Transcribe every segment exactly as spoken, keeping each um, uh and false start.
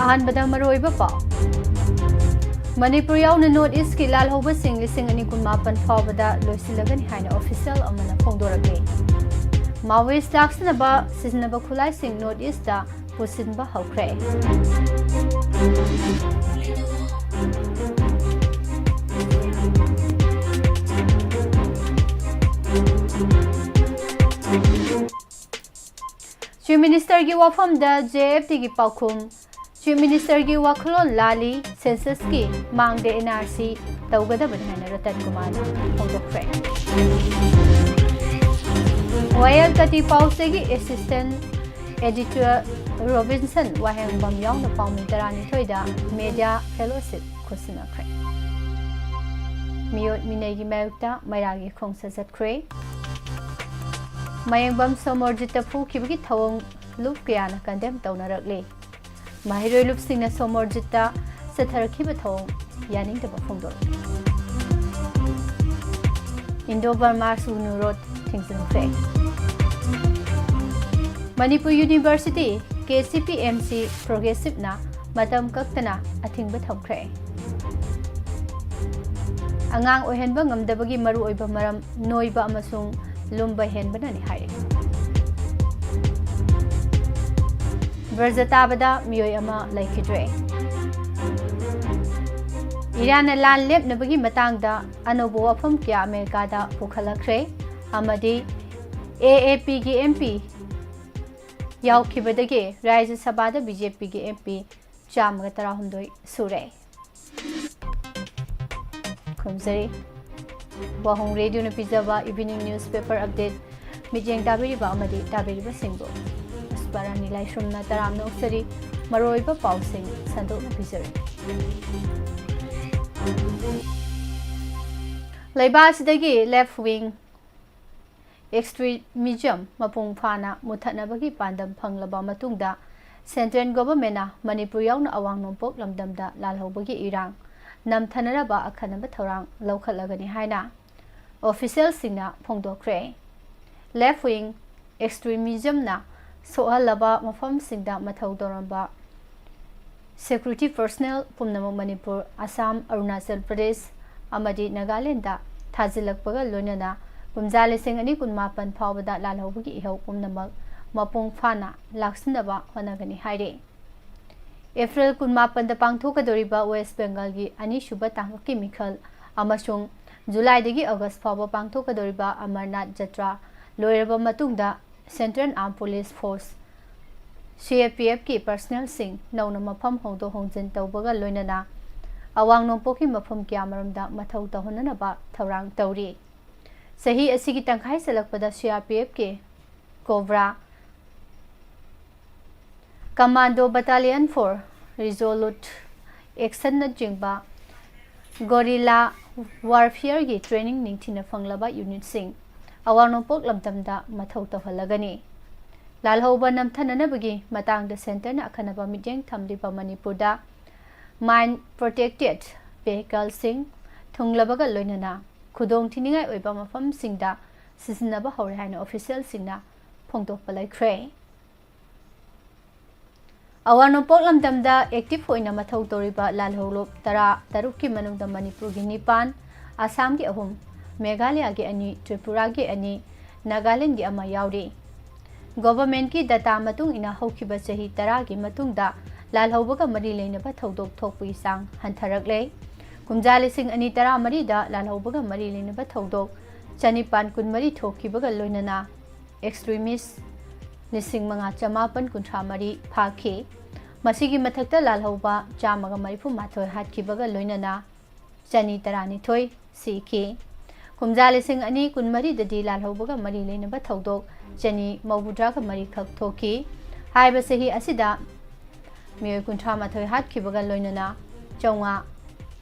ꯑꯍꯥꯟꯕꯗ ꯃꯔꯨꯑꯣꯏꯕ ꯄꯥꯎ꯫ ꯃꯅꯤꯄꯨꯔ ꯌꯥꯎꯅ North East ꯀꯤ ꯂꯥꯜꯍꯧꯕꯁꯤꯡ ꯂꯤꯁꯤꯡ ꯑꯅꯤ ꯀꯨꯟꯃꯥꯄꯟ ꯐꯥꯎꯕꯗ ꯂꯣꯏꯁꯤꯜꯂꯒꯅꯤ ꯍꯥꯏꯅ official ꯑꯃꯅ ꯐꯣꯡꯗꯣꯔꯛꯂꯤ꯫ Maoist ꯂꯥꯛꯁꯤꯟꯅꯕ ꯁꯤꯖꯤꯟꯅꯕ ꯈꯨꯠꯂꯥꯏꯁꯤꯡ North East ꯇ ꯄꯨꯁꯤꯟꯕ ꯍꯧꯈ꯭ꯔꯦ꯫ Chief Minister ꯒꯤ ꯋꯥꯐꯝꯗ J F T ꯒꯤ ꯄꯥꯎꯈꯨꯝ꯫ Chief Minister ꯒꯤ ꯋꯥꯈꯜꯂꯣꯟ ꯂꯥꯜꯂꯤ, census ꯀꯤ ꯃꯥꯡꯗ N R C ꯇꯧꯒꯗꯕꯅꯤ ꯍꯥꯏꯅ ꯔꯇꯟ ꯀꯨꯃꯥꯔꯅ ꯐꯣꯡꯗꯣꯛꯈ꯭ꯔꯦ꯫ ꯋꯥꯌꯦꯜ ꯀꯇꯤ ꯄꯥꯎꯆꯦꯒꯤ assistant editor ꯔꯣꯕꯤꯟꯁꯟ ꯋꯥꯍꯦꯡꯕꯝ ꯌꯥꯎꯅ ꯄꯥꯎꯃꯤ ꯇꯔꯥꯅꯤꯊꯣꯏꯗ media fellowship ꯈꯨꯠꯁꯤꯟꯅꯈ꯭ꯔꯦ꯫ ꯃꯤꯑꯣꯠ ꯃꯤꯅꯩꯒꯤ ꯃꯥꯌꯣꯛꯇ ꯃꯩꯔꯥꯒꯤ ꯈꯣꯡꯁꯥ ꯆꯠꯈ꯭ꯔꯦ꯫ ꯃꯌꯦꯡꯕꯝ ꯁꯣꯃꯣꯔꯖꯤꯠꯇ ꯐꯨꯈꯤꯕꯒꯤ ꯊꯧꯑꯣꯡ ꯂꯨꯞ ꯀꯌꯥꯅ condemn ꯇꯧꯅꯔꯛꯂꯤ꯫ ꯃꯍꯩꯔꯣꯏ ꯂꯨꯞꯁꯤꯡꯅ ꯁꯣꯃꯣꯔꯖꯤꯠꯇ ꯆꯠꯊꯔꯛꯈꯤꯕ ꯊꯧꯑꯣꯡ ꯌꯥꯅꯤꯡꯗꯕ ꯐꯣꯡꯗꯣꯔꯛꯂꯤ꯫ Indo Burma ꯁꯨꯒꯅꯨ road ꯊꯤꯡꯖꯤꯟꯈ꯭ꯔꯦ꯫ Manipur University, K C P M C, Progressive ꯅ ꯃꯇꯝ ꯀꯛꯇꯅ ꯑꯊꯤꯡꯕ ꯊꯝꯈ꯭ꯔꯦ꯫ ꯑꯉꯥꯡ ꯑꯣꯏꯍꯟꯕ ꯉꯝꯗꯕꯒꯤ ꯃꯔꯨꯑꯣꯏꯕ ꯃꯔꯝ ꯅꯣꯏꯕ ꯑꯃꯁꯨꯡ ꯂꯨꯝꯕ ꯍꯦꯟꯕꯅꯅꯤ ꯍꯥꯏꯔꯤ꯫ ꯕ꯭ꯔꯖ ꯇꯥꯕꯗ ꯃꯤꯑꯣꯏ ꯑꯃ ꯂꯩꯈꯤꯗ꯭ꯔꯦ꯫ ꯏꯔꯥꯟꯅ ꯂꯥꯟ ꯂꯦꯞꯅꯕꯒꯤ ꯃꯇꯥꯡꯗ ꯑꯅꯧꯕ ꯋꯥꯐꯝ ꯀꯌꯥ ꯑꯃꯦꯔꯤꯀꯥꯗ ꯄꯨꯈꯠꯂꯛꯈ꯭ꯔꯦ ꯑꯃꯗꯤ A A P ꯒꯤ M P ꯌꯥꯎꯈꯤꯕꯗꯒꯤ ꯔꯥꯖ꯭ꯌ ꯁꯚꯥꯗ B J P ꯒꯤ M P ꯆꯥꯝꯃꯒ ꯇꯔꯥꯍꯨꯝꯗꯣꯏ ꯁꯨꯔꯦ꯫ ꯈꯨꯔꯨꯝꯖꯔꯤ꯫ ꯋꯥꯍꯣꯡ ꯔꯦꯗꯤꯑꯣꯅ ꯄꯤꯖꯕ evening newspaper update ꯃꯤꯠꯌꯦꯡ ꯇꯥꯕꯤꯔꯤꯕ ꯑꯃꯗꯤ ꯇꯥꯕꯤꯔꯤꯕꯁꯤꯡꯕꯨ ꯄꯨꯁꯄꯥꯔꯥꯅꯤ ꯂꯥꯏꯁ꯭ꯔꯝꯅ ꯇꯔꯥꯝꯅ ꯑꯣꯛꯆꯔꯤ꯫ ꯃꯔꯨꯑꯣꯏꯕ ꯄꯥꯎꯁꯤꯡ ꯁꯟꯗꯣꯛꯅ ꯄꯤꯖꯔꯤ꯫ ꯂꯩꯕꯥꯛ ꯑꯁꯤꯗꯒꯤ left wing extremism ꯃꯄꯨꯡ ꯐꯥꯅ ꯃꯨꯠꯊꯠꯅꯕꯒꯤ ꯄꯥꯟꯗꯝ ꯐꯪꯂꯕ ꯃꯇꯨꯡꯗ, central government ꯅ ꯃꯅꯤꯄꯨꯔ ꯌꯥꯎꯅ ꯑꯋꯥꯡ ꯅꯣꯡꯄꯣꯛ ꯂꯝꯗꯝꯗ ꯂꯥꯜꯍꯧꯕꯒꯤ ꯏꯔꯥꯡ ꯅꯝꯊꯅꯅꯕ ꯑꯈꯟꯅꯕ ꯊꯧꯔꯥꯡ ꯂꯧꯈꯠꯂꯒꯅꯤ ꯍꯥꯏꯅ official ꯁꯤꯡꯅ ꯐꯣꯡꯗꯣꯛꯈ꯭ꯔꯦ꯫ Left wing extremism ꯅ ꯁꯣꯛꯍꯜꯂꯕ ꯃꯐꯝꯁꯤꯡꯗ ꯃꯊꯧ ꯇꯧꯔꯝꯕ Security personnel ꯄꯨꯝꯅꯃꯛ ꯃꯅꯤꯄꯨꯔ, ꯑꯁꯥꯝ, ꯑꯔꯨꯅꯥꯆꯜ ꯄ꯭ꯔꯗꯦꯁ ꯑꯃꯗꯤ ꯅꯥꯒꯥꯂꯦꯟꯗ ꯊꯥꯖꯤꯜꯂꯛꯄꯒ ꯂꯣꯏꯅꯅ ꯀꯨꯝꯖꯥ ꯂꯤꯁꯤꯡ ꯑꯅꯤ ꯀꯨꯟꯃꯥꯄꯟ ꯐꯥꯎꯕꯗ ꯂꯥꯜꯍꯧꯕꯒꯤ ꯏꯍꯧ ꯄꯨꯝꯅꯃꯛ ꯃꯄꯨꯡ ꯐꯥꯅ ꯂꯥꯛꯁꯤꯟꯅꯕ ꯍꯣꯠꯅꯒꯅꯤ ꯍꯥꯏꯔꯤ꯫ ꯑꯦꯄ꯭ꯔꯤꯜ ꯀꯨꯟꯃꯥꯄꯟꯗ ꯄꯥꯡꯊꯣꯛꯀꯗꯧꯔꯤꯕ ꯋꯦꯁ ꯕꯦꯡꯒꯜꯒꯤ ꯑꯅꯤꯁꯨꯕ ꯇꯥꯡꯀꯛꯀꯤ ꯃꯤꯈꯜ ꯑꯃꯁꯨꯡ ꯖꯨꯂꯥꯏꯗꯒꯤ ꯑꯣꯒꯁ ꯐꯥꯎꯕ ꯄꯥꯡꯊꯣꯛꯀꯗꯧꯔꯤꯕ ꯑꯃꯔꯅꯥꯊ ꯖꯇ꯭ꯔꯥ ꯂꯣꯏꯔꯕ ꯃꯇꯨꯡꯗ Central Armed Police Force, C A P F ꯀꯤ personnelꯁꯤꯡ ꯅꯧꯅ ꯃꯐꯝ ꯍꯣꯡꯗꯣꯛ ꯍꯣꯡꯖꯤꯟ ꯇꯧꯕꯒ ꯂꯣꯏꯅꯅ ꯑꯋꯥꯡ ꯅꯣꯡꯄꯣꯛꯀꯤ ꯃꯐꯝ ꯀꯌꯥꯃꯔꯨꯝꯗ ꯃꯊꯧ ꯇꯧꯍꯟꯅꯅꯕ ꯊꯧꯔꯥꯡ ꯇꯧꯔꯤ꯫ ꯆꯍꯤ ꯑꯁꯤꯒꯤ ꯇꯪꯈꯥꯏ ꯆꯜꯂꯛꯄꯗ C R P F ꯀꯤ Cobra, Commando Battalion for Resolute Actionꯅꯆꯤꯡꯕ Guerrilla Warfareꯒꯤ training ꯅꯤꯡꯊꯤꯅ ꯐꯪꯂꯕ unitꯁꯤꯡ ꯑꯋꯥꯡ ꯅꯣꯡꯄꯣꯛ ꯂꯝꯗꯝꯗ ꯃꯊꯧ ꯇꯧꯍꯜꯂꯒꯅꯤ꯫ ꯂꯥꯜꯍꯧꯕ ꯅꯝꯊꯅꯅꯕꯒꯤ ꯃꯇꯥꯡꯗ centreꯅ ꯑꯈꯟꯅꯕ ꯃꯤꯠꯌꯦꯡ ꯊꯝꯂꯤꯕ ꯃꯅꯤꯄꯨꯔꯗ mine protected vehicleꯁꯤꯡ ꯊꯨꯡꯂꯕꯒ ꯂꯣꯏꯅꯅ ꯈꯨꯗꯣꯡ ꯊꯤꯅꯤꯡꯉꯥꯏ ꯑꯣꯏꯕ ꯃꯐꯝꯁꯤꯡꯗ ꯁꯤꯖꯤꯟꯅꯕ ꯍꯧꯔꯦ ꯍꯥꯏꯅ officialꯁꯤꯡꯅ ꯐꯣꯡꯗꯣꯛꯄ ꯂꯩꯈ꯭ꯔꯦ꯫ ꯑꯋꯥꯡ ꯅꯣꯡꯄꯣꯛ ꯂꯝꯗꯝꯗ active ꯑꯣꯏꯅ ꯃꯊꯧ ꯇꯧꯔꯤꯕ ꯂꯥꯜꯍꯧꯂꯨꯞ ꯇꯔꯥ ꯇꯔꯨꯛꯀꯤ ꯃꯅꯨꯡꯗ ꯃꯅꯤꯄꯨꯔꯒꯤ ꯅꯤꯄꯥꯟ, ꯑꯁꯥꯝꯒꯤ ꯑꯍꯨꯝ, ꯃꯦꯘꯥꯂꯌꯥꯒꯤ ꯑꯅꯤ, ꯇ꯭ꯔꯤꯄꯨꯔꯥꯒꯤ ꯑꯅꯤ, ꯅꯥꯒꯥꯂꯦꯟꯒꯤ ꯑꯃ ꯌꯥꯎꯔꯤ꯫ Governmentꯀꯤ data ꯃꯇꯨꯡ ꯏꯟꯅ ꯍꯧꯈꯤꯕ ꯆꯍꯤ ꯇꯔꯥꯒꯤ ꯃꯇꯨꯡꯗ ꯂꯥꯜꯍꯧꯕꯒ ꯃꯔꯤ ꯂꯩꯅꯕ ꯊꯧꯗꯣꯛ ꯊꯣꯛꯄꯒꯤ ꯆꯥꯡ ꯍꯟꯊꯔꯛꯂꯦ꯫ ꯀꯨꯝꯖꯥ ꯂꯤꯁꯤꯡ ꯑꯅꯤ ꯇꯔꯥꯃꯔꯤꯗ ꯂꯥꯜꯍꯧꯕꯒ ꯃꯔꯤ ꯂꯩꯅꯕ ꯊꯧꯗꯣꯛ ꯆꯅꯤꯄꯥꯟ ꯀꯨꯟꯃꯔꯤ ꯊꯣꯛꯈꯤꯕꯒ ꯂꯣꯏꯅꯅ extremist ꯂꯤꯁꯤꯡ ꯃꯉꯥ ꯆꯃꯥꯄꯟ ꯀꯨꯟꯊ꯭ꯔꯥ ꯃꯔꯤ ꯐꯥꯈꯤ꯫ ꯃꯁꯤꯒꯤ ꯃꯊꯛꯇ ꯂꯥꯜꯍꯧꯕ ꯆꯥꯝꯃꯒ ꯃꯔꯤꯐꯨ ꯃꯥꯊꯣꯏ ꯍꯥꯠꯈꯤꯕꯒ ꯂꯣꯏꯅꯅ ꯆꯅꯤ ꯇꯔꯥꯅꯤꯊꯣꯏ ꯁꯤꯈꯤ꯫ ꯀꯨꯝꯖꯥ ꯂꯤꯁꯤꯡ ꯑꯅꯤ ꯀꯨꯟꯃꯔꯤꯗꯗꯤ ꯂꯥꯜꯍꯧꯕꯒ ꯃꯔꯤ ꯂꯩꯅꯕ ꯊꯧꯗꯣꯛ ꯆꯅꯤ ꯃꯧꯗ꯭ꯔꯥꯒ ꯃꯔꯤꯈꯛ ꯊꯣꯛꯈꯤ꯫ ꯍꯥꯏꯔꯤꯕ ꯆꯍꯤ ꯑꯁꯤꯗ ꯃꯤꯑꯣꯏ ꯀꯨꯟꯊ꯭ꯔꯥ ꯃꯥꯊꯣꯏ ꯍꯥꯠꯈꯤꯕꯒ ꯂꯣꯏꯅꯅ ꯆꯥꯝꯃꯉꯥ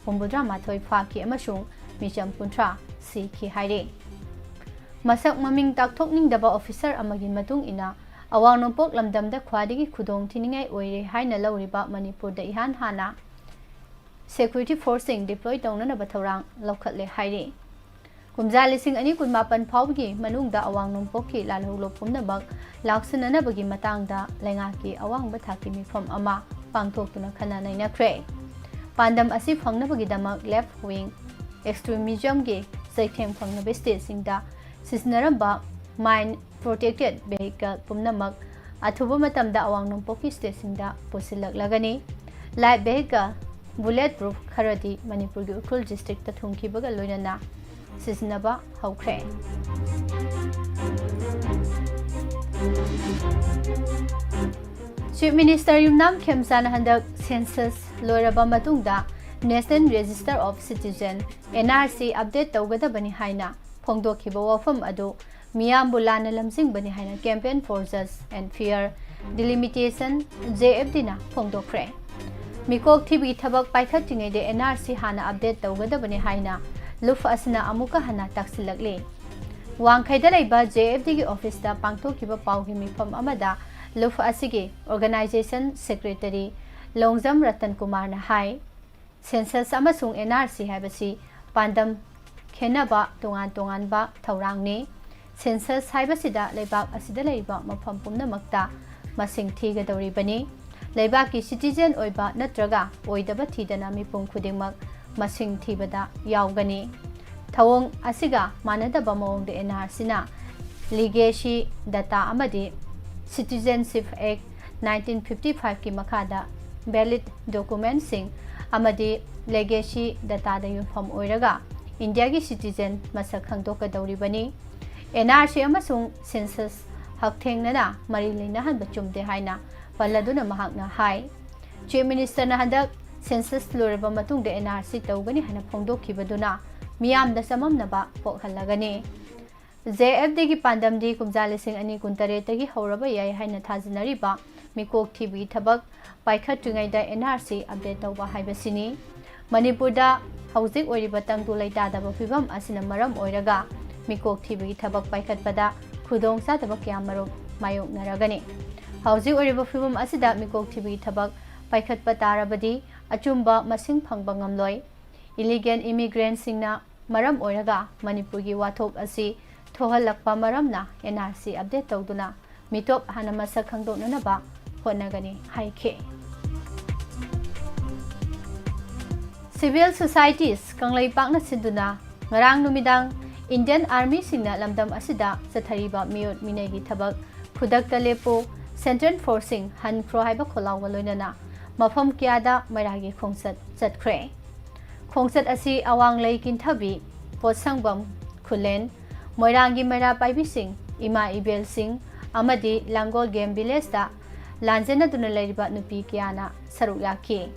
ꯍꯨꯝꯐꯨꯇꯔꯥ ꯃꯥꯊꯣꯏ ꯐꯥꯈꯤ ꯑꯃꯁꯨꯡ ꯃꯤꯆꯝ ꯀꯨꯟꯊ꯭ꯔꯥ ꯁꯤꯈꯤ ꯍꯥꯏꯔꯤ꯫ ꯃꯁꯛ ꯃꯃꯤꯡ ꯇꯥꯛꯊꯣꯛꯅꯤꯡꯗꯕ officer ꯑꯃꯒꯤ ꯃꯇꯨꯡ ꯏꯟꯅ, ꯑꯋꯥꯡ ꯅꯣꯡꯄꯣꯛ ꯂꯝꯗꯝꯗ ꯈ꯭ꯋꯥꯏꯗꯒꯤ ꯈꯨꯗꯣꯡ ꯊꯤꯅꯤꯡꯉꯥꯏ ꯑꯣꯏꯔꯦ ꯍꯥꯏꯅ ꯂꯧꯔꯤꯕ ꯃꯅꯤꯄꯨꯔꯗ ꯏꯍꯥꯟ ꯍꯥꯟꯅ security forceꯁꯤꯡ deploy ꯇꯧꯅꯅꯕ ꯊꯧꯔꯥꯡ ꯂꯧꯈꯠꯂꯦ ꯍꯥꯏꯔꯤ꯫ ꯀꯨꯝꯖꯥ ꯂꯤꯁꯤꯡ ꯑꯅꯤ ꯀꯨꯟꯃꯥꯄꯟ ꯐꯥꯎꯕꯒꯤ ꯃꯅꯨꯡꯗ ꯑꯋꯥꯡ ꯅꯣꯡꯄꯣꯛꯀꯤ ꯂꯥꯜꯍꯧꯂꯨꯞ ꯄꯨꯝꯅꯃꯛ ꯂꯥꯛꯁꯤꯟꯅꯅꯕꯒꯤ ꯃꯇꯥꯡꯗ ꯂꯩꯉꯥꯛꯀꯤ ꯑꯋꯥꯡꯕ ꯊꯥꯛꯀꯤ ꯃꯤꯐꯝ ꯑꯃ ꯄꯥꯡꯊꯣꯛꯇꯨꯅ ꯈꯟꯅ ꯅꯩꯅꯈ꯭ꯔꯦ꯫ ꯄꯥꯟꯗꯝ ꯑꯁꯤ ꯐꯪꯅꯕꯒꯤꯗꯃꯛ left wing extremismꯒꯤ ꯆꯩꯊꯦꯡ ꯐꯪꯅꯕ stateꯁꯤꯡꯗ ꯁꯤꯖꯤꯟꯅꯔꯝꯕ mine protected vehicle ꯄꯨꯝꯅꯃꯛ ꯑꯊꯨꯕ ꯃꯇꯝꯗ ꯑꯋꯥꯡ ꯅꯣꯡꯄꯣꯛꯀꯤ stateꯁꯤꯡꯗ ꯄꯨꯁꯤꯜꯂꯛꯂꯒꯅꯤ꯫ Light vehicle bullet proof ꯈꯔꯗꯤ ꯃꯅꯤꯄꯨꯔꯒꯤ ꯎꯈ꯭ꯔꯨꯜ districtꯇ ꯊꯨꯡꯈꯤꯕꯒ ꯂꯣꯏꯅꯅ ꯁꯤꯖꯤꯟꯅꯕ ꯍꯧꯈ꯭ꯔꯦ꯫ Chief Minister ꯌꯨꯝꯅꯥꯝ ꯈꯦꯝꯆꯥꯅ ꯍꯟꯗꯛ census ꯂꯣꯏꯔꯕ ꯃꯇꯨꯡꯗ National Register of Citizen, NRC, update ꯇꯧꯒꯗꯕꯅꯤ ꯍꯥꯏꯅ ꯐꯣꯡꯗꯣꯛꯈꯤꯕ ꯋꯥꯐꯝ ꯑꯗꯨ ꯃꯤꯌꯥꯝꯕꯨ ꯂꯥꯟꯅ ꯂꯝꯖꯤꯡꯕꯅꯤ ꯍꯥꯏꯅ Campaign for Just and Fair Delimitation, JFDꯅ ꯐꯣꯡꯗꯣꯛꯈ꯭ꯔꯦ꯫ ꯃꯤꯀꯣꯛ ꯊꯤꯕꯒꯤ ꯊꯕꯛ ꯄꯥꯏꯈꯠꯇ꯭ꯔꯤꯉꯩꯗ NRC ꯍꯥꯟꯅ update ꯇꯧꯒꯗꯕꯅꯤ ꯍꯥꯏꯅ ꯂꯨꯞ ꯑꯁꯤꯅ ꯑꯃꯨꯛꯀ ꯍꯟꯅ ꯇꯥꯛꯁꯤꯜꯂꯛꯂꯤ꯫ ꯋꯥꯡꯈꯩꯗ ꯂꯩꯕ JFDꯒꯤ officeꯇ ꯄꯥꯡꯊꯣꯛꯈꯤꯕ ꯄꯥꯎꯒꯤ ꯃꯤꯐꯝ ꯑꯃꯗ ꯂꯨꯞ ꯑꯁꯤꯒꯤ organization secretary ꯂꯣꯡꯖꯝ ꯔꯇꯟ ꯀꯨꯃꯥꯔꯅ ꯍꯥꯏ, census ꯑꯃꯁꯨꯡ NRC ꯍꯥꯏꯕꯁꯤ ꯄꯥꯟꯗꯝ ꯈꯦꯟꯅꯕ ꯇꯣꯉꯥꯟ ꯇꯣꯉꯥꯟꯕ ꯊꯧꯔꯥꯡꯅꯤ꯫ Census ꯍꯥꯏꯕꯁꯤꯗ ꯂꯩꯕꯥꯛ ꯑꯁꯤꯗ ꯂꯩꯔꯤꯕ ꯃꯐꯝ ꯄꯨꯝꯅꯃꯛꯇ ꯃꯁꯤꯡ ꯊꯤꯒꯗꯧꯔꯤꯕꯅꯤ꯫ ꯂꯩꯕꯥꯛꯀꯤ citizen ꯑꯣꯏꯕ ꯅꯠꯇ꯭ꯔꯒ ꯑꯣꯏꯗꯕ ꯊꯤꯗꯅ ꯃꯤꯄꯨꯝ ꯈꯨꯗꯤꯡꯃꯛ ꯃꯁꯤꯡ ꯊꯤꯕꯗ ꯌꯥꯎꯒꯅꯤ꯫ ꯊꯧꯑꯣꯡ ꯑꯁꯤꯒ ꯃꯥꯟꯅꯗꯕ ꯃꯑꯣꯡꯗ NRCꯅ legacy data ꯑꯃꯗꯤ Citizenship Act nineteen fifty fiveꯀꯤ ꯃꯈꯥꯗ valid documentꯁꯤꯡ ꯑꯃꯗꯤ legacy dataꯗ ꯌꯨꯝꯐꯝ ꯑꯣꯏꯔꯒ ꯏꯟꯗꯤꯌꯥꯒꯤ citizen ꯃꯁꯛ ꯈꯪꯗꯣꯛꯀꯗꯧꯔꯤꯕꯅꯤ꯫ NRC ꯑꯃꯁꯨꯡ census ꯍꯛꯊꯦꯡꯅꯅ ꯃꯔꯤ ꯂꯩꯅꯍꯟꯕ ꯆꯨꯝꯗꯦ ꯍꯥꯏꯅ ꯄꯜꯂꯗꯨꯅ ꯃꯍꯥꯛꯅ ꯍꯥꯏ, Chief Ministerꯅ ꯍꯟꯗꯛ census ꯂꯣꯏꯔꯕ ꯃꯇꯨꯡꯗ NRC ꯇꯧꯒꯅꯤ ꯍꯥꯏꯅ ꯐꯣꯡꯗꯣꯛꯈꯤꯕꯗꯨꯅ ꯃꯤꯌꯥꯝꯗ ꯆꯃꯝꯅꯕ ꯄꯣꯛꯍꯜꯂꯒꯅꯤ꯫ JFDꯒꯤ ꯄꯥꯟꯗꯝꯗꯤ ꯀꯨꯝꯖꯥ ꯂꯤꯁꯤꯡ ꯑꯅꯤ ꯀꯨꯟꯇꯔꯦꯠꯇꯒꯤ ꯍꯧꯔꯕ ꯌꯥꯏ ꯍꯥꯏꯅ ꯊꯥꯖꯅꯔꯤꯕ ꯃꯤꯀꯣꯛ ꯊꯤꯕꯒꯤ ꯊꯕꯛ ꯄꯥꯏꯈꯠꯇ꯭ꯔꯤꯉꯩꯗ NRC update ꯇꯧꯕ ꯍꯥꯏꯕꯁꯤꯅꯤ꯫ ꯃꯅꯤꯄꯨꯔꯗ ꯍꯧꯖꯤꯛ ꯑꯣꯏꯔꯤꯕ ꯇꯪꯗꯨ ꯂꯩꯇꯥꯗꯕ ꯐꯤꯕꯝ ꯑꯁꯤꯅ ꯃꯔꯝ ꯑꯣꯏꯔꯒ ꯃꯤꯀꯣꯛ ꯊꯤꯕꯒꯤ ꯊꯕꯛ ꯄꯥꯏꯈꯠꯄꯗ ꯈꯨꯗꯣꯡꯆꯥꯗꯕ ꯀꯌꯥꯃꯔꯨꯝ ꯃꯥꯌꯣꯛꯅꯔꯒꯅꯤ꯫ ꯍꯧꯖꯤꯛ ꯑꯣꯏꯔꯤꯕ ꯐꯤꯕꯝ ꯑꯁꯤꯗ ꯃꯤꯀꯣꯛ ꯊꯤꯕꯒꯤ ꯊꯕꯛ ꯄꯥꯏꯈꯠꯄ ꯇꯥꯔꯕꯗꯤ ꯑꯆꯨꯝꯕ ꯃꯁꯤꯡ ꯐꯪꯕ ꯉꯝꯂꯣꯏ꯫ Illegal immigrantꯁꯤꯡꯅ ꯃꯔꯝ ꯑꯣꯏꯔꯒ ꯃꯅꯤꯄꯨꯔꯒꯤ ꯋꯥꯊꯣꯛ ꯑꯁꯤ ꯊꯣꯛꯍꯜꯂꯛꯄ ꯃꯔꯝꯅ NRC update ꯇꯧꯗꯨꯅ ꯃꯤꯇꯣꯞ ꯍꯥꯟꯅ ꯃꯁꯛ ꯈꯪꯗꯣꯛꯅꯅꯕ ꯍꯣꯠꯅꯒꯅꯤ ꯍꯥꯏꯈꯤ꯫ Civil Societies ꯀꯪꯂꯩꯄꯥꯛꯅ ꯁꯤꯟꯗꯨꯅ ꯉꯔꯥꯡ ꯅꯨꯃꯤꯗꯥꯡ Indian Armyꯁꯤꯡꯅ ꯂꯝꯗꯝ ꯑꯁꯤꯗ ꯆꯠꯊꯔꯤꯕ ꯃꯤꯑꯣꯠ ꯃꯤꯅꯩꯒꯤ ꯊꯕꯛ ꯈꯨꯗꯛꯇ ꯂꯦꯞꯄꯨ, Central Forceꯁꯤꯡ ꯍꯟꯈ꯭ꯔꯣ ꯍꯥꯏꯕ ꯈꯣꯜꯂꯥꯎꯒ ꯂꯣꯏꯅꯅ ꯃꯐꯝ ꯀꯌꯥꯗ ꯃꯩꯔꯥꯒꯤ ꯈꯣꯡꯆꯠ ꯆꯠꯈ꯭ꯔꯦ꯫ ꯈꯣꯡꯆꯠ ꯑꯁꯤ ꯑꯋꯥꯡꯂꯩ ꯀꯤꯟꯊꯕꯤ, ꯄꯣꯠꯁꯪꯕꯝ, ꯈꯨꯂꯦꯟ, ꯃꯣꯏꯔꯥꯡꯒꯤ ꯃꯩꯔꯥ ꯄꯥꯏꯕꯤꯁꯤꯡ, ꯏꯃꯥ ꯏꯕꯦꯜꯁꯤꯡ ꯑꯃꯗꯤ ꯂꯥꯡꯒꯣꯜ Game Villageꯇ ꯂꯥꯟꯖꯦꯟꯅꯗꯨꯅ ꯂꯩꯔꯤꯕ ꯅꯨꯄꯤ ꯀꯌꯥꯅ ꯁꯔꯨꯛ ꯌꯥꯈꯤ꯫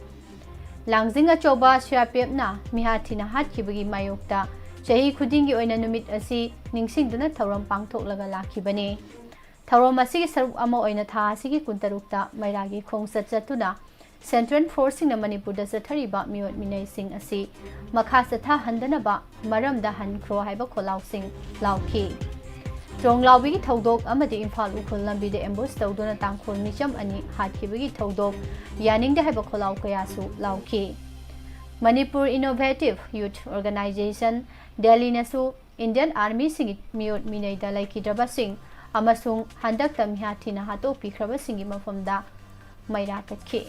ꯂꯥꯡꯖꯤꯡ ꯑꯆꯧꯕ ꯁꯤꯌꯥꯄꯦꯞꯅ ꯃꯤꯍꯥꯠ ꯊꯤꯅ ꯍꯥꯠꯈꯤꯕꯒꯤ ꯃꯥꯌꯣꯛꯇ ꯆꯍꯤ ꯈꯨꯗꯤꯡꯒꯤ ꯑꯣꯏꯅ ꯅꯨꯃꯤꯠ ꯑꯁꯤ ꯅꯤꯡꯁꯤꯡꯗꯨꯅ ꯊꯧꯔꯝ ꯄꯥꯡꯊꯣꯛꯂꯒ ꯂꯥꯛꯈꯤꯕꯅꯤ꯫ ꯊꯧꯔꯝ ꯑꯁꯤꯒꯤ ꯁꯔꯨꯛ ꯑꯃ ꯑꯣꯏꯅ ꯊꯥ ꯑꯁꯤꯒꯤ ꯀꯨꯟꯇꯔꯨꯛꯇ ꯃꯩꯔꯥꯒꯤ ꯈꯣꯡꯆꯠ ꯆꯠꯇꯨꯅ Central Forceꯁꯤꯡꯅ ꯃꯅꯤꯄꯨꯔꯗ ꯆꯠꯊꯔꯤꯕ ꯃꯤꯑꯣꯠ ꯃꯤꯅꯩꯁꯤꯡ ꯑꯁꯤ ꯃꯈꯥ ꯆꯠꯊꯍꯟꯗꯅꯕ ꯃꯔꯝꯗ ꯍꯟꯈ꯭ꯔꯣ ꯍꯥꯏꯕ ꯈꯣꯜꯂꯥꯎꯁꯤꯡ ꯂꯥꯎꯈꯤ꯫ ꯇ꯭ꯔꯣꯡꯂꯥꯎꯕꯤꯒꯤ ꯊꯧꯗꯣꯛ ꯑꯃꯗꯤ ꯏꯝꯐꯥꯜ ꯎꯈ꯭ꯔꯨꯜ ꯂꯝꯕꯤꯗ ambush ꯇꯧꯗꯨꯅ ꯇꯥꯡꯈꯨꯜ ꯃꯤꯆꯝ ꯑꯅꯤ ꯍꯥꯠꯈꯤꯕꯒꯤ ꯊꯧꯗꯣꯛ ꯌꯥꯅꯤꯡꯗꯦ ꯍꯥꯏꯕ ꯈꯣꯜꯂꯥꯎ ꯀꯌꯥꯁꯨ ꯂꯥꯎꯈꯤ꯫ Manipur Innovative Youth Organisation ꯗꯦꯜꯂꯤꯅꯁꯨ Indian Armyꯁꯤꯡꯒꯤ ꯃꯤꯑꯣꯠ ꯃꯤꯅꯩꯗ ꯂꯩꯈꯤꯗ꯭ꯔꯕꯁꯤꯡ ꯑꯃꯁꯨꯡ ꯍꯟꯗꯛꯇ ꯃꯤꯍꯥꯠ ꯊꯤꯅ ꯍꯥꯠꯇꯣꯛꯄꯤꯈ꯭ꯔꯕꯁꯤꯡꯒꯤ ꯃꯐꯝꯗ ꯃꯩꯔꯥ ꯀꯠꯈꯤ꯫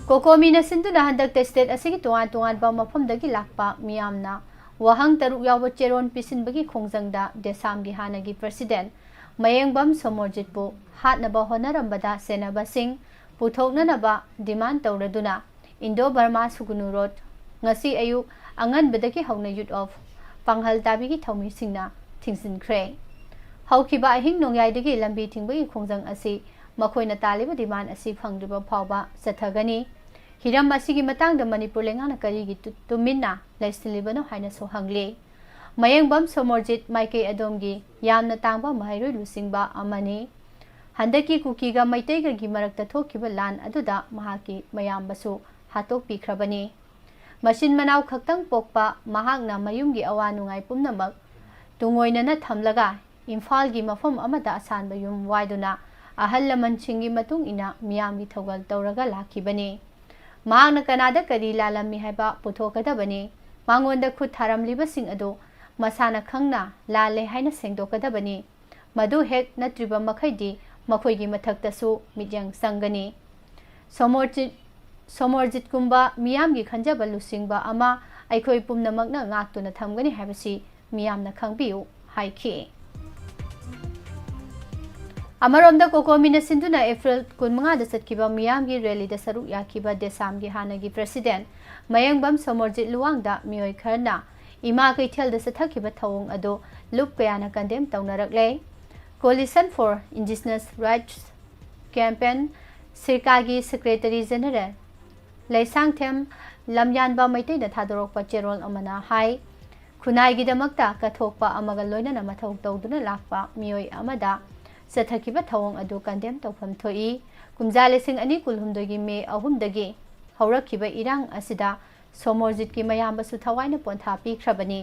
ꯀꯣꯀꯣꯃꯤꯅ ꯁꯤꯟꯗꯨꯅ ꯍꯟꯗꯛꯇ state ꯑꯁꯤꯒꯤ ꯇꯣꯉꯥꯟ ꯇꯣꯉꯥꯟꯕ ꯃꯐꯝꯗꯒꯤ ꯂꯥꯛꯄ ꯃꯤꯌꯥꯝꯅ ꯋꯥꯍꯪ ꯇꯔꯨꯛ ꯌꯥꯎꯕ ꯆꯦꯔꯣꯟ ꯄꯤꯁꯤꯟꯕꯒꯤ ꯈꯣꯡꯖꯪꯗ ꯗꯦꯁꯥꯝꯒꯤ ꯍꯥꯟꯅꯒꯤ president ꯃꯌꯦꯡꯕꯝ ꯁꯣꯃꯣꯔꯖꯤꯠꯄꯨ ꯍꯥꯠꯅꯕ ꯍꯣꯠꯅꯔꯝꯕꯗ ꯁꯦꯟꯅꯕꯁꯤꯡ ꯄꯨꯊꯣꯛꯅꯅꯕ demand ꯇꯧꯔꯗꯨꯅ Indo Burma Sugnu Road ꯉꯁꯤ ꯑꯌꯨꯛ ꯑꯉꯟꯕꯗꯒꯤ ꯍꯧꯅ Youth of ꯄꯥꯡꯍꯜ ꯇꯥꯕꯤꯒꯤ ꯊꯧꯃꯤꯁꯤꯡꯅ ꯊꯤꯡꯖꯤꯟꯈ꯭ꯔꯦ꯫ ꯍꯧꯈꯤꯕ ꯑꯍꯤꯡ ꯅꯣꯡꯌꯥꯏꯗꯒꯤ ꯂꯝꯕꯤ ꯊꯤꯡꯕꯒꯤ ꯈꯣꯡꯖꯪ ꯑꯁꯤ ꯃꯈꯣꯏꯅ ꯇꯥꯜꯂꯤꯕ demand ꯑꯁꯤ ꯐꯪꯗ꯭ꯔꯤꯕ ꯐꯥꯎꯕ ꯆꯠꯊꯒꯅꯤ꯫ ꯍꯤꯔꯝ ꯑꯁꯤꯒꯤ ꯃꯇꯥꯡꯗ ꯃꯅꯤꯄꯨꯔ ꯂꯩꯉꯥꯛꯅ ꯀꯔꯤꯒꯤ ꯇꯨ-, ꯇꯨꯃꯤꯟꯅ ꯂꯩꯁꯤꯜꯂꯤꯕꯅꯣ ꯍꯥꯏꯅꯁꯨ ꯍꯪꯂꯤ꯫ ꯃꯌꯦꯡꯕꯝ ꯁꯣꯃꯣꯔꯖꯤꯠ ꯃꯥꯏꯀꯩ ꯑꯗꯣꯝꯒꯤ ꯌꯥꯝꯅ ꯇꯥꯡꯕ ꯃꯍꯩꯔꯣꯏ ꯂꯨꯆꯤꯡꯕ ꯑꯃꯅꯤ꯫ ꯍꯟꯗꯛꯀꯤ ꯀꯨꯀꯤꯒ ꯃꯩꯇꯩꯒꯒꯤ ꯃꯔꯛꯇ ꯊꯣꯛꯈꯤꯕ ꯂꯥꯟ ꯑꯗꯨꯗ ꯃꯍꯥꯛꯀꯤ ꯃꯌꯥꯝꯕꯁꯨ ꯍꯥꯠꯇꯣꯛꯄꯤꯈ꯭ꯔꯕꯅꯤ꯫ ꯃꯆꯤꯟ ꯃꯅꯥꯎ ꯈꯛꯇꯪ ꯄꯣꯛꯄ ꯃꯍꯥꯛꯅ ꯃꯌꯨꯝꯒꯤ ꯑꯋꯥ ꯅꯨꯡꯉꯥꯏ ꯄꯨꯝꯅꯃꯛ ꯇꯨꯡꯑꯣꯏꯅꯅ ꯊꯝꯂꯒ ꯏꯝꯐꯥꯜꯒꯤ ꯃꯐꯝ ꯑꯃꯗ ꯑꯁꯥꯟꯕ ꯌꯨꯝ ꯋꯥꯏꯗꯨꯅ ꯑꯍꯜ ꯂꯃꯟꯁꯤꯡꯒꯤ ꯃꯇꯨꯡ ꯏꯟꯅ ꯃꯤꯌꯥꯝꯒꯤ ꯊꯧꯒꯜ ꯇꯧꯔꯒ ꯂꯥꯛꯈꯤꯕꯅꯤ꯫ ꯃꯍꯥꯛꯅ ꯀꯅꯥꯗ ꯀꯔꯤ ꯂꯥꯜꯂꯝꯃꯤ ꯍꯥꯏꯕ ꯄꯨꯊꯣꯛꯀꯗꯕꯅꯤ꯫ ꯃꯉꯣꯟꯗ ꯈꯨꯠ ꯊꯥꯔꯝꯂꯤꯕꯁꯤꯡ ꯑꯗꯨ ꯃꯁꯥꯅ ꯈꯪꯅ ꯂꯥꯜꯂꯦ ꯍꯥꯏꯅ ꯁꯦꯡꯗꯣꯛꯀꯗꯕꯅꯤ꯫ ꯃꯗꯨ ꯍꯦꯛ ꯅꯠꯇ꯭ꯔꯤꯕ ꯃꯈꯩꯗꯤ ꯃꯈꯣꯏꯒꯤ ꯃꯊꯛꯇꯁꯨ ꯃꯤꯠꯌꯦꯡ ꯆꯪꯒꯅꯤ꯫ ꯁꯣꯃꯣꯔꯖꯤꯠ ꯁꯣꯃꯣꯔꯖꯤꯠꯀꯨꯝꯕ ꯃꯤꯌꯥꯝꯒꯤ ꯈꯟꯖꯕ ꯂꯨꯆꯤꯡꯕ ꯑꯃ ꯑꯩꯈꯣꯏ ꯄꯨꯝꯅꯃꯛꯅ ꯉꯥꯛꯇꯨꯅ ꯊꯝꯒꯅꯤ ꯍꯥꯏꯕꯁꯤ ꯃꯤꯌꯥꯝꯅ ꯈꯪꯕꯤꯌꯨ ꯍꯥꯏꯈꯤ꯫ ꯑꯃꯔꯣꯝꯗ, ꯀꯣꯀꯣꯃꯤꯅ ꯁꯤꯟꯗꯨꯅ ꯑꯦꯄ꯭ꯔꯤꯜ ꯀꯨꯟꯃꯉꯥꯗ ꯆꯠꯈꯤꯕ ꯃꯤꯌꯥꯝꯒꯤ ꯔꯦꯂꯤꯗ ꯁꯔꯨꯛ ꯌꯥꯈꯤꯕ ꯗꯦꯁꯥꯝꯒꯤ ꯍꯥꯟꯅꯒꯤ ꯄ꯭ꯔꯦꯁꯤꯗꯦꯟꯠ ꯃꯌꯦꯡꯕꯝ ꯁꯣꯃꯣꯔꯖꯤꯠ ꯂꯨꯋꯥꯡꯗ ꯃꯤꯑꯣꯏ ꯈꯔꯅ ꯏꯃꯥ ꯀꯩꯊꯦꯜꯗ ꯆꯠꯊꯈꯤꯕ ꯊꯧꯑꯣꯡ ꯑꯗꯨ ꯂꯨꯞ ꯀꯌꯥꯅ ꯀꯟꯗꯦꯝ ꯇꯧꯅꯔꯛꯂꯦ꯫ Coalition for Indigenous Rights Campaign, ꯁꯤꯔꯀꯥꯒꯤ ꯁꯦꯀ꯭ꯔꯦꯇꯔꯤ ꯖꯦꯅꯔꯦꯜ ꯂꯩꯁꯥꯡꯊꯦꯝ ꯂꯝꯌꯥꯟꯕ ꯃꯩꯇꯩꯅ ꯊꯥꯗꯣꯔꯛꯄ ꯆꯦꯔꯣꯜ ꯑꯃꯅ ꯍꯥꯏ, ꯈꯨꯟꯅꯥꯏꯒꯤꯗꯃꯛꯇ ꯀꯠꯊꯣꯛꯄ ꯑꯃꯒ ꯂꯣꯏꯅꯅ ꯃꯊꯧ ꯇꯧꯗꯨꯅ ꯂꯥꯛꯄ ꯃꯤꯑꯣꯏ ꯑꯃꯗ ꯆꯠꯊꯈꯤꯕ ꯊꯧꯑꯣꯡ ꯑꯗꯨ ꯀꯟꯗꯦꯝ ꯇꯧꯐꯝ ꯊꯣꯛꯏ꯫ ꯀꯨꯝꯖꯥ ꯂꯤꯁꯤꯡ ꯑꯅꯤ ꯀꯨꯟꯍꯨꯝꯗꯣꯏꯒꯤ ꯃꯦ ꯑꯍꯨꯝꯗꯒꯤ ꯍꯧꯔꯛꯈꯤꯕ ꯏꯔꯥꯡ ꯑꯁꯤꯗ ꯁꯣꯃꯣꯔꯖꯤꯠꯀꯤ ꯃꯌꯥꯝꯕꯁꯨ ꯊꯋꯥꯏꯅ ꯄꯣꯟꯊꯥ ꯄꯤꯈ꯭ꯔꯕꯅꯤ꯫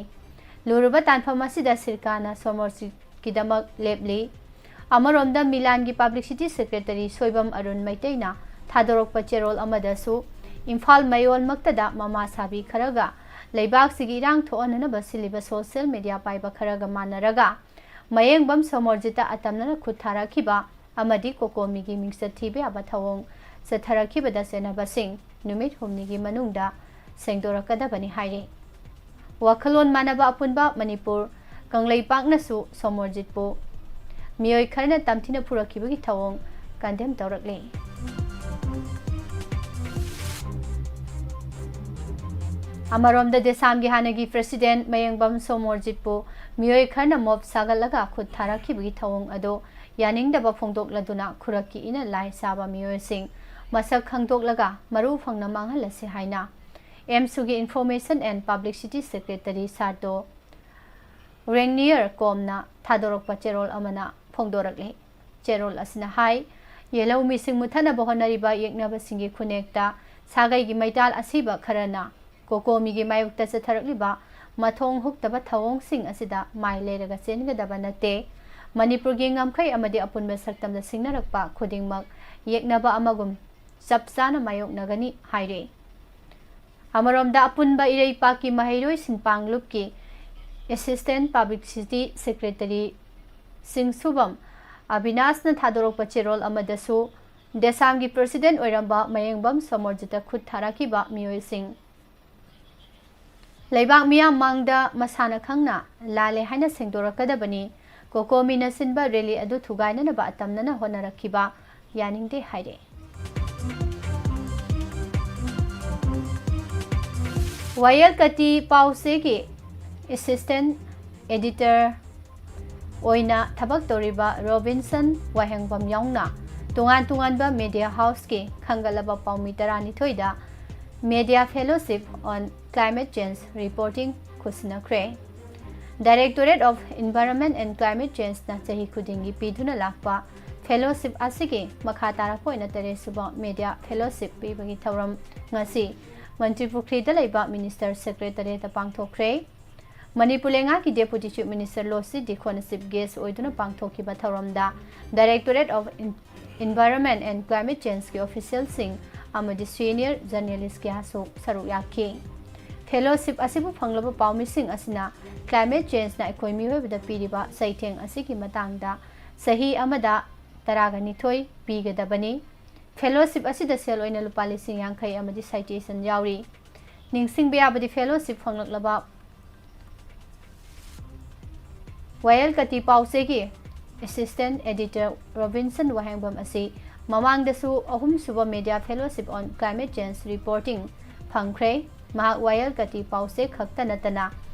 ꯂꯨꯔꯕ ꯇꯥꯟꯐꯝ ꯑꯁꯤꯗ ꯁꯤꯔꯀꯥꯅ ꯁꯣꯃꯣꯔꯖꯤꯠꯀꯤꯗꯃꯛ ꯂꯦꯞꯂꯤ꯫ ꯑꯃꯔꯣꯝꯗ, ꯃꯤꯂꯥꯟꯒꯤ ꯄꯕ꯭ꯂꯤꯁꯤꯇꯤ ꯁꯦꯀ꯭ꯔꯦꯇꯔꯤ ꯁꯣꯏꯕꯝ ꯑꯔꯨꯟ ꯃꯩꯇꯩꯅ ꯊꯥꯗꯣꯔꯛꯄ ꯆꯦꯔꯣꯜ ꯑꯃꯗꯁꯨ ꯏꯝꯐꯥꯜ ꯃꯌꯣꯜꯃꯛꯇꯗ ꯃꯃꯥ ꯁꯥꯕꯤ ꯈꯔꯒ ꯂꯩꯕꯥꯛꯁꯤꯒꯤ ꯏꯔꯥꯡ ꯊꯣꯛꯍꯟꯅꯅꯕ ꯁꯤꯜꯂꯤꯕ ꯁꯣꯁꯤꯌꯦꯜ ꯃꯤꯗꯤꯌꯥ ꯄꯥꯏꯕ ꯈꯔꯒ ꯃꯥꯟꯅꯔꯒ ꯃꯌꯦꯡꯕꯝ ꯁꯣꯃꯣꯔꯖꯤꯠꯇ ꯑꯇꯝꯅꯅ ꯈꯨꯠ ꯊꯥꯔꯛꯈꯤꯕ ꯑꯃꯗꯤ ꯀꯣꯀꯣꯃꯤꯒꯤ ꯃꯤꯡꯆꯠ ꯊꯤꯕ ꯌꯥꯕ ꯊꯧꯑꯣꯡ ꯆꯠꯊꯔꯛꯈꯤꯕꯗ ꯆꯦꯟꯅꯕꯁꯤꯡ ꯅꯨꯃꯤꯠ ꯍꯨꯝꯅꯤꯒꯤ ꯃꯅꯨꯡꯗ ꯁꯦꯡꯗꯣꯔꯛꯀꯗꯕꯅꯤ ꯍꯥꯏꯔꯤ꯫ ꯋꯥꯈꯜꯂꯣꯟ ꯃꯥꯟꯅꯕ ꯑꯄꯨꯟꯕ ꯃꯅꯤꯄꯨꯔ ꯀꯪꯂꯩꯄꯥꯛꯅꯁꯨ ꯁꯣꯃꯣꯔꯖꯤꯠꯄꯨ ꯃꯤꯑꯣꯏ ꯈꯔꯅ ꯇꯝꯊꯤꯅ ꯐꯨꯔꯛꯈꯤꯕꯒꯤ ꯊꯧꯑꯣꯡ ꯀꯟꯗꯦꯝ ꯇꯧꯔꯛꯂꯤ꯫ ꯑꯃꯔꯣꯝꯗ, ꯗꯦꯁꯥꯝꯒꯤ ꯍꯥꯟꯅꯒꯤ ꯄ꯭ꯔꯦꯁꯤꯗꯦꯟꯠ ꯃꯌꯦꯡꯕꯝ ꯁꯣꯃꯣꯔꯖꯤꯠꯄꯨ ꯃꯤꯑꯣꯏ ꯈꯔꯅ ꯃꯣꯞ ꯁꯥꯒꯠꯂꯒ ꯈꯨꯠ ꯊꯥꯔꯛꯈꯤꯕꯒꯤ ꯊꯧꯑꯣꯡ ꯑꯗꯨ ꯌꯥꯅꯤꯡꯗꯕ ꯐꯣꯡꯗꯣꯛꯂꯗꯨꯅ ꯈꯨꯔꯛꯀꯤ ꯏꯅ ꯂꯥꯏ ꯁꯥꯕ ꯃꯤꯑꯣꯏꯁꯤꯡ ꯃꯁꯛ ꯈꯪꯗꯣꯛꯂꯒ ꯃꯔꯨ ꯐꯪꯅ ꯃꯥꯡꯍꯜꯂꯁꯤ ꯍꯥꯏꯅ ꯑꯦꯝꯁꯨꯒꯤ Information and Publicity Secretary ꯁꯥꯔꯇꯣ ꯔꯦꯡꯅꯤꯌꯔ ꯀꯣꯝꯅ ꯊꯥꯗꯣꯔꯛꯄ ꯆꯦꯔꯣꯜ ꯑꯃꯅ ꯐꯣꯡꯗꯣꯔꯛꯂꯤ꯫ ꯆꯦꯔꯣꯜ ꯑꯁꯤꯅ ꯍꯥꯏ, ꯌꯦꯜꯍꯧꯃꯤꯁꯤꯡ ꯃꯨꯠꯊꯅꯕ ꯍꯣꯠꯅꯔꯤꯕ ꯌꯦꯛꯅꯕꯁꯤꯡꯒꯤ ꯈꯨꯟꯅꯦꯛꯇ ꯁꯥꯒꯩꯒꯤ ꯃꯩꯇꯥꯜ ꯑꯁꯤꯕ ꯈꯔꯅ ꯀꯣꯀꯣꯃꯤꯒꯤ ꯃꯥꯌꯣꯛꯇ ꯆꯠꯊꯔꯛꯂꯤꯕ ꯃꯊꯣꯡ ꯍꯨꯛꯇꯕ ꯊꯧꯑꯣꯡꯁꯤꯡ ꯑꯁꯤꯗ ꯃꯥꯏ ꯂꯩꯔꯒ ꯆꯦꯟꯒꯗꯕ ꯅꯠꯇꯦ꯫ ꯃꯅꯤꯄꯨꯔꯒꯤ ꯉꯝꯈꯩ ꯑꯃꯗꯤ ꯑꯄꯨꯟꯕ ꯁꯛꯇꯝꯗ ꯁꯤꯡꯅꯔꯛꯄ ꯈꯨꯗꯤꯡꯃꯛ ꯌꯦꯛꯅꯕ ꯑꯃꯒꯨꯝ ꯆꯞ ꯆꯥꯅ ꯃꯥꯌꯣꯛꯅꯒꯅꯤ ꯍꯥꯏꯔꯤ꯫ ꯑꯃꯔꯣꯝꯗ, ꯑꯄꯨꯟꯕ ꯏꯔꯩꯄꯥꯛꯀꯤ ꯃꯍꯩꯔꯣꯏ ꯁꯤꯟꯄꯥꯡꯂꯨꯞꯀꯤ Assistant Publicity Secretary ꯁꯤꯡꯁꯨꯕꯝ ꯑꯕꯤꯅꯥꯁꯅ ꯊꯥꯗꯣꯔꯛꯄ ꯆꯦꯔꯣꯜ ꯑꯃꯗꯁꯨ ꯗꯦꯁꯥꯝꯒꯤ ꯄ꯭ꯔꯦꯁꯤꯗꯦꯟꯠ ꯑꯣꯏꯔꯝꯕ ꯃꯌꯦꯡꯕꯝ ꯁꯣꯃꯣꯔꯖꯤꯠꯇ ꯈꯨꯠ ꯊꯥꯔꯛꯈꯤꯕ ꯃꯤꯑꯣꯏꯁꯤꯡ꯫ ꯂꯩꯕꯥꯛ ꯃꯤꯌꯥꯝ ꯃꯥꯡꯗ ꯃꯁꯥꯅ ꯈꯪꯅ ꯂꯥꯜꯂꯦ ꯍꯥꯏꯅ ꯁꯦꯡꯗꯣꯔꯛꯀꯗꯕꯅꯤ꯫ ꯀꯣꯀꯣꯃꯤꯅ ꯁꯤꯟꯕ ꯔꯦꯂꯤ ꯑꯗꯨ ꯊꯨꯒꯥꯏꯅꯅꯕ ꯑꯇꯝꯅꯅ ꯍꯣꯠꯅꯔꯛꯈꯤꯕ ꯌꯥꯅꯤꯡꯗꯦ ꯍꯥꯏꯔꯦ꯫ ꯋꯥꯌꯦꯜ ꯀꯇꯤ ꯄꯥꯎꯆꯦꯒꯤ ꯑꯦꯁꯤꯁꯇꯦꯟꯠ ꯑꯦꯗꯤꯇꯔ ꯑꯣꯏꯅ ꯊꯕꯛ ꯇꯧꯔꯤꯕ ꯔꯣꯕꯤꯟꯁꯟ ꯋꯥꯍꯦꯡꯕꯝ ꯌꯥꯎꯅ ꯇꯣꯉꯥꯟ ꯇꯣꯉꯥꯟꯕ ꯃꯦꯗꯤꯌꯥ ꯍꯥꯎꯁꯀꯤ ꯈꯟꯒꯠꯂꯕ ꯄꯥꯎꯃꯤ ꯇꯔꯥꯅꯤꯊꯣꯏꯗ Media Fellowship on Climate Change Reporting ꯈꯨꯠꯁꯤꯟꯅꯈ꯭ꯔꯦ꯫ Directorate of Environment and Climate Changeꯅ ꯆꯍꯤ ꯈꯨꯗꯤꯡꯒꯤ ꯄꯤꯗꯨꯅ ꯂꯥꯛꯄ ꯐꯦꯂꯣꯁꯤꯞ ꯑꯁꯤꯒꯤ ꯃꯈꯥ ꯇꯥꯔꯛꯄ ꯑꯣꯏꯅ ꯇꯔꯦꯠꯁꯨꯕ ꯃꯦꯗꯤꯌꯥ ꯐꯦꯂꯣꯁꯤꯞ ꯄꯤꯕꯒꯤ ꯊꯧꯔꯝ ꯉꯁꯤ ꯃꯟꯇ꯭ꯔꯤ ꯄꯨꯈ꯭ꯔꯤꯗ ꯂꯩꯕ ꯃꯤꯅꯤꯁꯇꯔ ꯁꯦꯀ꯭ꯔꯦꯇꯔꯤꯌꯦꯠꯇ ꯄꯥꯡꯊꯣꯛꯈ꯭ꯔꯦ꯫ ꯃꯅꯤꯄꯨꯔ ꯂꯩꯉꯥꯛꯀꯤ ꯗꯦꯄꯨꯇꯤ ꯆꯤꯐ ꯃꯤꯅꯤꯁꯇꯔ ꯂꯣꯁꯤ ꯗꯤꯈꯣꯅ ꯆꯤꯐ ꯒꯦꯁ ꯑꯣꯏꯗꯨꯅ ꯄꯥꯡꯊꯣꯛꯈꯤꯕ ꯊꯧꯔꯝꯗ Directorate of Environment and Climate Changeꯀꯤ ꯑꯣꯐꯤꯁꯤꯌꯦꯜꯁꯤꯡ ꯑꯃꯗꯤ ꯁꯤꯅꯤꯌꯔ ꯖꯔꯅꯦꯂꯤꯁ ꯀꯌꯥꯁꯨ ꯁꯔꯨꯛ ꯌꯥꯈꯤ꯫ ꯐꯦꯂꯣꯁꯤꯞ ꯑꯁꯤꯕꯨ ꯐꯪꯂꯕ ꯄꯥꯎꯃꯤꯁꯤꯡ ꯑꯁꯤꯅ climate changeꯅ ꯑꯩꯈꯣꯏ ꯃꯤꯑꯣꯏꯕꯗ ꯄꯤꯔꯤꯕ ꯆꯩꯊꯦꯡ ꯑꯁꯤꯒꯤ ꯃꯇꯥꯡꯗ ꯆꯍꯤ ꯑꯃꯗ ꯇꯔꯥꯒ ꯅꯤꯊꯣꯏ ꯄꯤꯒꯗꯕꯅꯤ꯫ ꯐꯦꯂꯣꯁꯤꯞ ꯑꯁꯤꯗ ꯁꯦꯜ ꯑꯣꯏꯅ ꯂꯨꯄꯥ ꯂꯤꯁꯤꯡ ꯌꯥꯡꯈꯩ ꯑꯃꯗꯤ ꯁꯥꯏꯇꯦꯁꯟ ꯌꯥꯎꯔꯤ꯫ ꯅꯤꯡꯁꯤꯡꯕ ꯌꯥꯕꯗꯤ ꯐꯦꯂꯣꯁꯤꯞ ꯐꯪꯂꯛꯂꯕ ꯋꯥꯌꯦꯜ ꯀꯇꯤ ꯄꯥꯎꯆꯦꯒꯤ ꯑꯦꯁꯤꯁꯇꯦꯟꯠ ꯑꯦꯗꯤꯇꯔ ꯔꯣꯕꯤꯟꯁꯟ ꯋꯥꯍꯦꯡꯕꯝ ꯑꯁꯤ ꯃꯃꯥꯡꯗꯁꯨ ꯑꯍꯨꯝꯁꯨꯕ Media Fellowship on Climate Change Reporting ꯐꯪꯈ꯭ꯔꯦ꯫ ꯃꯍꯥꯛ ꯋꯥꯌꯦꯜ ꯀꯇꯤ ꯄꯥꯎꯆꯦ ꯈꯛꯇ ꯅꯠꯇꯅ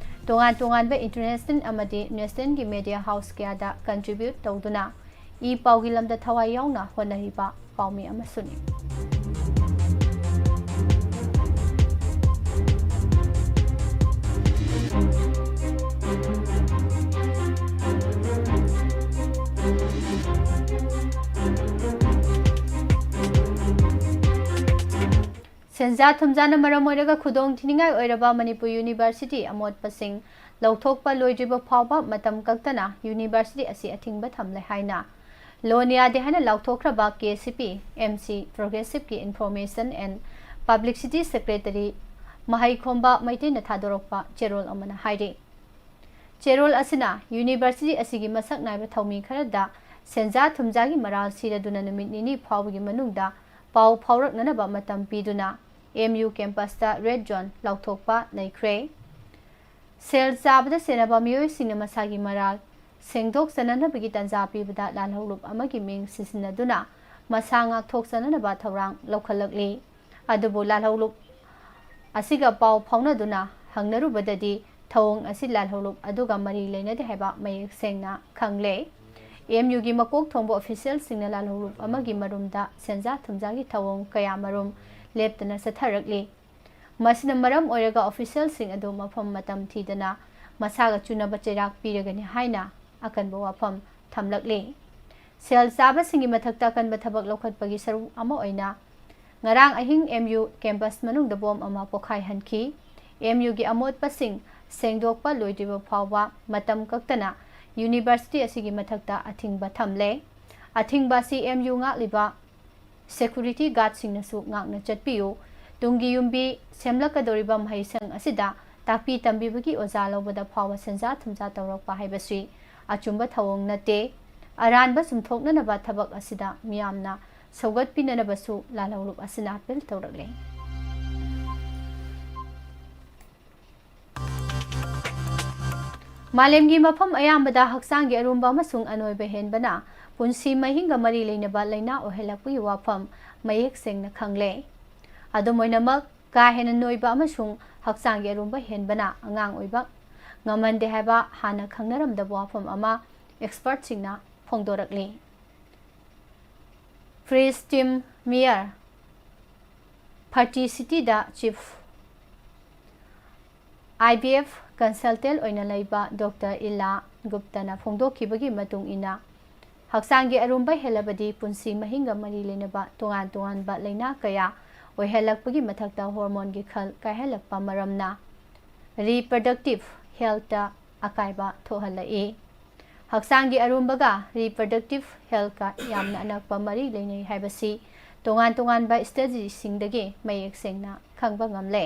ꯇꯣꯉꯥꯟ ꯇꯣꯉꯥꯟꯕ ꯏꯟꯇꯔꯅꯦꯁꯅꯦꯜ ꯑꯃꯗꯤ ꯅꯦꯁꯅꯦꯜꯒꯤ ꯃꯦꯗꯤꯌꯥ ꯍꯥꯎꯁ ꯀꯌꯥꯗ ꯀꯟꯇ꯭ꯔꯤꯕ꯭ꯌꯨꯠ ꯇꯧꯗꯨꯅ ꯏ ꯄꯥꯎꯒꯤ ꯂꯝꯗ ꯊꯋꯥꯏ ꯌꯥꯎꯅ ꯍꯣꯠꯅꯔꯤꯕ ꯄꯥꯎꯃꯤ ꯑꯃꯁꯨꯅꯤ꯫ ꯁꯦꯟꯖꯥ ꯊꯨꯝꯖꯥꯅ ꯃꯔꯝ ꯑꯣꯏꯔꯒ ꯈꯨꯗꯣꯡ ꯊꯤꯅꯤꯡꯉꯥꯏ ꯑꯣꯏꯔꯕ ꯃꯅꯤꯄꯨꯔ ꯌꯨꯅꯤꯚꯔꯁꯤꯇꯤ ꯑꯃꯣꯠꯄꯁꯤꯡ ꯂꯧꯊꯣꯛꯄ ꯂꯣꯏꯗ꯭ꯔꯤꯕ ꯐꯥꯎꯕ ꯃꯇꯝ ꯀꯛꯇꯅ ꯌꯨꯅꯤꯚꯔꯁꯤꯇꯤ ꯑꯁꯤ ꯑꯊꯤꯡꯕ ꯊꯝꯂꯦ ꯍꯥꯏꯅ ꯂꯣꯟ ꯌꯥꯗꯦ ꯍꯥꯏꯅ ꯂꯥꯎꯊꯣꯛꯈ꯭ꯔꯕ ꯀꯦ C P M C Progressiveꯀꯤ Information and Publicity Secretary ꯃꯍꯩꯈꯣꯝꯕ ꯃꯩꯇꯩꯅ ꯊꯥꯗꯣꯔꯛꯄ ꯆꯦꯔꯣꯜ ꯑꯃꯅ ꯍꯥꯏꯔꯤ꯫ ꯆꯦꯔꯣꯜ ꯑꯁꯤꯅ ꯌꯨꯅꯤꯚꯔꯁꯤꯇꯤ ꯑꯁꯤꯒꯤ ꯃꯁꯛ ꯅꯥꯏꯕ ꯊꯧꯃꯤ ꯈꯔꯗ ꯁꯦꯟꯖꯥ ꯊꯨꯝꯖꯥꯒꯤ ꯃꯔꯥꯜ ꯁꯤꯔꯗꯨꯅ ꯅꯨꯃꯤꯠ ꯅꯤꯅꯤ ꯐꯥꯎꯕꯒꯤ ꯃꯅꯨꯡꯗ ꯄꯥꯎ ꯐꯥꯎꯔꯛꯅꯅꯕ ꯃꯇꯝ ꯄꯤꯗꯨꯅ ꯑꯦꯝ ꯌꯨ ꯀꯦꯝꯄꯁꯇ ꯔꯦꯗ ꯖꯣꯟ ꯂꯥꯎꯊꯣꯛꯄ ꯂꯩꯈ꯭ꯔꯦ꯫ ꯁꯦꯜ ꯆꯥꯕꯗ ꯁꯦꯟꯅꯕ ꯃꯤꯑꯣꯏꯁꯤꯡꯅ ꯃꯁꯥꯒꯤ ꯃꯔꯥꯜ ꯁꯦꯡꯗꯣꯛꯆꯅꯅꯕꯒꯤ ꯇꯥꯟꯖꯥ ꯄꯤꯕꯗ ꯂꯥꯜꯍꯧꯂꯨꯞ ꯑꯃꯒꯤ ꯃꯤꯡ ꯁꯤꯖꯤꯟꯅꯗꯨꯅ ꯃꯁꯥ ꯉꯥꯛꯊꯣꯛꯆꯅꯅꯕ ꯊꯧꯔꯥꯡ ꯂꯧꯈꯠꯂꯛꯂꯤ꯫ ꯑꯗꯨꯕꯨ ꯂꯥꯜꯍꯧꯂꯨꯞ ꯑꯁꯤꯒ ꯄꯥꯎ ꯐꯥꯎꯅꯗꯨꯅ ꯍꯪꯅꯔꯨꯕꯗꯗꯤ ꯊꯧꯑꯣꯡ ꯑꯁꯤ ꯂꯥꯜꯍꯧꯂꯨꯞ ꯑꯗꯨꯒ ꯃꯔꯤ ꯂꯩꯅꯗꯦ ꯍꯥꯏꯕ ꯃꯌꯦꯛ ꯁꯦꯡꯅ ꯈꯪꯂꯦ꯫ ꯑꯦꯝ ꯌꯨꯒꯤ ꯃꯀꯣꯛ ꯊꯣꯡꯕ ꯑꯣꯐꯤꯁꯤꯌꯦꯜꯁꯤꯡꯅ ꯂꯥꯜꯍꯧꯂꯨꯞ ꯑꯃꯒꯤ ꯃꯔꯨꯝꯗ ꯁꯦꯟꯖꯥ ꯊꯨꯝꯖꯥꯒꯤ ꯊꯧꯑꯣꯡ ꯀꯌꯥ ꯃꯔꯨꯝ ꯂꯦꯞꯇꯅ ꯆꯠꯊꯔꯛꯂꯤ꯫ ꯃꯁꯤꯅ ꯃꯔꯝ ꯑꯣꯏꯔꯒ ꯑꯣꯐꯤꯁꯤꯌꯦꯜꯁꯤꯡ ꯑꯗꯨ ꯃꯐꯝ ꯃꯇꯝ ꯊꯤꯗꯅ ꯃꯁꯥꯒ ꯆꯨꯅꯕ ꯆꯩꯔꯥꯛ ꯄꯤꯔꯒꯅꯤ ꯍꯥꯏꯅ ꯑꯀꯟꯕ ꯋꯥꯐꯝ ꯊꯝꯂꯛꯂꯤ꯫ ꯁꯦꯜ ꯆꯥꯕꯁꯤꯡꯒꯤ ꯃꯊꯛꯇ ꯑꯀꯟꯕ ꯊꯕꯛ ꯂꯧꯈꯠꯄꯒꯤ ꯁꯔꯨꯛ ꯑꯃ ꯑꯣꯏꯅ ꯉꯔꯥꯡ ꯑꯍꯤꯡ ꯑꯦꯝ ꯌꯨ ꯀꯦꯝꯄꯁ ꯃꯅꯨꯡꯗ ꯕꯣꯝ ꯑꯃ ꯄꯣꯈꯥꯏꯍꯟꯈꯤ꯫ ꯑꯦꯝ ꯌꯨꯒꯤ ꯑꯃꯣꯠꯄꯁꯤꯡ ꯁꯦꯡꯗꯣꯛꯄ ꯂꯣꯏꯗ꯭ꯔꯤꯕ ꯐꯥꯎꯕ ꯃꯇꯝ ꯀꯛꯇꯅ ꯌꯨꯅꯤꯚꯔꯁꯤꯇꯤ ꯑꯁꯤꯒꯤ ꯃꯊꯛꯇ ꯑꯊꯤꯡꯕ ꯊꯝꯂꯦ꯫ ꯑꯊꯤꯡꯕ ꯑꯁꯤ ꯑꯦꯝ ꯌꯨ ꯉꯥꯛꯂꯤꯕ ꯁꯦꯀꯨꯔꯤꯇꯤ ꯒꯥꯔꯗꯁꯤꯡꯅꯁꯨ ꯉꯥꯛꯅ ꯆꯠꯄꯤꯌꯨ꯫ ꯇꯨꯡꯒꯤ ꯌꯨꯝꯕꯤ ꯁꯦꯝꯂꯛꯀꯗꯧꯔꯤꯕ ꯃꯍꯩꯁꯪ ꯑꯁꯤꯗ ꯇꯥꯛꯄꯤ ꯇꯝꯕꯤꯕꯒꯤ ꯑꯣꯖꯥ ꯂꯧꯕꯗ ꯐꯥꯎꯕ ꯁꯦꯟꯖꯥ ꯊꯨꯝꯖꯥ ꯇꯧꯔꯛꯄ ꯍꯥꯏꯕꯁꯤ ꯑꯆꯨꯝꯕ ꯊꯧꯑꯣꯡ ꯅꯠꯇꯦ꯫ ꯑꯔꯥꯟꯕ ꯆꯨꯝꯊꯣꯛꯅꯅꯕ ꯊꯕꯛ ꯑꯁꯤꯗ ꯃꯤꯌꯥꯝꯅ ꯁꯧꯒꯠꯄꯤꯅꯅꯕꯁꯨ ꯂꯥꯜꯍꯧꯂꯨꯞ ꯑꯁꯤꯅ ꯑꯄꯤꯜ ꯇꯧꯔꯛꯂꯦ꯫ ꯃꯥꯂꯦꯝꯒꯤ ꯃꯐꯝ ꯑꯌꯥꯝꯕꯗ ꯍꯛꯆꯥꯡꯒꯤ ꯑꯔꯨꯝꯕ ꯑꯃꯁꯨꯡ ꯑꯅꯣꯏꯕ ꯍꯦꯟꯕꯅ ꯄꯨꯟꯁꯤ ꯃꯍꯤꯡꯒ ꯃꯔꯤ ꯂꯩꯅꯕ ꯂꯥꯏꯅꯥ ꯑꯣꯏꯍꯜꯂꯛꯄꯒꯤ ꯋꯥꯐꯝ ꯃꯌꯦꯛ ꯁꯦꯡꯅ ꯈꯪꯂꯦ꯫ ꯑꯗꯨꯝ ꯑꯣꯏꯅꯃꯛ, ꯀꯥ ꯍꯦꯟꯅ ꯅꯣꯏꯕ ꯑꯃꯁꯨꯡ ꯍꯛꯆꯥꯡꯒꯤ ꯑꯔꯨꯝꯕ ꯍꯦꯟꯕꯅ ꯑꯉꯥꯡ ꯑꯣꯏꯕ ꯉꯝꯍꯟꯗꯦ ꯍꯥꯏꯕ ꯍꯥꯟꯅ ꯈꯪꯅꯔꯝꯗꯕ ꯋꯥꯐꯝ ꯑꯃ ꯑꯦꯛꯁꯄꯔꯠꯁꯤꯡꯅ ꯐꯣꯡꯗꯣꯔꯛꯂꯤ꯫ ꯐ꯭ꯔꯤꯁ ꯇꯤꯝ ꯃꯤꯌꯔ, ꯐꯔꯇꯤꯁꯤꯇꯤꯗ ꯆꯤꯐ ꯑꯥꯏ ꯕꯤ ꯑꯦꯐ ꯀꯟꯁꯜꯇꯦꯟ ꯑꯣꯏꯅ ꯂꯩꯕ ꯗꯣꯛꯇꯔ ꯏꯂꯥ ꯒꯨꯞꯇꯅ ꯐꯣꯡꯗꯣꯛꯈꯤꯕꯒꯤ ꯃꯇꯨꯡ ꯏꯟꯅ, ꯍꯛꯆꯥꯡꯒꯤ ꯑꯔꯨꯝꯕ ꯍꯦꯜꯂꯕꯗꯤ ꯄꯨꯟꯁꯤ ꯃꯍꯤꯡꯒ ꯃꯔꯤ ꯂꯩꯅꯕ ꯇꯣꯉꯥꯟ ꯇꯣꯉꯥꯟꯕ ꯂꯥꯏꯅꯥ ꯀꯌꯥ ꯑꯣꯏꯍꯜꯂꯛꯄꯒꯤ ꯃꯊꯛꯇ ꯍꯣꯔꯃꯣꯟꯒꯤ ꯈꯜ ꯀꯥꯏꯍꯜꯂꯛꯄ ꯃꯔꯝꯅ ꯔꯤꯄ꯭ꯔꯗꯛꯇꯤꯚ ꯍꯦꯜꯊꯇ ꯑꯀꯥꯏꯕ ꯊꯣꯛꯍꯜꯂꯛꯏ꯫ ꯍꯛꯆꯥꯡꯒꯤ ꯑꯔꯨꯝꯕꯒ ꯔꯤꯄ꯭ꯔꯗꯛꯇꯤꯚ ꯍꯦꯜꯊꯀ ꯌꯥꯝꯅ ꯑꯅꯛꯄ ꯃꯔꯤ ꯂꯩꯅꯩ ꯍꯥꯏꯕꯁꯤ ꯇꯣꯉꯥꯟ ꯇꯣꯉꯥꯟꯕ ꯁ꯭ꯇꯗꯤꯁꯤꯡꯗꯒꯤ ꯃꯌꯦꯛ ꯁꯦꯡꯅ ꯈꯪꯕ ꯉꯝꯂꯦ꯫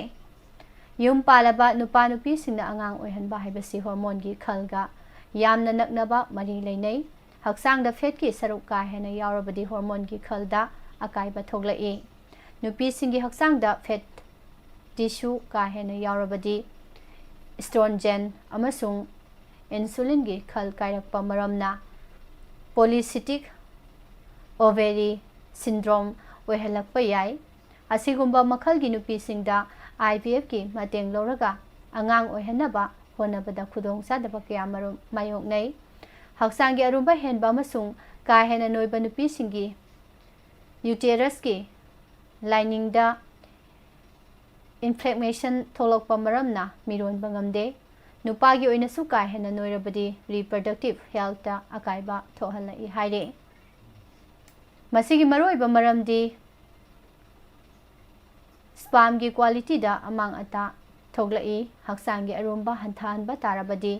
ꯌꯨꯝ ꯄꯥꯜꯂꯕ ꯅꯨꯄꯥ ꯅꯨꯄꯤꯁꯤꯡꯅ ꯑꯉꯥꯡ ꯑꯣꯏꯍꯟꯕ ꯍꯥꯏꯕꯁꯤ ꯍꯣꯔꯃꯣꯟꯒꯤ ꯈꯜꯒ ꯌꯥꯝꯅ ꯅꯛꯅꯕ ꯃꯔꯤ ꯂꯩꯅꯩ꯫ ꯍꯛꯆꯥꯡꯗ ꯐꯦꯠꯀꯤ ꯁꯔꯨꯛ ꯀꯥ ꯍꯦꯟꯅ ꯌꯥꯎꯔꯕꯗꯤ ꯍꯣꯔꯃꯣꯟꯒꯤ ꯈꯜꯗ ꯑꯀꯥꯏꯕ ꯊꯣꯛꯂꯛꯏ꯫ ꯅꯨꯄꯤꯁꯤꯡꯒꯤ ꯍꯛꯆꯥꯡꯗ ꯐꯦꯠ ꯇꯤꯁꯨ ꯀꯥ ꯍꯦꯟꯅ ꯌꯥꯎꯔꯕꯗꯤ ꯏꯁꯇ꯭ꯔꯣꯟꯖꯦꯟ ꯑꯃꯁꯨꯡ ꯏꯟꯁꯨꯂꯤꯟꯒꯤ ꯈꯜ ꯀꯥꯏꯔꯛꯄ ꯃꯔꯝꯅ ꯄꯣꯂꯤꯁꯤꯁꯇꯤꯛ ꯑꯣꯚꯦꯔꯤ ꯁꯤꯟꯗ꯭ꯔꯣꯝ ꯑꯣꯏꯍꯜꯂꯛꯄ ꯌꯥꯏ꯫ ꯑꯁꯤꯒꯨꯝꯕ ꯃꯈꯜꯒꯤ ꯅꯨꯄꯤꯁꯤꯡꯗ ꯑꯥꯏ ꯚꯤ ꯑꯦꯐꯀꯤ ꯃꯇꯦꯡ ꯂꯧꯔꯒ ꯑꯉꯥꯡ ꯑꯣꯏꯍꯟꯅꯕ ꯍꯣꯠꯅꯕꯗ ꯈꯨꯗꯣꯡꯆꯥꯗꯕ ꯀꯌꯥꯃꯔꯨꯝ ꯃꯥꯌꯣꯛꯅꯩ꯫ ꯍꯛꯆꯥꯡꯒꯤ ꯑꯔꯨꯝꯕ ꯍꯦꯟꯕ ꯑꯃꯁꯨꯡ ꯀꯥ ꯍꯦꯟꯅ ꯅꯣꯏꯕ ꯅꯨꯄꯤꯁꯤꯡꯒꯤ ꯌꯨꯇꯦꯔꯁꯀꯤ ꯂꯥꯏꯅꯤꯡꯗ ꯏꯟꯐ꯭ꯂꯦꯃꯦꯁꯟ ꯊꯣꯛꯂꯛꯄ ꯃꯔꯝꯅ ꯃꯤꯔꯣꯟꯕ ꯉꯝꯗꯦ꯫ ꯅꯨꯄꯥꯒꯤ ꯑꯣꯏꯅꯁꯨ ꯀꯥ ꯍꯦꯟꯅ ꯅꯣꯏꯔꯕꯗꯤ ꯔꯤꯄ꯭ꯔꯗꯛꯇꯤꯚ ꯍꯦꯜꯊꯇ ꯑꯀꯥꯏꯕ ꯊꯣꯛꯍꯜꯂꯛꯏ ꯍꯥꯏꯔꯤ꯫ ꯃꯁꯤꯒꯤ ꯃꯔꯨꯑꯣꯏꯕ ꯃꯔꯝꯗꯤ ꯁ꯭ꯄꯥꯝꯒꯤ ꯀ꯭ꯋꯥꯂꯤꯇꯤꯗ ꯑꯃꯥꯡ ꯑꯇꯥ ꯊꯣꯛꯂꯛꯏ꯫ ꯍꯛꯆꯥꯡꯒꯤ ꯑꯔꯨꯝꯕ ꯍꯟꯊꯍꯟꯕ ꯇꯥꯔꯕꯗꯤ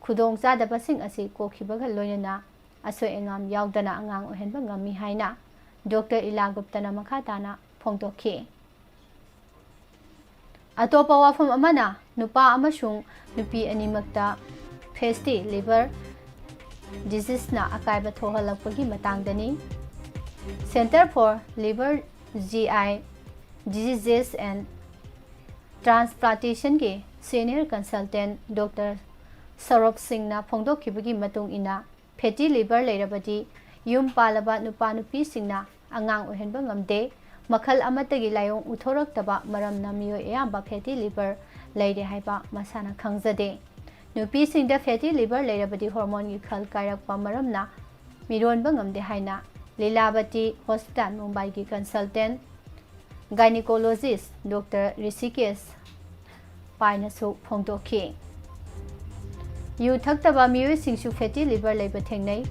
ꯈꯨꯗꯣꯡꯆꯥꯗꯕꯁꯤꯡ ꯑꯁꯤ ꯀꯣꯛꯈꯤꯕꯒ ꯂꯣꯏꯅꯅ ꯑꯁꯣꯏ ꯑꯉꯥꯝ ꯌꯥꯎꯗꯅ ꯑꯉꯥꯡ ꯑꯣꯏꯍꯟꯕ ꯉꯝꯃꯤ ꯍꯥꯏꯅ ꯗꯣꯛꯇꯔ ꯏꯂꯥ ꯒꯨꯞꯇꯅ ꯃꯈꯥ ꯇꯥꯅ ꯐꯣꯡꯗꯣꯛꯈꯤ꯫ ꯑꯇꯣꯞꯄ ꯋꯥꯐꯝ ꯑꯃꯅ, ꯅꯨꯄꯥ ꯑꯃꯁꯨꯡ ꯅꯨꯄꯤ ꯑꯅꯤꯃꯛꯇ ꯐꯦꯇꯤ ꯂꯤꯚꯔ ꯗꯤꯖꯤꯖꯅ ꯑꯀꯥꯏꯕ ꯊꯣꯛꯍꯜꯂꯛꯄꯒꯤ ꯃꯇꯥꯡꯗꯅꯤ꯫ Centre for Liver, G I Diseases and Transplantationꯒꯤ ꯁꯦꯅꯤꯌꯔ ꯀꯟꯁꯜꯇꯦꯟꯠ ꯗꯣꯛꯇꯔ ꯁꯧꯔꯚ ꯁꯤꯡꯅ ꯐꯣꯡꯗꯣꯛꯈꯤꯕꯒꯤ ꯃꯇꯨꯡ ꯏꯟꯅ, ꯐꯦꯇꯤ ꯂꯤꯚꯔ ꯂꯩꯔꯕꯗꯤ ꯌꯨꯝ ꯄꯥꯜꯂꯕ ꯅꯨꯄꯥ ꯅꯨꯄꯤꯁꯤꯡꯅ ꯑꯉꯥꯡ ꯑꯣꯏꯍꯟꯕ ꯉꯝꯗꯦ꯫ ꯃꯈꯜ ꯑꯃꯠꯇꯒꯤ ꯂꯥꯏꯑꯣꯡ ꯎꯠꯊꯣꯔꯛꯇꯕ ꯃꯔꯝꯅ ꯃꯤꯑꯣꯏ ꯑꯌꯥꯝꯕ ꯐꯦꯇꯤ ꯂꯤꯚꯔ ꯂꯩꯔꯦ ꯍꯥꯏꯕ ꯃꯁꯥꯅ ꯈꯪꯖꯗꯦ꯫ ꯅꯨꯄꯤꯁꯤꯡꯗ ꯐꯦꯇꯤ ꯂꯤꯚꯔ ꯂꯩꯔꯕꯗꯤ ꯍꯣꯔꯃꯣꯟꯒꯤ ꯈꯜ ꯀꯥꯏꯔꯛꯄ ꯃꯔꯝꯅ ꯃꯤꯔꯣꯟꯕ ꯉꯝꯗꯦ ꯍꯥꯏꯅ ꯂꯤꯂꯥꯕꯇꯤ ꯍꯣꯁꯄꯤꯇꯥꯜ ꯃꯨꯝꯕꯥꯏꯒꯤ ꯀꯟꯁꯜꯇꯦꯟꯠ ꯒꯥꯏꯅꯤꯀꯣꯂꯣꯖꯤꯁ ꯗꯣꯛꯇꯔ ꯔꯤꯁꯤꯀꯦꯁ ꯄꯥꯏꯅꯁꯨ ꯐꯣꯡꯗꯣꯛꯈꯤ꯫ ꯌꯨ ꯊꯛꯇꯕ ꯃꯤꯑꯣꯏꯁꯤꯡꯁꯨ ꯐꯦꯇꯤ ꯂꯤꯚꯔ ꯂꯩꯕ ꯊꯦꯡꯅꯩ꯫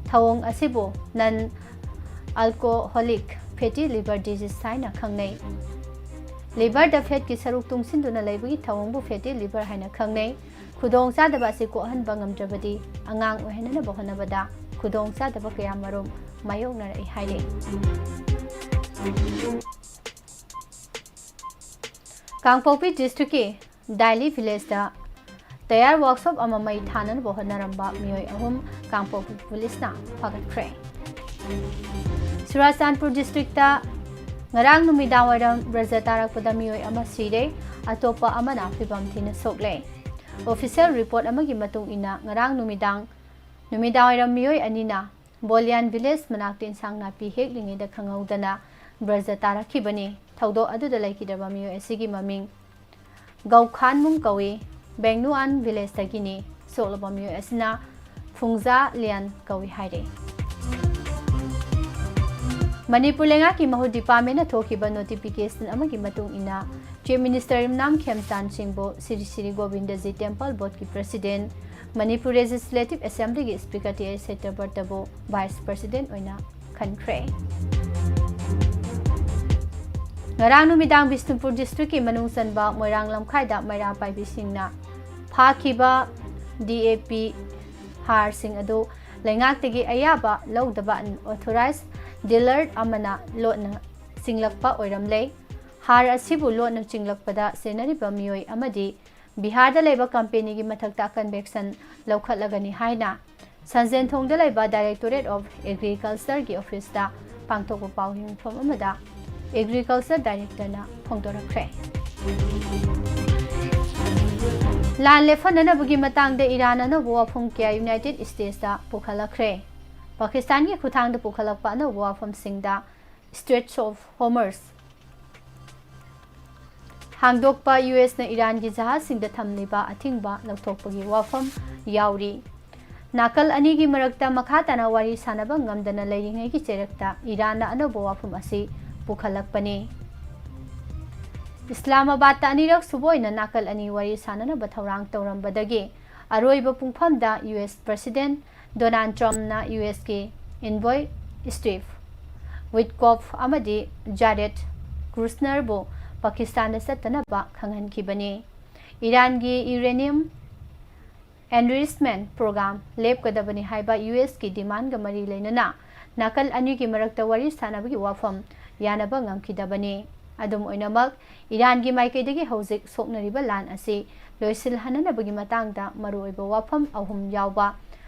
ꯊꯧꯑꯣꯡ ꯑꯁꯤꯕꯨ ꯅꯟ ꯑꯜꯀꯣꯍꯣꯂꯤꯛ ꯐꯦꯇꯤ ꯂꯤꯚꯔ ꯗꯤꯖꯤꯖ ꯍꯥꯏꯅ ꯈꯪꯅꯩ꯫ ꯂꯤꯚꯔꯗ ꯐꯦꯠꯀꯤ ꯁꯔꯨꯛ ꯇꯨꯡꯁꯤꯟꯗꯨꯅ ꯂꯩꯕꯒꯤ ꯊꯧꯑꯣꯡꯕꯨ ꯐꯦꯇꯤ ꯂꯤꯚꯔ ꯍꯥꯏꯅ ꯈꯪꯅꯩ꯫ ꯈꯨꯗꯣꯡꯆꯥꯗꯕ ꯑꯁꯤ ꯀꯣꯛꯍꯟꯕ ꯉꯝꯗ꯭ꯔꯕꯗꯤ ꯑꯉꯥꯡ ꯑꯣꯏꯍꯟꯅꯕ ꯍꯣꯠꯅꯕꯗ ꯈꯨꯗꯣꯡꯆꯥꯗꯕ ꯀꯌꯥꯃꯔꯨꯝ ꯃꯥꯌꯣꯛꯅꯔꯛꯏ ꯍꯥꯏꯔꯤ꯫ ꯀꯥꯡꯄꯣꯛꯄꯤ ꯗꯤꯁꯇ꯭ꯔꯤꯛꯀꯤ ꯗꯥꯏꯂꯤ ꯚꯤꯂꯦꯖꯇ ꯇꯌꯥꯔ ꯋꯥꯔꯛꯁꯣꯞ ꯑꯃ ꯃꯩ ꯊꯥꯅꯅꯕ ꯍꯣꯠꯅꯔꯝꯕ ꯃꯤꯑꯣꯏ ꯑꯍꯨꯝ ꯀꯥꯡꯄꯣꯛꯄꯤ ꯄꯨꯂꯤꯁꯅ ꯐꯥꯒꯠꯈ꯭ꯔꯦ꯫ ꯆꯨꯔꯥꯆꯥꯟꯄꯨꯔ ꯗꯤꯁꯇ꯭ꯔꯤꯛꯇ ꯉꯔꯥꯡ ꯅꯨꯃꯤꯗꯥꯡꯋꯥꯏꯔꯝ ꯕ꯭ꯔꯖ ꯇꯥꯔꯛꯄꯗ ꯃꯤꯑꯣꯏ ꯑꯃ ꯁꯤꯔꯦ, ꯑꯇꯣꯞꯄ ꯑꯃꯅ ꯐꯤꯕꯝ ꯊꯤꯅ ꯁꯣꯛꯂꯦ꯫ ꯑꯣꯐꯤꯁꯤꯌꯦꯜ ꯔꯤꯄꯣꯔꯠ ꯑꯃꯒꯤ ꯃꯇꯨꯡ ꯏꯟꯅ, ꯉꯔꯥꯡ ꯅꯨꯃꯤꯗꯥꯡ, ꯅꯨꯃꯤꯗꯥꯡꯋꯥꯏꯔꯝ ꯃꯤꯑꯣꯏ ꯑꯅꯤꯅ ꯕꯣꯂꯤꯌꯥꯟ ꯚꯤꯂꯦꯖ ꯃꯅꯥꯛꯇ ꯏꯟꯁꯥꯡ ꯅꯥꯄꯤ ꯍꯦꯛꯂꯤꯉꯩꯗ ꯈꯪꯍꯧꯗꯅ ꯕ꯭ꯔꯖ ꯇꯥꯔꯛꯈꯤꯕꯅꯤ꯫ ꯊꯧꯗꯣꯛ ꯑꯗꯨꯗ ꯂꯩꯈꯤꯗ꯭ꯔꯕ ꯃꯤꯑꯣꯏ ꯑꯁꯤꯒꯤ ꯃꯃꯤꯡ ꯒꯧꯈꯥꯟꯃꯨꯡ ꯀꯧꯏ꯫ ꯕꯦꯡꯅꯨꯑꯥꯟ ꯚꯤꯂꯦꯖꯇꯒꯤꯅꯤ꯫ ꯁꯣꯛꯂꯕ ꯃꯤꯑꯣꯏ ꯑꯁꯤꯅ ꯐꯨꯡꯖꯥ ꯂꯤꯌꯥꯟ ꯀꯧꯏ ꯍꯥꯏꯔꯤ꯫ ꯃꯅꯤꯄꯨꯔ ꯂꯩꯉꯥꯛꯀꯤ ꯃꯍꯨꯠ ꯗꯤꯄꯥꯔꯠꯃꯦꯟꯅ ꯊꯣꯛꯈꯤꯕ ꯅꯣꯇꯤꯐꯤꯀꯦꯁꯟ ꯑꯃꯒꯤ ꯃꯇꯨꯡ ꯏꯟꯅ, ꯆꯤꯐ ꯃꯤꯅꯤꯁꯇꯔ ꯌꯨꯝꯅꯥꯝ ꯈꯦꯝꯆꯥꯟ ꯁꯤꯡꯕꯨ ꯁꯤꯔꯤ ꯁꯤꯔꯤ ꯒꯣꯕꯤꯟꯗꯖꯤ ꯇꯦꯝꯄꯜ ꯕꯣꯔꯗꯀꯤ ꯄ꯭ꯔꯁꯤꯗꯦꯟ, ꯃꯅꯤꯄꯨꯔ ꯂꯦꯖꯤꯁꯂꯦꯇꯤꯚ ꯑꯦꯁꯦꯝꯕ꯭ꯂꯤꯒꯤ ꯁ꯭ꯄꯤꯀꯔ ꯇꯤ ꯑꯥꯏ ꯁꯇ꯭ꯌꯕ꯭ꯔꯇꯕꯨ ꯚꯥꯏꯁ ꯄ꯭ꯔꯁꯤꯗꯦꯟ ꯑꯣꯏꯅ ꯈꯟꯈ꯭ꯔꯦ꯫ ꯉꯔꯥꯡ ꯅꯨꯃꯤꯗꯥꯡ ꯕꯤꯁꯅꯨꯄꯨꯔ ꯗꯤꯁꯇ꯭ꯔꯤꯛꯀꯤ ꯃꯅꯨꯡ ꯆꯟꯕ ꯃꯣꯏꯔꯥꯡ ꯂꯝꯈꯥꯏꯗ ꯃꯩꯔꯥ ꯄꯥꯏꯕꯤꯁꯤꯡꯅ ꯐꯥꯈꯤꯕ ꯗꯤ ꯑꯦ ꯄꯤ ꯍꯥꯔꯁꯤꯡ ꯑꯗꯨ ꯂꯩꯉꯥꯛꯇꯒꯤ ꯑꯌꯥꯕ ꯂꯧꯗꯕ ꯑꯟꯑꯣꯊꯣꯔꯥꯏꯖ ꯗꯤꯂꯔ ꯑꯃꯅ ꯂꯣꯠꯅ ꯆꯤꯡꯂꯛꯄ ꯑꯣꯏꯔꯝꯂꯦ꯫ ꯍꯥꯔ ꯑꯁꯤꯕꯨ ꯂꯣꯠꯅ ꯆꯤꯡꯂꯛꯄꯗ ꯆꯦꯟꯅꯔꯤꯕ ꯃꯤꯑꯣꯏ ꯑꯃꯗꯤ ꯕꯤꯍꯥꯔꯗ ꯂꯩꯕ ꯀꯝꯄꯦꯅꯤꯒꯤ ꯃꯊꯛꯇ ꯀꯟꯚꯦꯛꯁꯟ ꯂꯧꯈꯠꯂꯒꯅꯤ ꯍꯥꯏꯅ ꯁꯟꯖꯦꯟꯊꯣꯡꯗ ꯂꯩꯕ ꯗꯥꯏꯔꯦꯛꯇꯣꯔꯦꯠ ꯑꯣꯐ ꯑꯦꯒ꯭ꯔꯤꯀꯜꯆꯔꯒꯤ ꯑꯣꯐꯤꯁꯇ ꯄꯥꯡꯊꯣꯛꯄ ꯄꯥꯎ ꯌꯦꯡꯐꯝ ꯑꯃꯗ ꯑꯦꯒ꯭ꯔꯤꯀꯜꯆꯔ ꯗꯥꯏꯔꯦꯛꯇꯔꯅ ꯐꯣꯡꯗꯣꯔꯛꯈ꯭ꯔꯦ꯫ ꯂꯥꯟ ꯂꯦꯞꯍꯟꯅꯅꯕꯒꯤ ꯃꯇꯥꯡꯗ ꯏꯔꯥꯟ ꯑꯅꯧꯕ ꯋꯥꯐꯝ ꯀꯌꯥ ꯌꯨꯅꯥꯏꯇꯦꯗ ꯁ꯭ꯇꯦꯠꯁꯇ ꯄꯨꯈꯠꯂꯛꯈ꯭ꯔꯦ꯫ ꯄꯥꯀꯤꯁꯇꯥꯟꯒꯤ ꯈꯨꯠꯊꯥꯡꯗ ꯄꯨꯈꯠꯂꯛꯄ ꯑꯅꯧꯕ ꯋꯥꯐꯝꯁꯤꯡꯗ Straits of Hormuz ꯍꯥꯡꯗꯣꯛꯄ, ꯌꯨ ꯑꯦꯁꯅ ꯏꯔꯥꯟꯒꯤ ꯖꯍꯥꯖꯁꯤꯡꯗ ꯊꯝꯂꯤꯕ ꯑꯊꯤꯡꯕ ꯂꯧꯊꯣꯛꯄꯒꯤ ꯋꯥꯐꯝ ꯌꯥꯎꯔꯤ꯫ ꯅꯥꯀꯜ ꯑꯅꯤꯒꯤ ꯃꯔꯛꯇ ꯃꯈꯥ ꯇꯥꯅ ꯋꯥꯔꯤ ꯁꯥꯅꯕ ꯉꯝꯗꯅ ꯂꯩꯔꯤꯉꯩꯒꯤ ꯆꯩꯔꯛꯇ ꯏꯔꯥꯟꯅ ꯑꯅꯧꯕ ꯋꯥꯐꯝ ꯑꯁꯤ ꯄꯨꯈꯠꯂꯛꯄꯅꯤ꯫ ꯏꯁꯂꯥꯃꯥꯕꯥꯗꯇ ꯑꯅꯤꯔꯛ ꯁꯨꯕ ꯑꯣꯏꯅ ꯅꯥꯀꯜ ꯑꯅꯤ ꯋꯥꯔꯤ ꯁꯥꯅꯅꯕ ꯊꯧꯔꯥꯡ ꯇꯧꯔꯝꯕꯗꯒꯤ ꯑꯔꯣꯏꯕ ꯄꯨꯡꯐꯝꯗ ꯌꯨ ꯑꯦꯁ ꯄ꯭ꯔꯁꯤꯗꯦꯟ ꯗꯣꯅꯥꯜꯗ ꯇ꯭ꯔꯝꯞꯅ ꯌꯨ ꯑꯦꯁꯀꯤ ꯏꯟꯚꯣꯏ ꯁ꯭ꯇꯤꯚ ꯋꯤꯠꯀꯣꯐ ꯑꯃꯗꯤ ꯖꯥꯔꯦꯗ ꯀꯨꯁꯅꯔꯕꯨ ꯄꯥꯀꯤꯁꯇꯥꯟꯗ ꯆꯠꯇꯅꯕ ꯈꯪꯍꯟꯈꯤꯕꯅꯤ꯫ ꯏꯔꯥꯟꯒꯤ ꯌꯨꯔꯦꯅꯤꯌꯝ ꯑꯦꯟꯔꯤꯆꯃꯦꯟꯠ ꯄ꯭ꯔꯣꯒ꯭ꯔꯥꯝ ꯂꯦꯞꯀꯗꯕꯅꯤ ꯍꯥꯏꯕ ꯌꯨ ꯑꯦꯁꯀꯤ ꯗꯤꯃꯥꯟꯒ ꯃꯔꯤ ꯂꯩꯅꯅ ꯅꯥꯀꯜ ꯑꯅꯤꯒꯤ ꯃꯔꯛꯇ ꯋꯥꯔꯤ ꯁꯥꯅꯕꯒꯤ ꯋꯥꯐꯝ ꯌꯥꯅꯕ ꯉꯝꯈꯤꯗꯕꯅꯤ꯫ ꯑꯗꯨꯝ ꯑꯣꯏꯅꯃꯛ, ꯏꯔꯥꯟꯒꯤ ꯃꯥꯏꯀꯩꯗꯒꯤ ꯍꯧꯖꯤꯛ ꯁꯣꯛꯅꯔꯤꯕ ꯂꯥꯟ ꯑꯁꯤ ꯂꯣꯏꯁꯤꯜꯍꯟꯅꯅꯕꯒꯤ ꯃꯇꯥꯡꯗ ꯃꯔꯨꯑꯣꯏꯕ ꯋꯥꯐꯝ ꯑꯍꯨꯝ ꯌꯥꯎꯕ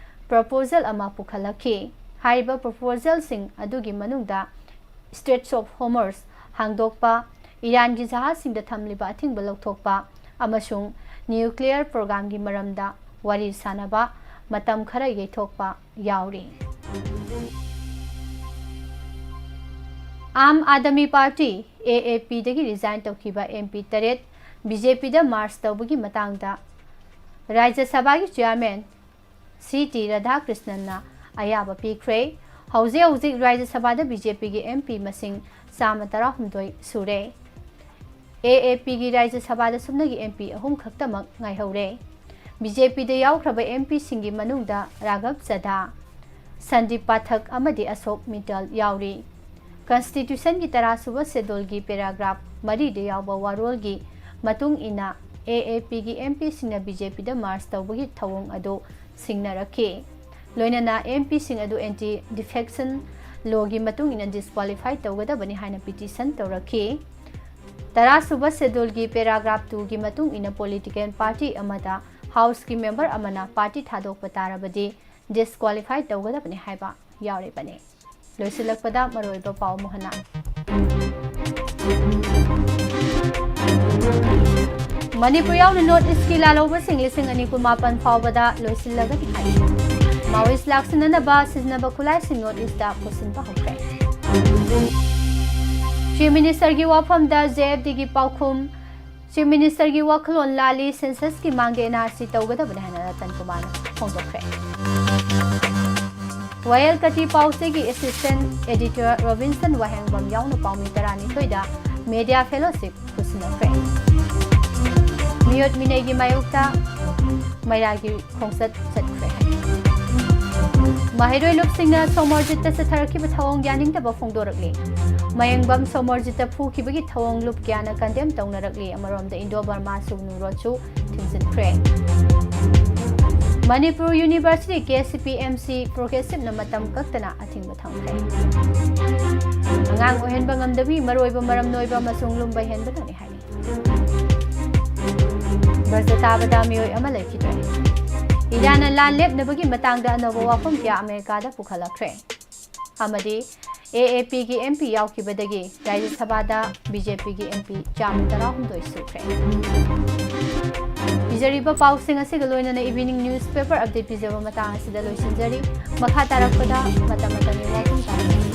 ꯄ꯭ꯔꯄꯣꯖꯦꯜ ꯑꯃ ꯄꯨꯈꯠꯂꯛꯈꯤ꯫ ꯍꯥꯏꯔꯤꯕ ꯄ꯭ꯔꯄꯣꯖꯦꯜꯁꯤꯡ ꯑꯗꯨꯒꯤ ꯃꯅꯨꯡꯗ Straits of Hormuz ꯍꯥꯡꯗꯣꯛꯄ, ꯏꯔꯥꯟꯒꯤ ꯖꯍꯥꯖꯁꯤꯡꯗ ꯊꯝꯂꯤꯕ ꯑꯊꯤꯡꯕ ꯂꯧꯊꯣꯛꯄ ꯑꯃꯁꯨꯡ ꯅ꯭ꯌꯨꯀ꯭ꯂꯤꯌꯔ ꯄ꯭ꯔꯣꯒ꯭ꯔꯥꯝꯒꯤ ꯃꯔꯝꯗ ꯋꯥꯔꯤ ꯁꯥꯅꯕ ꯃꯇꯝ ꯈꯔ ꯌꯩꯊꯣꯛꯄ ꯌꯥꯎꯔꯤ꯫ ꯑꯥꯝ ꯑꯥꯗꯃꯤ ꯄꯥꯔꯇꯤ, ꯑꯦ ꯑꯦ ꯄꯤꯗꯒꯤ ꯔꯤꯖꯥꯏꯟ ꯇꯧꯈꯤꯕ ꯑꯦꯝ ꯄꯤ ꯇꯔꯦꯠ ꯕꯤ ꯖꯦ ꯄꯤꯗ ꯃꯥꯔꯆ ꯇꯧꯕꯒꯤ ꯃꯇꯥꯡꯗ ꯔꯥꯖ꯭ꯌ ꯁꯚꯥꯒꯤ ꯆꯤꯌꯥꯔꯃꯦꯟ ꯁꯤ ꯇꯤ ꯔꯥꯙꯥꯀ꯭ꯔꯤꯁꯅꯟꯅ ꯑꯌꯥꯕ ꯄꯤꯈ꯭ꯔꯦ꯫ ꯍꯧꯖꯤꯛ ꯍꯧꯖꯤꯛ ꯔꯥꯖ꯭ꯌ ꯁꯚꯥꯗ ꯕꯤ ꯖꯦ ꯄꯤꯒꯤ ꯑꯦꯝ ꯄꯤ ꯃꯁꯤꯡ ꯆꯥꯝꯃ ꯇꯔꯥꯍꯨꯝꯗꯣꯏ ꯁꯨꯔꯦ꯫ ꯑꯦ ꯑꯦ ꯄꯤꯒꯤ ꯔꯥꯖ꯭ꯌ ꯁꯚꯥꯗ ꯁꯨꯞꯅꯒꯤ ꯑꯦꯝ ꯄꯤ ꯑꯍꯨꯝ ꯈꯛꯇꯃꯛ ꯉꯥꯏꯍꯧꯔꯦ꯫ ꯕꯤ ꯖꯦ ꯄꯤꯗ ꯌꯥꯎꯈ꯭ꯔꯕ ꯑꯦꯝ ꯄꯤꯁꯤꯡꯒꯤ ꯃꯅꯨꯡꯗ ꯔꯥꯘꯕ ꯆꯙꯥ, ꯁꯟꯗꯤꯞ ꯄꯥꯊꯛ ꯑꯃꯗꯤ ꯑꯁꯣꯛ ꯃꯤꯇꯜ ꯌꯥꯎꯔꯤ꯫ ꯀꯟꯁꯇꯤꯇ꯭ꯌꯨꯁꯟꯒꯤ ꯇꯔꯥꯁꯨꯕ ꯁꯦꯗꯨꯜꯒꯤ ꯄꯦꯔꯥꯒ꯭ꯔꯥꯐ ꯃꯔꯤꯗ ꯌꯥꯎꯕ ꯋꯥꯔꯣꯜꯒꯤ ꯃꯇꯨꯡ ꯏꯟꯅ, ꯑꯦ ꯑꯦ ꯄꯤꯒꯤ ꯑꯦꯝ ꯄꯤꯁꯤꯡꯅ ꯕꯤ ꯖꯦ ꯄꯤꯗ ꯃꯥꯔꯆ ꯇꯧꯕꯒꯤ ꯊꯧꯑꯣꯡ ꯑꯗꯨ ꯁꯤꯡꯅꯔꯛꯈꯤ꯫ ꯂꯣꯏꯅꯅ ꯑꯦꯝ ꯄꯤꯁꯤꯡ ꯑꯗꯨ ꯑꯦꯟꯇꯤ ꯗꯤꯐꯦꯛꯁꯟ ꯂꯣꯒꯤ ꯃꯇꯨꯡ ꯏꯟꯅ ꯗꯤꯁꯀ꯭ꯋꯥꯂꯤꯐꯥꯏ ꯇꯧꯒꯗꯕꯅꯤ ꯍꯥꯏꯅ ꯄꯤꯇꯤꯁꯟ ꯇꯧꯔꯛꯈꯤ꯫ ꯇꯔꯥꯁꯨꯕ ꯁꯦꯗꯨꯜꯒꯤ ꯄꯦꯔꯥꯒ꯭ꯔꯥꯐ ꯇꯨꯒꯤ ꯃꯇꯨꯡ ꯏꯟꯅ ꯄꯣꯂꯤꯇꯤꯀꯦꯜ ꯄꯥꯔꯇꯤ ꯑꯃꯗ ꯍꯥꯎꯁꯀꯤ ꯃꯦꯝꯕꯔ ꯑꯃꯅ ꯄꯥꯔꯇꯤ ꯊꯥꯗꯣꯛꯄ ꯇꯥꯔꯕꯗꯤ ꯗꯤꯁꯀ꯭ꯋꯥꯂꯤꯐꯥꯏ ꯇꯧꯒꯗꯕꯅꯤ ꯍꯥꯏꯕ ꯌꯥꯎꯔꯤꯕꯅꯤ꯫ ꯂꯣꯏꯁꯤꯜꯂꯛꯄꯗ ꯃꯔꯨꯑꯣꯏꯕ ꯄꯥꯎ ꯑꯃꯨꯛ ꯍꯟꯅ꯫ ꯃꯅꯤꯄꯨꯔ ꯌꯥꯎꯅ ꯅꯣꯔꯠ ꯏꯁꯀꯤ ꯂꯥꯜꯍꯧꯕꯁꯤꯡ ꯂꯤꯁꯤꯡ ꯑꯅꯤ ꯀꯨꯟꯃꯥꯄꯟ ꯐꯥꯎꯕꯗ ꯂꯣꯏꯁꯤꯜꯂꯒꯅꯤ ꯍꯥꯏ꯫ ꯃꯥꯑꯣꯏꯁ ꯂꯥꯛꯁꯤꯟꯅꯅꯕ ꯁꯤꯖꯤꯟꯅꯕ ꯈꯨꯠꯂꯥꯏꯁꯤꯡ ꯅꯣꯔꯠ ꯏꯁꯇ ꯄꯨꯁꯤꯟꯕ ꯍꯧꯈ꯭ꯔꯦ꯫ ꯆꯤꯐ ꯃꯤꯅꯤꯁꯇꯔꯒꯤ ꯋꯥꯐꯝꯗ ꯖꯦ ꯑꯦꯐ ꯗꯤꯒꯤ ꯄꯥꯎꯈꯨꯝ꯫ ꯆꯤꯐ ꯃꯤꯅꯤꯁꯇꯔꯒꯤ ꯋꯥꯈꯜꯂꯣꯟ ꯂꯥꯜꯂꯤ, ꯁꯦꯟꯁꯁꯀꯤ ꯃꯥꯡꯗ ꯑꯦꯟ ꯑꯥꯔ ꯁꯤ ꯇꯧꯒꯗꯕꯅꯤ ꯍꯥꯏꯅ ꯔꯇꯟ ꯀꯨꯃꯥꯔꯅ ꯐꯣꯡꯗꯣꯛꯈ꯭ꯔꯦ꯫ ꯋꯥꯌꯦꯜ ꯀꯇꯤ ꯄꯥꯎꯆꯦꯒꯤ ꯑꯦꯁꯤꯁꯇꯦꯟꯠ ꯑꯦꯗꯤꯇꯔ ꯔꯣꯕꯤꯟꯁꯟ ꯋꯥꯍꯦꯡꯕꯝ ꯌꯥꯎꯅ ꯄꯥꯎꯃꯤ ꯇꯔꯥꯅꯤꯊꯣꯏꯗ ꯃꯦꯗꯤꯌꯥ ꯐꯦꯂꯣꯁꯤꯞ ꯈꯨꯠꯁꯤꯟꯅꯈ꯭ꯔꯦ꯫ ꯃꯤꯑꯣꯠ ꯃꯤꯅꯩꯒꯤ ꯃꯥꯌꯣꯛꯇ ꯃꯩꯔꯥꯒꯤ ꯈꯣꯡꯆꯠ ꯆꯠꯈ꯭ꯔꯦ꯫ ꯃꯍꯩꯔꯣꯏ ꯂꯨꯞꯁꯤꯡꯅ ꯁꯣꯃꯣꯔꯖꯤꯠꯇ ꯆꯠꯊꯔꯛꯈꯤꯕ ꯊꯧꯑꯣꯡ ꯌꯥꯅꯤꯡꯗꯕ ꯐꯣꯡꯗꯣꯔꯛꯂꯤ꯫ ꯃꯌꯦꯡꯕꯝ ꯁꯣꯃꯣꯔꯖꯤꯠꯇ ꯐꯨꯈꯤꯕꯒꯤ ꯊꯧꯑꯣꯡ ꯂꯨꯞ ꯀꯌꯥꯅ ꯀꯟꯗꯦꯝ ꯇꯧꯅꯔꯛꯂꯤ꯫ ꯑꯃꯔꯣꯝꯗ ꯏꯟꯗꯣ ꯕꯔꯃꯥ ꯁꯨꯒꯅꯨ ꯔꯣꯗꯁꯨ ꯊꯤꯡꯖꯤꯟꯈ꯭ꯔꯦ꯫ Manipur university K C P M C ꯄ꯭ꯔꯣꯒ꯭ꯔꯦꯁꯤꯞꯅ ꯃꯇꯝ ꯀꯛꯇꯅ ꯑꯊꯤꯡꯕ ꯊꯝꯈ꯭ꯔꯦ꯫ ꯑꯉꯥꯡ ꯑꯣꯏꯍꯟꯕ ꯉꯝꯗꯕꯒꯤ ꯃꯔꯨꯑꯣꯏꯕ ꯃꯔꯝ ꯅꯣꯏꯕ ꯑꯃꯁꯨꯡ ꯂꯨꯝꯕ ꯍꯦꯟꯕꯗꯅꯤ ꯍꯥꯏꯔꯤ꯫ ꯕꯁꯇ ꯇꯥꯕꯗ ꯃꯤꯑꯣꯏ ꯑꯃ ꯂꯩꯈꯤꯗ꯭ꯔꯦ꯫ ꯏꯟꯗꯤꯌꯥꯅ ꯂꯥꯟ ꯂꯦꯞꯅꯕꯒꯤ ꯃꯇꯥꯡꯗ ꯑꯅꯧꯕ ꯋꯥꯐꯝ ꯀꯌꯥ ꯑꯃꯦꯔꯤꯀꯥꯗ ꯄꯨꯈꯠꯂꯛꯈ꯭ꯔꯦ꯫ ꯑꯃꯗꯤ ꯑꯦ ꯑꯦ ꯄꯤꯒꯤ ꯑꯦꯝ ꯄꯤ ꯌꯥꯎꯈꯤꯕꯗꯒꯤ ꯔꯥꯖ꯭ꯌ ꯁꯚꯥꯗ ꯕꯤ ꯖꯦ ꯄꯤꯒꯤ ꯑꯦꯝ ꯄꯤ ꯆꯥꯝꯃ ꯇꯔꯥꯍꯨꯝꯗꯣꯏ ꯁꯨꯈ꯭ꯔꯦ꯫ ꯄꯤꯖꯔꯤꯕ ꯄꯥꯎꯁꯤꯡ ꯑꯁꯤꯒ ꯂꯣꯏꯅꯅ evening newspaper update ꯄꯤꯖꯕ ꯃꯇꯥꯡ ꯑꯁꯤꯗ ꯂꯣꯏꯁꯤꯟꯖꯔꯤ꯫ ꯃꯈꯥ ꯇꯥꯔꯛꯄꯗ ꯃꯇꯝ ꯃꯇꯝꯒꯤ ꯋꯥꯐꯝ ꯇꯥꯔꯛꯀꯅꯤ꯫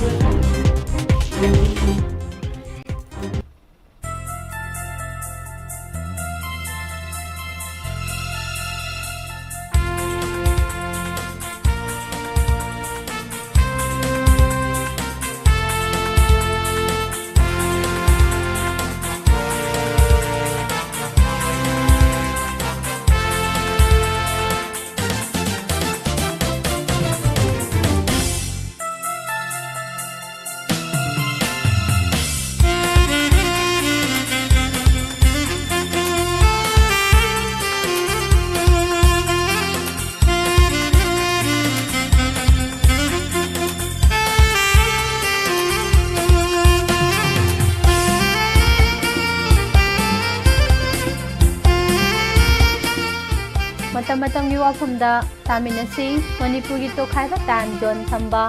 ꯃꯇꯝ ꯃꯇꯝꯒꯤ ꯋꯥꯐꯝꯗ ꯇꯥꯃꯤꯟꯅꯁꯤ꯫ ꯃꯅꯤꯄꯨꯔꯒꯤ ꯇꯣꯈꯥꯏꯕ time zone ꯊꯝꯕ,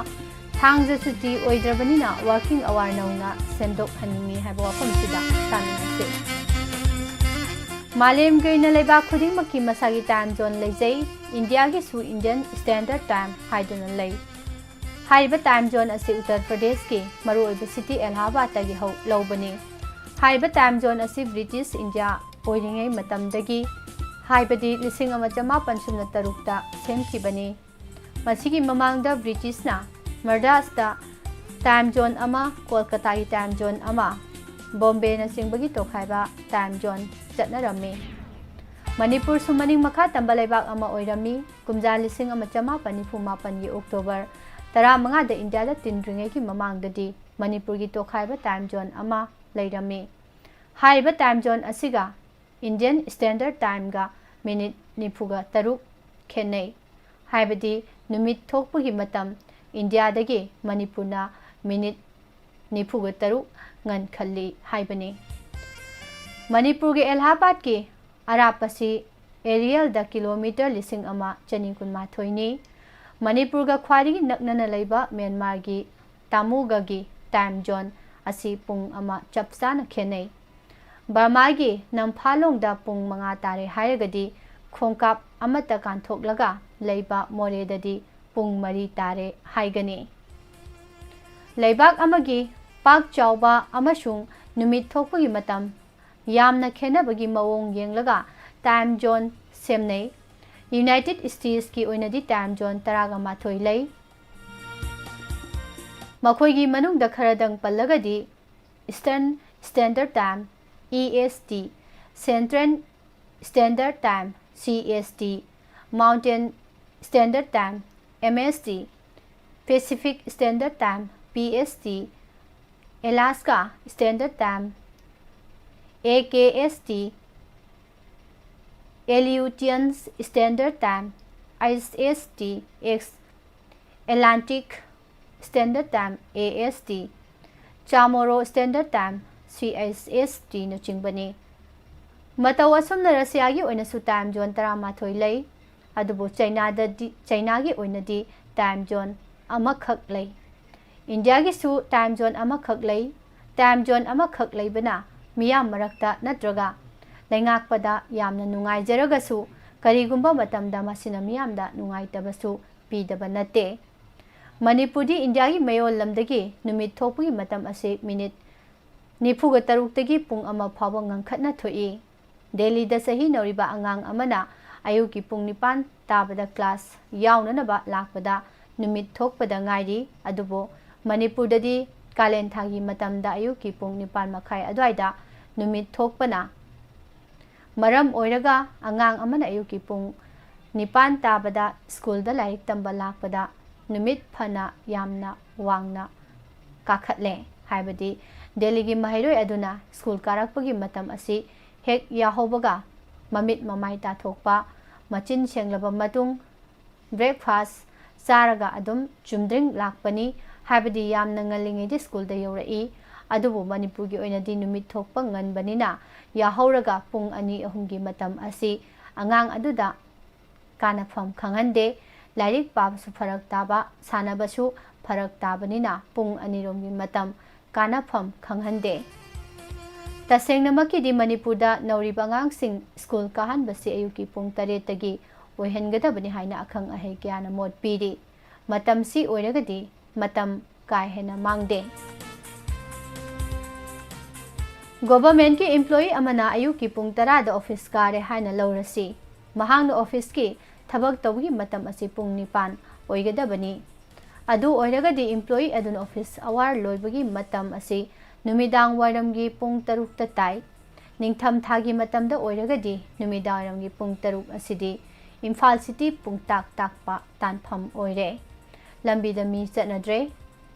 ꯊꯥꯡꯖ ꯁꯨꯇꯤ ꯑꯣꯏꯗ꯭ꯔꯕꯅꯤꯅ working hour ꯅꯧꯅ ꯁꯦꯝꯗꯣꯛꯍꯟꯅꯤꯡꯏ ꯍꯥꯏꯕ ꯋꯥꯐꯝꯁꯤꯗ ꯇꯥꯃꯤꯟꯅꯁꯤ꯫ ꯃꯥꯂꯦꯝꯒꯤ ꯑꯣꯏꯅ ꯂꯩꯕꯥꯛ ꯈꯨꯗꯤꯡꯃꯛꯀꯤ ꯃꯁꯥꯒꯤ time zone ꯂꯩꯖꯩ꯫ ꯏꯟꯗꯤꯌꯥꯒꯤꯁꯨ Indian Standard Time ꯍꯥꯏꯗꯨꯅ ꯂꯩ꯫ ꯍꯥꯏꯔꯤꯕ time zone ꯑꯁꯤ ꯎꯠꯇꯔ ꯄ꯭ꯔꯗꯦꯁꯀꯤ ꯃꯔꯨꯑꯣꯏꯕ city ꯑꯦꯂꯥꯍꯥꯕꯥꯗꯇꯒꯤ ꯍꯧ-, ꯂꯧꯕꯅꯤ꯫ ꯍꯥꯏꯔꯤꯕ time zone ꯑꯁꯤ ꯕ꯭ꯔꯤꯇꯤꯁ ꯏꯟꯗꯤꯌꯥ ꯑꯣꯏꯔꯤꯉꯩ ꯃꯇꯝꯗꯒꯤ, ꯍꯥꯏꯕꯗꯤ ꯂꯤꯁꯤꯡ ꯑꯃ ꯆꯃꯥꯄꯟ ꯁꯨꯞꯅ ꯇꯔꯨꯛꯇ ꯁꯦꯝꯈꯤꯕꯅꯤ꯫ ꯃꯁꯤꯒꯤ ꯃꯃꯥꯡꯗ ꯕ꯭ꯔꯤꯇꯤꯁꯅ ꯃꯗ꯭ꯔꯥꯁꯇ time zone ꯑꯃ, ꯀꯣꯜꯀꯇꯥꯒꯤ time zone ꯑꯃ, ꯕꯣꯝꯕꯦꯅꯆꯤꯡꯕꯒꯤ ꯇꯣꯈꯥꯏꯕ time zone ꯆꯠꯅꯔꯝꯃꯤ꯫ ꯃꯅꯤꯄꯨꯔꯁꯨ ꯃꯅꯤꯡ ꯃꯈꯥ ꯇꯝꯕ ꯂꯩꯕꯥꯛ ꯑꯃ ꯑꯣꯏꯔꯝꯃꯤ꯫ ꯀꯨꯝꯖꯥ ꯂꯤꯁꯤꯡ ꯑꯃ ꯆꯃꯥꯄꯟ ꯅꯤꯐꯨ ꯃꯥꯄꯟꯒꯤ ꯑꯣꯛꯇꯣꯕꯔ ꯇꯔꯥꯃꯉꯥꯗ ꯏꯟꯗꯤꯌꯥꯗ ꯇꯤꯟꯗ꯭ꯔꯤꯉꯩꯒꯤ ꯃꯃꯥꯡꯗꯗꯤ ꯃꯅꯤꯄꯨꯔꯒꯤ ꯇꯣꯈꯥꯏꯕ time zone ꯑꯃ ꯂꯩꯔꯝꯃꯤ꯫ ꯍꯥꯏꯔꯤꯕ time zone ꯑꯁꯤꯒ Indian Standard Timeꯒ minute ꯅꯤꯐꯨꯒ ꯇꯔꯨꯛ ꯈꯦꯠꯅꯩ꯫ ꯍꯥꯏꯕꯗꯤ ꯅꯨꯃꯤꯠ ꯊꯣꯛꯄꯒꯤ ꯃꯇꯝ ꯏꯟꯗꯤꯌꯥꯗꯒꯤ ꯃꯅꯤꯄꯨꯔꯅ minute ꯅꯤꯐꯨꯒ ꯇꯔꯨꯛ ꯉꯟꯈꯠꯂꯤ ꯍꯥꯏꯕꯅꯤ꯫ ꯃꯅꯤꯄꯨꯔꯒꯤ ꯑꯦꯂꯥꯍꯥꯕꯥꯗꯀꯤ ꯑꯔꯥꯞꯄꯁꯤ ꯑꯦꯔꯤꯌꯦꯜꯗ ꯀꯤꯂꯣꯃꯤꯇꯔ ꯂꯤꯁꯤꯡ ꯑꯃ ꯆꯅꯤ ꯀꯨꯟꯃꯥꯊꯣꯏꯅꯤ꯫ ꯃꯅꯤꯄꯨꯔꯒ ꯈ꯭ꯋꯥꯏꯗꯒꯤ ꯅꯛꯅꯅ ꯂꯩꯕ ꯃ꯭ꯌꯥꯟꯃꯥꯔꯒꯤ ꯇꯥꯃꯨꯒꯒꯤ ꯇꯥꯏꯝ ꯖꯣꯟ ꯑꯁꯤ ꯄꯨꯡ ꯑꯃ ꯆꯞ ꯆꯥꯅ ꯈꯦꯠꯅꯩ꯫ ꯕꯔꯃꯥꯒꯤ ꯅꯝꯐꯥꯂꯣꯡꯗ ꯄꯨꯡ ꯃꯉꯥ ꯇꯥꯔꯦ ꯍꯥꯏꯔꯒꯗꯤ, ꯈꯣꯡꯀꯥꯞ ꯑꯃꯠꯇ ꯀꯥꯟꯊꯣꯛꯂꯒ ꯂꯩꯕ ꯃꯣꯔꯦꯗꯗꯤ ꯄꯨꯡ ꯃꯔꯤ ꯇꯥꯔꯦ ꯍꯥꯏꯒꯅꯤ꯫ ꯂꯩꯕꯥꯛ ꯑꯃꯒꯤ ꯄꯥꯛ ꯆꯥꯎꯕ ꯑꯃꯁꯨꯡ ꯅꯨꯃꯤꯠ ꯊꯣꯛꯄꯒꯤ ꯃꯇꯝ ꯌꯥꯝꯅ ꯈꯦꯠꯅꯕꯒꯤ ꯃꯑꯣꯡ ꯌꯦꯡꯂꯒ ꯇꯥꯏꯝ ꯖꯣꯟ ꯁꯦꯝꯅꯩ꯫ ꯌꯨꯅꯥꯏꯇꯦꯗ ꯁ꯭ꯇꯦꯠꯁꯀꯤ ꯑꯣꯏꯅꯗꯤ ꯇꯥꯏꯝ ꯖꯣꯟ ꯇꯔꯥꯒ ꯃꯥꯊꯣꯏ ꯂꯩ꯫ ꯃꯈꯣꯏꯒꯤ ꯃꯅꯨꯡꯗ ꯈꯔꯗꯪ ꯄꯜꯂꯒꯗꯤ, Eastern Standard Time, E S T, Central Standard Time, C S T, Mountain Standard Time, M S T, Pacific Standard Time, P S T, Alaska Standard Time, A K S T, Aleutian Standard Time, I S T X, Atlantic Standard Time, A S T, Chamorro Standard Time, C I S T ꯅꯆꯤꯡꯕꯅꯤ꯫ ꯃꯇꯧ ꯑꯁꯨꯝꯅ ꯔꯁꯤꯌꯥꯒꯤ ꯑꯣꯏꯅꯁꯨ time zone ꯇꯔꯥꯃꯥꯊꯣꯏ ꯂꯩ, ꯑꯗꯨꯕꯨ ꯆꯩꯅꯥꯗꯗꯤ, ꯆꯩꯅꯥꯒꯤ ꯑꯣꯏꯅꯗꯤ time zone ꯑꯃꯈꯛ ꯂꯩ꯫ ꯏꯟꯗꯤꯌꯥꯒꯤꯁꯨ time zone ꯑꯃꯈꯛ ꯂꯩ꯫ ꯇꯥꯏꯝ ꯖꯣꯟ ꯑꯃꯈꯛ ꯂꯩꯕꯅ ꯃꯤꯌꯥꯝ ꯃꯔꯛꯇ ꯅꯠꯇ꯭ꯔꯒ ꯂꯩꯉꯥꯛꯄꯗ ꯌꯥꯝꯅ ꯅꯨꯡꯉꯥꯏꯖꯔꯒꯁꯨ, ꯀꯔꯤꯒꯨꯝꯕ ꯃꯇꯝꯗ ꯃꯁꯤꯅ ꯃꯤꯌꯥꯝꯗ ꯅꯨꯡꯉꯥꯏꯇꯕꯁꯨ ꯄꯤꯗꯕ ꯅꯠꯇꯦ꯫ ꯃꯅꯤꯄꯨꯔꯗꯤ ꯏꯟꯗꯤꯌꯥꯒꯤ ꯃꯌꯣꯜ ꯂꯝꯗꯒꯤ ꯅꯨꯃꯤꯠ ꯊꯣꯛꯄꯒꯤ ꯃꯇꯝ ꯑꯁꯤ ꯃꯤꯅꯤꯠ ꯅꯤꯐꯨꯒ ꯇꯔꯨꯛꯇꯒꯤ ꯄꯨꯡ ꯑꯃ ꯐꯥꯎꯕ ꯉꯟꯈꯠꯅ ꯊꯣꯛꯏ꯫ ꯗꯦꯜꯂꯤꯗ ꯆꯍꯤ ꯅꯧꯔꯤꯕ ꯑꯉꯥꯡ ꯑꯃꯅ ꯑꯌꯨꯛꯀꯤ ꯄꯨꯡ ꯅꯤꯄꯥꯟ ꯇꯥꯕꯗ ꯀ꯭ꯂꯥꯁ ꯌꯥꯎꯅꯅꯕ ꯂꯥꯛꯄꯗ ꯅꯨꯃꯤꯠ ꯊꯣꯛꯄꯗ ꯉꯥꯏꯔꯤ꯫ ꯑꯗꯨꯕꯨ ꯃꯅꯤꯄꯨꯔꯗꯗꯤ ꯀꯥꯂꯦꯟ ꯊꯥꯒꯤ ꯃꯇꯝꯗ ꯑꯌꯨꯛꯀꯤ ꯄꯨꯡ ꯅꯤꯄꯥꯟ ꯃꯈꯥꯏ ꯑꯗꯨꯋꯥꯏꯗ ꯅꯨꯃꯤꯠ ꯊꯣꯛꯄꯅ ꯃꯔꯝ ꯑꯣꯏꯔꯒ ꯑꯉꯥꯡ ꯑꯃꯅ ꯑꯌꯨꯛꯀꯤ ꯄꯨꯡ ꯅꯤꯄꯥꯟ ꯇꯥꯕꯗ ꯁ꯭ꯀꯨꯜꯗ ꯂꯥꯏꯔꯤꯛ ꯇꯝꯕ ꯂꯥꯛꯄꯗ ꯅꯨꯃꯤꯠ ꯐꯅ ꯌꯥꯝꯅ ꯋꯥꯡꯅ ꯀꯥꯈꯠꯂꯦ꯫ ꯍꯥꯏꯕꯗꯤ ꯗꯦꯜꯂꯤꯒꯤ ꯃꯍꯩꯔꯣꯏ ꯑꯗꯨꯅ ꯁ꯭ꯀꯨꯜ ꯀꯥꯔꯛꯄꯒꯤ ꯃꯇꯝ ꯑꯁꯤ ꯍꯦꯛ ꯌꯥꯍꯧꯕꯒ ꯃꯃꯤꯠ ꯃꯃꯥꯏ ꯇꯥꯊꯣꯛꯄ, ꯃꯆꯤꯟ ꯁꯦꯡꯂꯕ ꯃꯇꯨꯡ breakfast ꯆꯥꯔꯒ ꯑꯗꯨꯝ ꯆꯨꯝꯗ꯭ꯔꯤꯡ ꯂꯥꯛꯄꯅꯤ꯫ ꯍꯥꯏꯕꯗꯤ ꯌꯥꯝꯅ ꯉꯜꯂꯤꯉꯩꯗ ꯁ꯭ꯀꯨꯜꯗ ꯌꯧꯔꯛꯏ꯫ ꯑꯗꯨꯕꯨ ꯃꯅꯤꯄꯨꯔꯒꯤ ꯑꯣꯏꯅꯗꯤ ꯅꯨꯃꯤꯠ ꯊꯣꯛꯄ ꯉꯟꯕꯅꯤꯅ ꯌꯥꯍꯧꯔꯒ ꯄꯨꯡ ꯑꯅꯤ ꯑꯍꯨꯝꯒꯤ ꯃꯇꯝ ꯑꯁꯤ ꯑꯉꯥꯡ ꯑꯗꯨꯗ ꯀꯥꯟꯅꯐꯝ ꯈꯪꯍꯟꯗꯦ꯫ ꯂꯥꯏꯔꯤꯛ ꯄꯥꯕꯁꯨ ꯐꯔꯛ ꯇꯥꯕ, ꯁꯥꯟꯅꯕꯁꯨ ꯐꯔꯛ ꯇꯥꯕꯅꯤꯅ ꯄꯨꯡ ꯑꯅꯤꯔꯣꯝꯒꯤ ꯃꯇꯝ ꯀꯥꯟꯅꯐꯝ ꯈꯪꯍꯟꯗꯦ꯫ ꯇꯁꯦꯡꯅꯃꯛꯀꯤꯗꯤ ꯃꯅꯤꯄꯨꯔꯗ ꯅꯧꯔꯤꯕ ꯑꯉꯥꯡꯁꯤꯡ ꯁ꯭ꯀꯨꯜ ꯀꯥꯍꯟꯕꯁꯤ ꯑꯌꯨꯛꯀꯤ ꯄꯨꯡ ꯇꯔꯦꯠꯇꯒꯤ ꯑꯣꯏꯍꯟꯒꯗꯕꯅꯤ ꯍꯥꯏꯅ ꯑꯈꯪ ꯑꯍꯩ ꯀꯌꯥꯅ ꯃꯣꯠ ꯄꯤꯔꯤ꯫ ꯃꯇꯝꯁꯤ ꯑꯣꯏꯔꯒꯗꯤ ꯃꯇꯝ ꯀꯥ ꯍꯦꯟꯅ ꯃꯥꯡꯗꯦ꯫ ꯒꯣꯚꯔꯃꯦꯟꯠꯀꯤ ꯏꯝꯄ꯭ꯂꯣꯌꯤ ꯑꯃꯅ ꯑꯌꯨꯛꯀꯤ ꯄꯨꯡ ꯇꯔꯥꯗ ꯑꯣꯐꯤꯁ ꯀꯥꯔꯦ ꯍꯥꯏꯅ ꯂꯧꯔꯁꯤ꯫ ꯃꯍꯥꯛꯅ ꯑꯣꯐꯤꯁꯀꯤ ꯊꯕꯛ ꯇꯧꯕꯒꯤ ꯃꯇꯝ ꯑꯁꯤ ꯄꯨꯡ ꯅꯤꯄꯥꯟ ꯑꯣꯏꯒꯗꯕꯅꯤ꯫ ꯑꯗꯨ ꯑꯣꯏꯔꯒꯗꯤ ꯏꯝꯄ꯭ꯂꯣꯌꯤ ꯑꯗꯨꯅ ꯑꯣꯐꯤꯁ ꯑꯋꯥꯔ ꯂꯣꯏꯕꯒꯤ ꯃꯇꯝ ꯑꯁꯤ ꯅꯨꯃꯤꯗꯥꯡ ꯋꯥꯏꯔꯝꯒꯤ ꯄꯨꯡ ꯇꯔꯨꯛꯇ ꯇꯥꯏ꯫ ꯅꯤꯡꯊꯝ ꯊꯥꯒꯤ ꯃꯇꯝꯗ ꯑꯣꯏꯔꯒꯗꯤ ꯅꯨꯃꯤꯗꯥꯡ ꯋꯥꯏꯔꯝꯒꯤ ꯄꯨꯡ ꯇꯔꯨꯛ ꯑꯁꯤꯗꯤ ꯏꯝꯐꯥꯜ ꯁꯤꯇꯤ ꯄꯨꯡꯇꯥꯛ ꯇꯥꯛꯄ ꯇꯥꯟꯐꯝ ꯑꯣꯏꯔꯦ꯫ ꯂꯝꯕꯤꯗ ꯃꯤ ꯆꯠꯅꯗ꯭ꯔꯦ꯫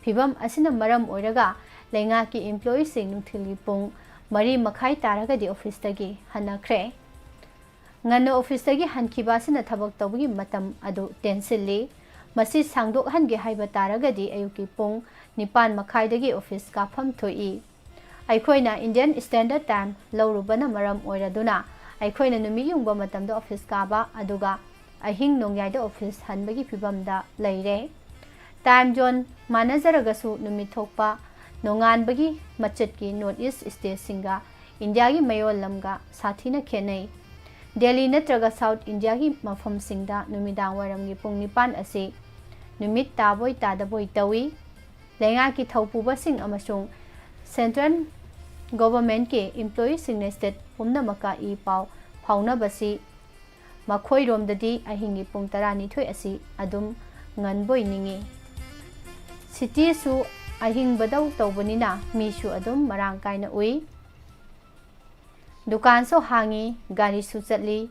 ꯐꯤꯚꯝ ꯑꯁꯤꯅ ꯃꯔꯝ ꯑꯣꯏꯔꯒ ꯂꯩꯉꯥꯛꯀꯤ ꯏꯝꯄ꯭ꯂꯣꯌꯤꯁꯤꯡ ꯅꯨꯡꯊꯤꯜꯒꯤ ꯄꯨꯡ ꯃꯔꯤ ꯃꯈꯥꯏ ꯇꯥꯔꯒꯗꯤ ꯑꯣꯐꯤꯁꯇꯒꯤ ꯍꯟꯅꯈ꯭ꯔꯦ꯫ ꯉꯟꯅ ꯑꯣꯐꯤꯁꯇꯒꯤ ꯍꯟꯈꯤꯕ ꯑꯁꯤꯅ ꯊꯕꯛ ꯇꯧꯕꯒꯤ ꯃꯇꯝ ꯑꯗꯨ ꯇꯦꯟꯁꯤꯜꯂꯤ꯫ ꯃꯁꯤ ꯁꯥꯡꯗꯣꯛꯍꯟꯒꯦ ꯍꯥꯏꯕ ꯇꯥꯔꯒꯗꯤ ꯑꯌꯨꯛꯀꯤ ꯄꯨꯡ ꯅꯤꯄꯥꯟ ꯃꯈꯥꯏꯗꯒꯤ ꯑꯣꯐꯤꯁ ꯀꯥꯐꯝ ꯊꯣꯛꯏ꯫ ꯑꯩꯈꯣꯏꯅ ꯏꯟꯗꯤꯌꯟ ꯁ꯭ꯇꯦꯟꯗꯔꯗ ꯇꯥꯏꯝ ꯂꯧꯔꯨꯕꯅ ꯃꯔꯝ ꯑꯣꯏꯔꯗꯨꯅ ꯑꯩꯈꯣꯏꯅ ꯅꯨꯃꯤꯠ ꯌꯨꯡꯕ ꯃꯇꯝꯗ ꯑꯣꯐꯤꯁ ꯀꯥꯕ, ꯑꯗꯨꯒ ꯑꯍꯤꯡ ꯅꯣꯡꯌꯥꯏꯗ ꯑꯣꯐꯤꯁ ꯍꯟꯕꯒꯤ ꯐꯤꯕꯝꯗ ꯂꯩꯔꯦ꯫ ꯇꯥꯏꯝ ꯖꯣꯟ ꯃꯥꯟꯅꯖꯔꯒꯁꯨ ꯅꯨꯃꯤꯠ ꯊꯣꯛꯄ ꯅꯣꯡꯉꯥꯟꯕꯒꯤ ꯃꯆꯠꯀꯤ ꯅꯣꯔꯠ ꯏꯁ ꯁ꯭ꯇꯦꯠꯁꯤꯡꯒ ꯏꯟꯗꯤꯌꯥꯒꯤ ꯃꯌꯣꯜ ꯂꯝꯒ ꯁꯥꯊꯤꯅ ꯈꯦꯠꯅꯩ꯫ ꯗꯦꯜꯂꯤ ꯅꯠꯇ꯭ꯔꯒ ꯁꯥꯎꯠ ꯏꯟꯗꯤꯌꯥꯒꯤ ꯃꯐꯝꯁꯤꯡꯗ ꯅꯨꯃꯤꯗꯥꯡ ꯋꯥꯏꯔꯝꯒꯤ ꯄꯨꯡ ꯅꯤꯄꯥꯟ ꯑꯁꯤ ꯅꯨꯃꯤꯠ ꯇꯥꯕꯣꯏ ꯇꯥꯗꯕꯣꯏ ꯇꯧꯏ꯫ ꯂꯩꯉꯥꯛꯀꯤ ꯊꯧꯄꯨꯕꯁꯤꯡ ꯑꯃꯁꯨꯡ ꯁꯦꯟꯇ꯭ꯔꯦꯜ ꯒꯣꯚꯔꯃꯦꯟꯠꯀꯤ ꯏꯝꯄ꯭ꯂꯣꯌꯤꯁꯤꯡꯅ ꯁ꯭ꯇꯦꯠ ꯄꯨꯝꯅꯃꯛꯀ ꯏ ꯄꯥꯎ ꯐꯥꯎꯅꯕꯁꯤ ꯃꯈꯣꯏꯔꯣꯝꯗꯗꯤ ꯑꯍꯤꯡꯒꯤ ꯄꯨꯡ ꯇꯔꯥꯅꯤꯊꯣꯏ ꯑꯁꯤ ꯑꯗꯨꯝ ꯉꯟꯕꯣꯏ ꯅꯤꯡꯏ꯫ ꯁꯤꯇꯤꯁꯨ ꯑꯍꯤꯡꯕꯗꯧ ꯇꯧꯕꯅꯤꯅ ꯃꯤꯁꯨ ꯑꯗꯨꯝ ꯃꯔꯥꯡ ꯀꯥꯏꯅ ꯎꯏ꯫ ꯗꯨꯀꯥꯟꯁꯨ ꯍꯥꯡꯏ, ꯒꯥꯔꯤꯁꯨ ꯆꯠꯂꯤ꯫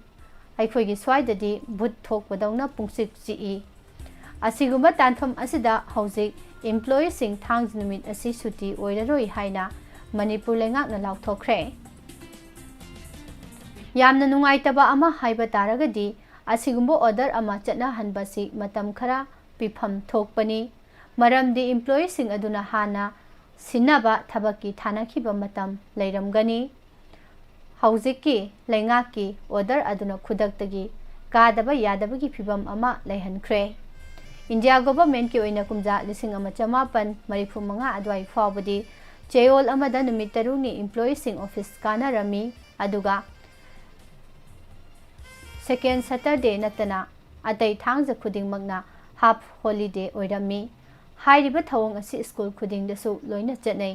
ꯑꯩꯈꯣꯏꯒꯤ ꯁ꯭ꯋꯥꯏꯗꯗꯤ ꯚꯨꯠ ꯊꯣꯛꯄꯗꯧꯅ ꯄꯨꯡꯆꯤꯛ ꯆꯤꯛꯏ꯫ ꯑꯁꯤꯒꯨꯝꯕ ꯇꯥꯟꯐꯝ ꯑꯁꯤꯗ ꯍꯧꯖꯤꯛ ꯏꯝꯄ꯭ꯂꯣꯌꯤꯁꯤꯡ ꯊꯥꯡꯖ ꯅꯨꯃꯤꯠ ꯑꯁꯤ ꯁꯨꯇꯤ ꯑꯣꯏꯔꯔꯣꯏ ꯍꯥꯏꯅ ꯃꯅꯤꯄꯨꯔ ꯂꯩꯉꯥꯛꯅ ꯂꯥꯎꯊꯣꯛꯈ꯭ꯔꯦ꯫ ꯌꯥꯝꯅ ꯅꯨꯡꯉꯥꯏꯇꯕ ꯑꯃ ꯍꯥꯏꯕ ꯇꯥꯔꯒꯗꯤ, ꯑꯁꯤꯒꯨꯝꯕ ꯑꯣꯔꯗꯔ ꯑꯃ ꯆꯠꯅꯍꯟꯕꯁꯤ ꯃꯇꯝ ꯈꯔ ꯄꯤꯐꯝ ꯊꯣꯛꯄꯅꯤ꯫ ꯃꯔꯝꯗꯤ ꯏꯝꯄ꯭ꯂꯣꯌꯤꯁꯤꯡ ꯑꯗꯨꯅ ꯍꯥꯟꯅ ꯁꯤꯟꯅꯕ ꯊꯕꯛꯀꯤ ꯊꯥꯅꯈꯤꯕ ꯃꯇꯝ ꯂꯩꯔꯝꯒꯅꯤ꯫ ꯍꯧꯖꯤꯛꯀꯤ ꯂꯩꯉꯥꯛꯀꯤ order ꯑꯗꯨꯅ ꯈꯨꯗꯛꯇꯒꯤ ꯀꯥꯗꯕ ꯌꯥꯗꯕꯒꯤ ꯐꯤꯚꯝ ꯑꯃ ꯂꯩꯍꯟꯈ꯭ꯔꯦ꯫ India governmentꯀꯤ ꯑꯣꯏꯅ ꯀꯨꯝꯖꯥ ꯂꯤꯁꯤꯡ ꯑꯃ ꯆꯃꯥꯄꯟ ꯃꯔꯤꯐꯨ ꯃꯉꯥ ꯑꯗꯨꯋꯥꯏ ꯐꯥꯎꯕꯗꯤ ꯆꯌꯣꯜ ꯑꯃꯗ ꯅꯨꯃꯤꯠ ꯇꯔꯨꯛꯅꯤ employeeꯁꯤꯡ office ꯀꯥꯅꯔꯝꯃꯤ, ꯑꯗꯨꯒ second Saturday ꯅꯠꯇꯅ ꯑꯇꯩ ꯊꯥꯡꯖ ꯈꯨꯗꯤꯡꯃꯛꯅ half holiday ꯑꯣꯏꯔꯝꯃꯤ꯫ ꯍꯥꯏꯔꯤꯕ ꯊꯧꯑꯣꯡ ꯑꯁꯤ school ꯈꯨꯗꯤꯡꯗꯁꯨ ꯂꯣꯏꯅ ꯆꯠꯅꯩ꯫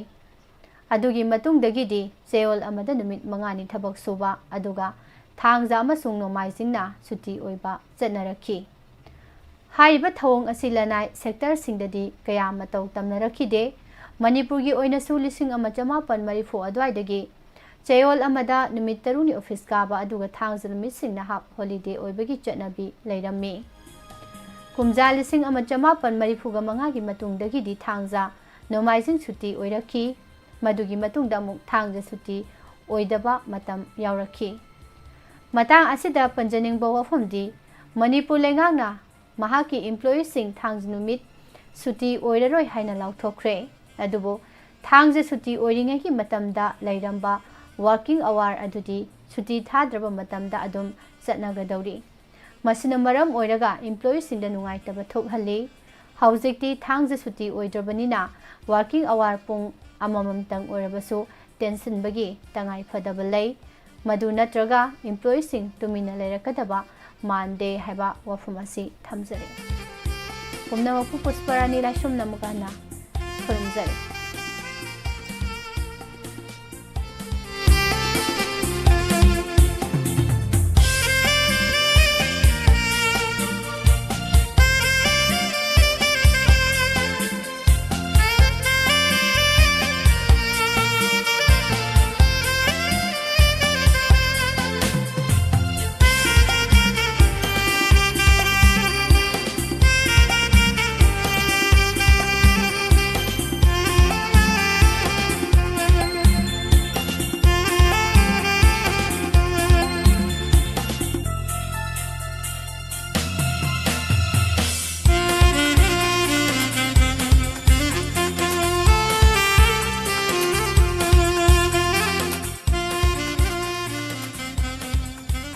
ꯑꯗꯨꯒꯤ ꯃꯇꯨꯡꯗꯒꯤꯗꯤ ꯆꯌꯣꯜ ꯑꯃꯗ ꯅꯨꯃꯤꯠ ꯃꯉꯥꯅꯤ ꯊꯕꯛ ꯁꯨꯕ, ꯑꯗꯨꯒ ꯊꯥꯡꯖ ꯑꯃꯁꯨꯡ ꯅꯣꯡꯃꯥꯏꯖꯤꯡꯅ ꯁꯨꯇꯤ ꯑꯣꯏꯕ ꯆꯠꯅꯔꯛꯈꯤ꯫ ꯍꯥꯏꯔꯤꯕ ꯊꯧꯑꯣꯡ ꯑꯁꯤ ꯂꯅꯥꯏ sectorꯁꯤꯡꯗꯗꯤ ꯀꯌꯥ ꯃꯇꯧ ꯇꯝꯅꯔꯛꯈꯤꯗꯦ꯫ ꯃꯅꯤꯄꯨꯔꯒꯤ ꯑꯣꯏꯅꯁꯨ ꯂꯤꯁꯤꯡ ꯑꯃ ꯆꯃꯥꯄꯟ ꯃꯔꯤꯐꯨ ꯑꯗꯨꯋꯥꯏꯗꯒꯤ ꯆꯌꯣꯜ ꯑꯃꯗ ꯅꯨꯃꯤꯠ ꯇꯔꯨꯛꯅꯤ office ꯀꯥꯕ, ꯑꯗꯨꯒ ꯊꯥꯡꯖ ꯅꯨꯃꯤꯠꯁꯤꯡꯅ half holiday ꯑꯣꯏꯕꯒꯤ ꯆꯠꯅꯕꯤ ꯂꯩꯔꯝꯃꯤ꯫ ꯀꯨꯝꯖꯥ ꯂꯤꯁꯤꯡ ꯑꯃ ꯆꯃꯥꯄꯟ ꯃꯔꯤꯐꯨꯒ ꯃꯉꯥꯒꯤ ꯃꯇꯨꯡꯗꯒꯤꯗꯤ ꯊꯥꯡꯖ, ꯅꯣꯡꯃꯥꯏꯖꯤꯡ ꯁꯨꯇꯤ ꯑꯣꯏꯔꯛꯈꯤ꯫ ꯃꯗꯨꯒꯤ ꯃꯇꯨꯡꯗ ꯑꯃꯨꯛ ꯊꯥꯡꯖ ꯁꯨꯇꯤ ꯑꯣꯏꯗꯕ ꯃꯇꯝ ꯌꯥꯎꯔꯛꯈꯤ꯫ ꯃꯇꯥꯡ ꯑꯁꯤꯗ ꯄꯟꯖꯅꯤꯡꯕ ꯋꯥꯐꯝꯗꯤ, ꯃꯅꯤꯄꯨꯔ ꯂꯩꯉꯥꯛꯅ ꯃꯍꯥꯛꯀꯤ employeeꯁꯤꯡ ꯊꯥꯡꯖ ꯅꯨꯃꯤꯠ ꯁꯨꯇꯤ ꯑꯣꯏꯔꯔꯣꯏ ꯍꯥꯏꯅ ꯂꯥꯎꯊꯣꯛꯈ꯭ꯔꯦ꯫ ꯑꯗꯨꯕꯨ ꯊꯥꯡꯖ ꯁꯨꯇꯤ ꯑꯣꯏꯔꯤꯉꯩꯒꯤ ꯃꯇꯝꯗ ꯂꯩꯔꯝꯕ working hour ꯑꯗꯨꯗꯤ ꯁꯨꯇꯤ ꯊꯥꯗ꯭ꯔꯕ ꯃꯇꯝꯗ ꯑꯗꯨꯝ ꯆꯠꯅꯒꯗꯧꯔꯤ꯫ ꯃꯁꯤꯅ ꯃꯔꯝ ꯑꯣꯏꯔꯒ employeeꯁꯤꯡꯗ ꯅꯨꯡꯉꯥꯏꯇꯕ ꯊꯣꯛꯍꯜꯂꯤ꯫ ꯍꯧꯖꯤꯛꯇꯤ ꯊꯥꯡꯖ ꯁꯨꯇꯤ ꯑꯣꯏꯗ꯭ꯔꯕꯅꯤꯅ working hour ꯄꯨꯡ ꯑꯃꯃꯝꯇꯪ ꯑꯣꯏꯔꯕꯁꯨ ꯇꯦꯟꯁꯤꯟꯕꯒꯤ ꯇꯉꯥꯏ ꯐꯗꯕ ꯂꯩ꯫ ꯃꯗꯨ ꯅꯠꯇ꯭ꯔꯒ employeeꯁꯤꯡ ꯇꯨꯃꯤꯟꯅ ꯂꯩꯔꯛꯀꯗꯕ ꯃꯥꯟꯗꯦ ꯍꯥꯏꯕ ꯋꯥꯐꯝ ꯑꯁꯤ ꯊꯝꯖꯔꯤ꯫ ꯄꯨꯝꯅꯃꯛꯄꯨ ꯄꯨꯁꯄꯔꯥꯅꯤ ꯂꯥꯏꯁ꯭ꯔꯝ ꯅꯃꯨꯒꯥꯅ ꯈꯨꯔꯨꯝꯖꯔꯤ꯫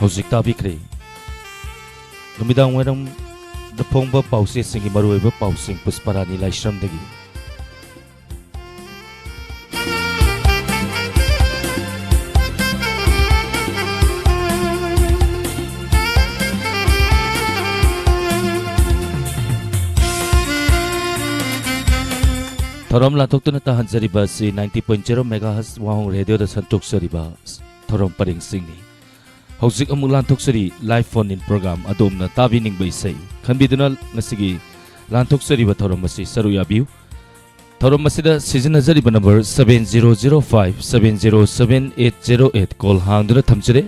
ꯍꯧꯖꯤꯛ ꯇꯥꯕꯤꯈ꯭ꯔꯦ ꯅꯨꯃꯤꯗꯥꯡ ꯋꯥꯏꯔꯝꯗ ꯐꯣꯡꯕ ꯄꯥꯎꯆꯦꯁꯤꯡꯒꯤ ꯃꯔꯨꯑꯣꯏꯕ ꯄꯥꯎꯁꯤꯡ ꯄꯨꯁꯄꯥꯔꯥꯅꯤ ꯂꯥꯏꯁ꯭ꯔꯝꯗꯒꯤ꯫ ꯊꯧꯔꯝ ꯂꯥꯟꯊꯣꯛꯇꯨꯅ ꯇꯥꯍꯟꯖꯔꯤꯕ ꯑꯁꯤ ninety point zero megahertz ꯋꯥꯍꯣꯡ ꯔꯦꯗꯤꯑꯣꯗ ꯁꯟꯗꯣꯛꯆꯔꯤꯕ ꯊꯧꯔꯝ ꯄꯔꯦꯡꯁꯤꯡꯅꯤ꯫ ꯍꯧꯖꯤꯛ ꯑꯃꯨꯛ ꯂꯥꯟꯊꯣꯛꯆꯔꯤ live phone in program꯫ ꯑꯗꯣꯝꯅ ꯇꯥꯕꯤꯅꯤꯡꯕ ꯏꯁꯩ ꯈꯟꯕꯤꯗꯨꯅ ꯉꯁꯤꯒꯤ ꯂꯥꯟꯊꯣꯛꯆꯔꯤꯕ ꯊꯧꯔꯝ ꯑꯁꯤ ꯁꯔꯨꯛ ꯌꯥꯕꯤꯌꯨ꯫ ꯊꯧꯔꯝ ꯑꯁꯤꯗ ꯁꯤꯖꯤꯟꯅꯖꯔꯤꯕ number seven zero zero five seven zero seven eight zero eight꯫ Call ꯍꯥꯡꯗꯨꯅ ꯊꯝꯖꯔꯦ꯫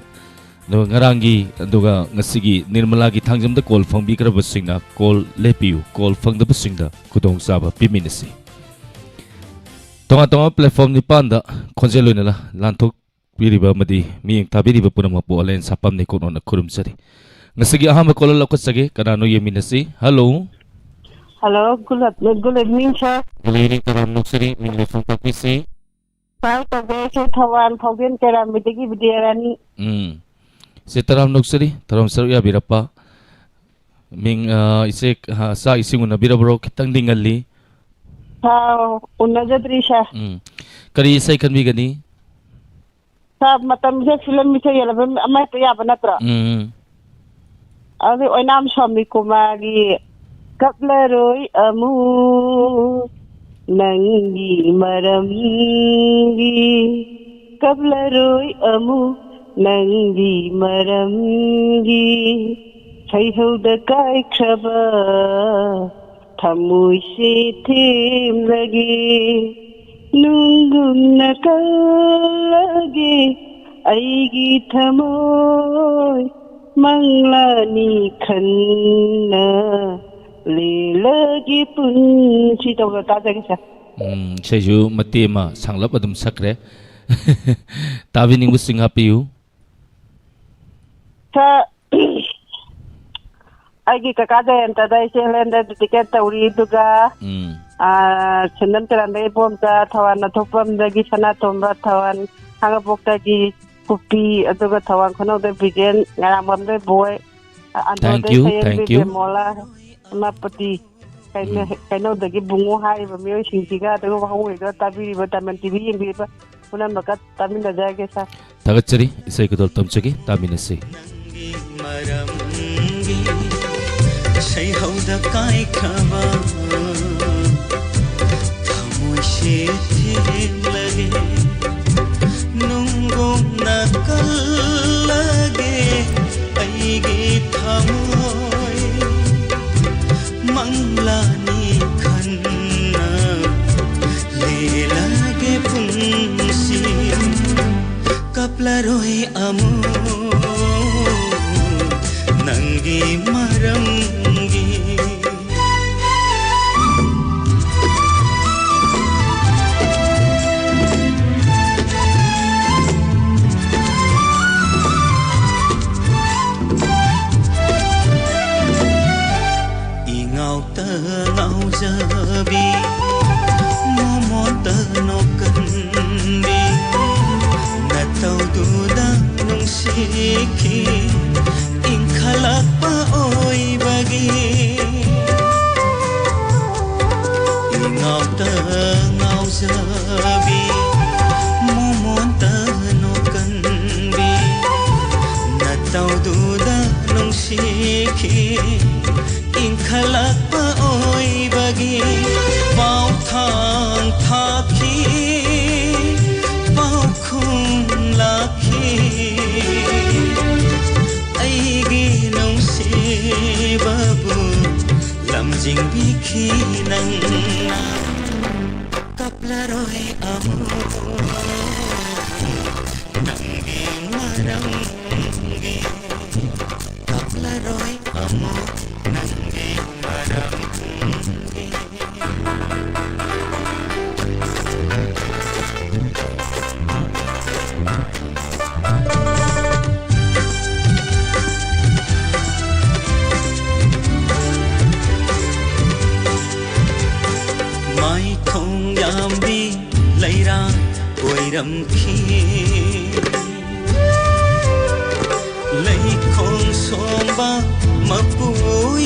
ꯑꯗꯨꯒ ꯉꯔꯥꯡꯒꯤ, ꯑꯗꯨꯒ ꯉꯁꯤꯒꯤ ꯅꯤꯔꯃꯂꯥꯒꯤ ꯊꯥꯡꯖꯝꯗ call ꯐꯪꯕꯤꯈ꯭ꯔꯕꯁꯤꯡꯅ call ꯂꯦꯞꯄꯤꯌꯨ, call ꯐꯪꯗꯕꯁꯤꯡꯗ ꯈꯨꯗꯣꯡꯆꯥꯕ ꯄꯤꯃꯤꯟꯅꯁꯤ꯫ ꯇꯣꯉꯥꯟ ꯇꯣꯉꯥꯟꯕ platform ꯅꯤꯄꯥꯟꯗ ꯈꯣꯟꯖꯦꯜ ꯑꯣꯏꯅ ꯂꯥꯟꯊꯣꯛꯄꯤꯔꯤꯕ ꯑꯃꯗꯤ ꯃꯤꯠꯌꯦꯡ ꯇꯥꯕꯤꯔꯤꯕ ꯄꯨꯝꯅꯃꯛꯄꯨ ꯑꯂꯦꯟ ꯁꯥꯄꯝꯅꯤ ꯀꯣꯛꯅꯣꯟꯅ ꯈꯨꯔꯨꯝꯖꯔꯤ꯫ ꯉꯁꯤꯒꯤ ꯑꯍꯥꯟꯕ caller ꯂꯧꯈꯠꯆꯒꯦ꯫ ꯀꯅꯥꯅꯣ ꯌꯦꯡꯃꯤꯟꯅꯁꯤ? Hello꯫ Hello, good ap-, good evening, sir꯫ Good evening, ꯇꯔꯥꯝ ꯅꯣꯛꯆꯔꯤ꯫ ꯃꯤꯡ ꯂꯩꯐꯝ ꯇꯥꯛꯄꯤꯁꯤ꯫ Sir, ꯇꯧꯖꯔꯤꯁꯦ ꯊꯧꯕꯥꯜ ꯐꯥꯎꯖꯤꯟ ꯀꯩꯔꯥꯝꯕꯤꯗꯒꯤ ꯕꯤꯗ꯭ꯌꯥꯔꯥꯅꯤ꯫ ꯎꯝ꯫ ꯏꯆꯦ ꯇꯔꯥꯝ ꯅꯣꯛꯆꯔꯤ꯫ ꯊꯧꯔꯝ ꯁꯔꯨꯛ ꯌꯥꯕꯤꯔꯛꯄ꯫ ꯃꯤꯡ, ꯑ, ꯏꯆꯦ, ꯑ, ꯆꯥꯛ ꯏꯁꯤꯡ ꯎꯅꯕꯤꯔꯕ꯭ꯔꯣ? ꯈꯤꯇꯪꯗꯤ ꯉꯜꯂꯤ꯫ Sir, ꯎꯅꯖꯗ꯭ꯔꯤ, sir꯫ ꯎꯝ꯫ ꯀꯔꯤ ꯏꯁꯩ ꯈꯟꯕꯤꯒꯅꯤ? Sir, ꯃꯇꯝꯁꯦ film ꯏꯁꯩ ꯌꯦꯜꯂꯕ ꯑꯃ ꯍꯦꯛꯇ ꯌꯥꯕ ꯅꯠꯇ꯭ꯔꯣ? ꯎꯝ꯫ ꯑꯗꯨ ꯑꯣꯏꯅꯥꯝ ꯁ꯭ꯋꯥꯃꯤ ꯀꯨꯃꯥꯔꯒꯤ ꯀꯞꯂꯔꯣꯏ ꯑꯃꯨꯛ ꯅꯪꯒꯤ ꯃꯔꯝꯒꯤ, ꯀꯞꯂꯔꯣꯏ ꯑꯃꯨꯛ ꯅꯪꯒꯤ ꯃꯔꯝꯒꯤ, ꯁꯩꯍꯧꯗ ꯀꯥꯏꯈ꯭ꯔꯕ ꯊꯃꯣꯏꯁꯦ ꯊꯦꯝꯂꯒꯦ, ꯅꯨꯡꯒꯨꯝꯅ ꯀꯜꯂꯒꯦ ꯑꯩꯒꯤ ꯊꯃꯣꯏ, ꯃꯪꯂꯥꯅꯤ ꯈꯟꯅ ꯂꯦꯜꯂꯒꯦ ꯄꯨꯟꯁꯤ꯫ ꯇꯧꯕꯗꯣ ꯇꯥꯖꯒꯦ, sir꯫ ꯎꯝ, ꯏꯁꯩꯁꯨ ꯃꯇꯦꯛ ꯑꯃ ꯁꯥꯡꯂꯞ ꯑꯗꯨꯝ ꯁꯛꯈ꯭ꯔꯦ꯫ ꯇꯥꯕꯤꯅꯤꯡꯕꯁꯤꯡ ꯍꯥꯞꯄꯤꯌꯨ꯫ Sir, ꯑꯩꯒꯤ ꯀꯀꯥ ꯖꯌꯟꯇꯗ ꯏꯆꯦ ꯍꯦꯂꯦꯟꯗ dedicate ꯇꯧꯔꯤ, ꯑꯗꯨꯒ, ꯎꯝ꯫ ꯑꯥ, ꯁꯤꯟꯅꯝ ꯇꯦꯔꯥꯝꯗꯒꯤ ꯏꯕꯣꯝꯆꯥ, ꯊꯧꯕꯥꯜ ꯅꯊꯣꯛꯄꯝꯗꯒꯤ ꯁꯅꯥꯇꯣꯝꯕ, ꯊꯧꯕꯥꯜ ꯈꯥꯡꯉꯕꯣꯛꯇꯒꯤ ꯅꯨꯄꯤ, ꯑꯗꯨꯒ ꯊꯧꯕꯥꯜ ꯈꯨꯅꯧꯗ ꯕꯤꯖꯦꯟ, ꯉꯔꯥꯡꯕꯝꯗ ꯕꯣꯏ, ꯑ-, ꯑꯟꯗ꯭ꯔꯣꯗ ꯇꯥꯡꯀ꯭ꯌꯨ, ꯁꯌꯦꯡꯕꯤ ꯇꯥꯡꯀ꯭ꯌꯨ꯫ ꯕꯦꯃꯣꯂꯥ, ꯁꯦꯅꯥꯄꯇꯤ, ꯀꯩꯅꯣ-, ꯎꯝ꯫ ꯀꯩꯅꯧꯗꯒꯤ ꯕꯨꯡꯉꯣ ꯍꯥꯏꯔꯤꯕ ꯃꯤꯑꯣꯏꯁꯤꯡꯁꯤꯒ, ꯑꯗꯨꯒ ꯋꯥꯍꯪ ꯍꯪꯉꯤꯗꯣ ꯇꯥꯕꯤꯔꯤꯕ, ꯗꯥꯏꯃꯟ ꯇꯤ ꯚꯤ ꯌꯦꯡꯕꯤꯔꯤꯕ ꯄꯨꯝꯅꯃꯛꯀ ꯇꯥꯃꯤꯟꯅꯖꯔꯒꯦ, ꯁꯥꯔ꯫ ꯊꯥꯒꯠꯆꯔꯤ꯫ ꯏꯁꯩ ꯈꯨꯗꯣꯜ ꯇꯝꯖꯒꯦ, ꯇꯥꯃꯤꯟꯅꯁꯤ꯫ ꯅꯪꯒꯤ ꯃꯔꯝꯒꯤ ꯏꯁꯩ ꯍꯧꯗ ꯀꯥꯏꯈ꯭ꯔꯕ ꯊꯃꯣꯏꯁꯦ ꯊꯦꯡꯂꯒꯦ, ꯅꯨꯡꯒꯨꯝꯅ ꯀꯜꯂꯒꯦ ꯑꯩꯒꯤ ꯊꯃꯣꯏ꯫ ꯃꯪꯂꯥꯅꯤ ꯈꯟꯅ ꯂꯦꯜꯂꯒꯦ ꯄꯨꯟꯁꯤ꯫ ꯀꯞꯂꯔꯣꯏ ꯑꯃꯨꯛ ꯅꯪꯒꯤ ꯃꯔꯝꯒꯤ꯫ ꯏꯉꯥꯎꯇ ꯉꯥꯎꯖꯕꯤ, ꯃꯣꯃꯣꯟꯇ ꯅꯣꯛꯀꯟꯕꯤ, ꯅꯇꯧꯗꯨꯗ ꯅꯨꯡꯁꯤꯈꯤ ꯏꯪꯈꯠꯂꯛꯄ ꯑꯣꯏꯕꯒꯤ꯫ ꯏꯉꯥꯎꯇ ꯉꯥꯎꯖꯕꯤ, ꯃꯣꯃꯣꯟꯇ ꯅꯣꯛꯀꯟꯕꯤ, ꯅꯇꯧꯗꯨꯗ ꯅꯨꯡꯁꯤꯈꯤ ꯏꯪꯈꯠꯂꯛꯄ ꯑꯣꯏꯕꯒꯤ꯫ ꯄꯥꯎ ꯊꯥꯡ ꯊꯥꯈꯤ, ꯄꯥꯎꯈꯨꯝ ꯂꯥꯛꯈꯤ, ꯑꯩꯒꯤ ꯅꯨꯡꯁꯤꯕꯕꯨ ꯂꯝꯖꯤꯡꯕꯤꯈꯤ ꯅꯪꯅ꯫ ꯀꯞꯂꯔꯣꯏ ꯑꯃꯨꯛ ꯅꯪꯒꯤ ꯃꯔꯝꯒꯤ, ꯀꯞꯂꯔꯣꯏ ꯑꯃꯨꯛ ꯅꯪꯒꯤ ꯃꯔꯝꯒꯤ꯫ ꯃꯥꯏꯊꯣꯡ ꯌꯥꯝꯕꯤ ꯂꯩꯔꯥꯡ ꯑꯣꯏꯔꯝꯈꯤ꯫ ꯁꯣꯝꯕ ꯃꯄꯨ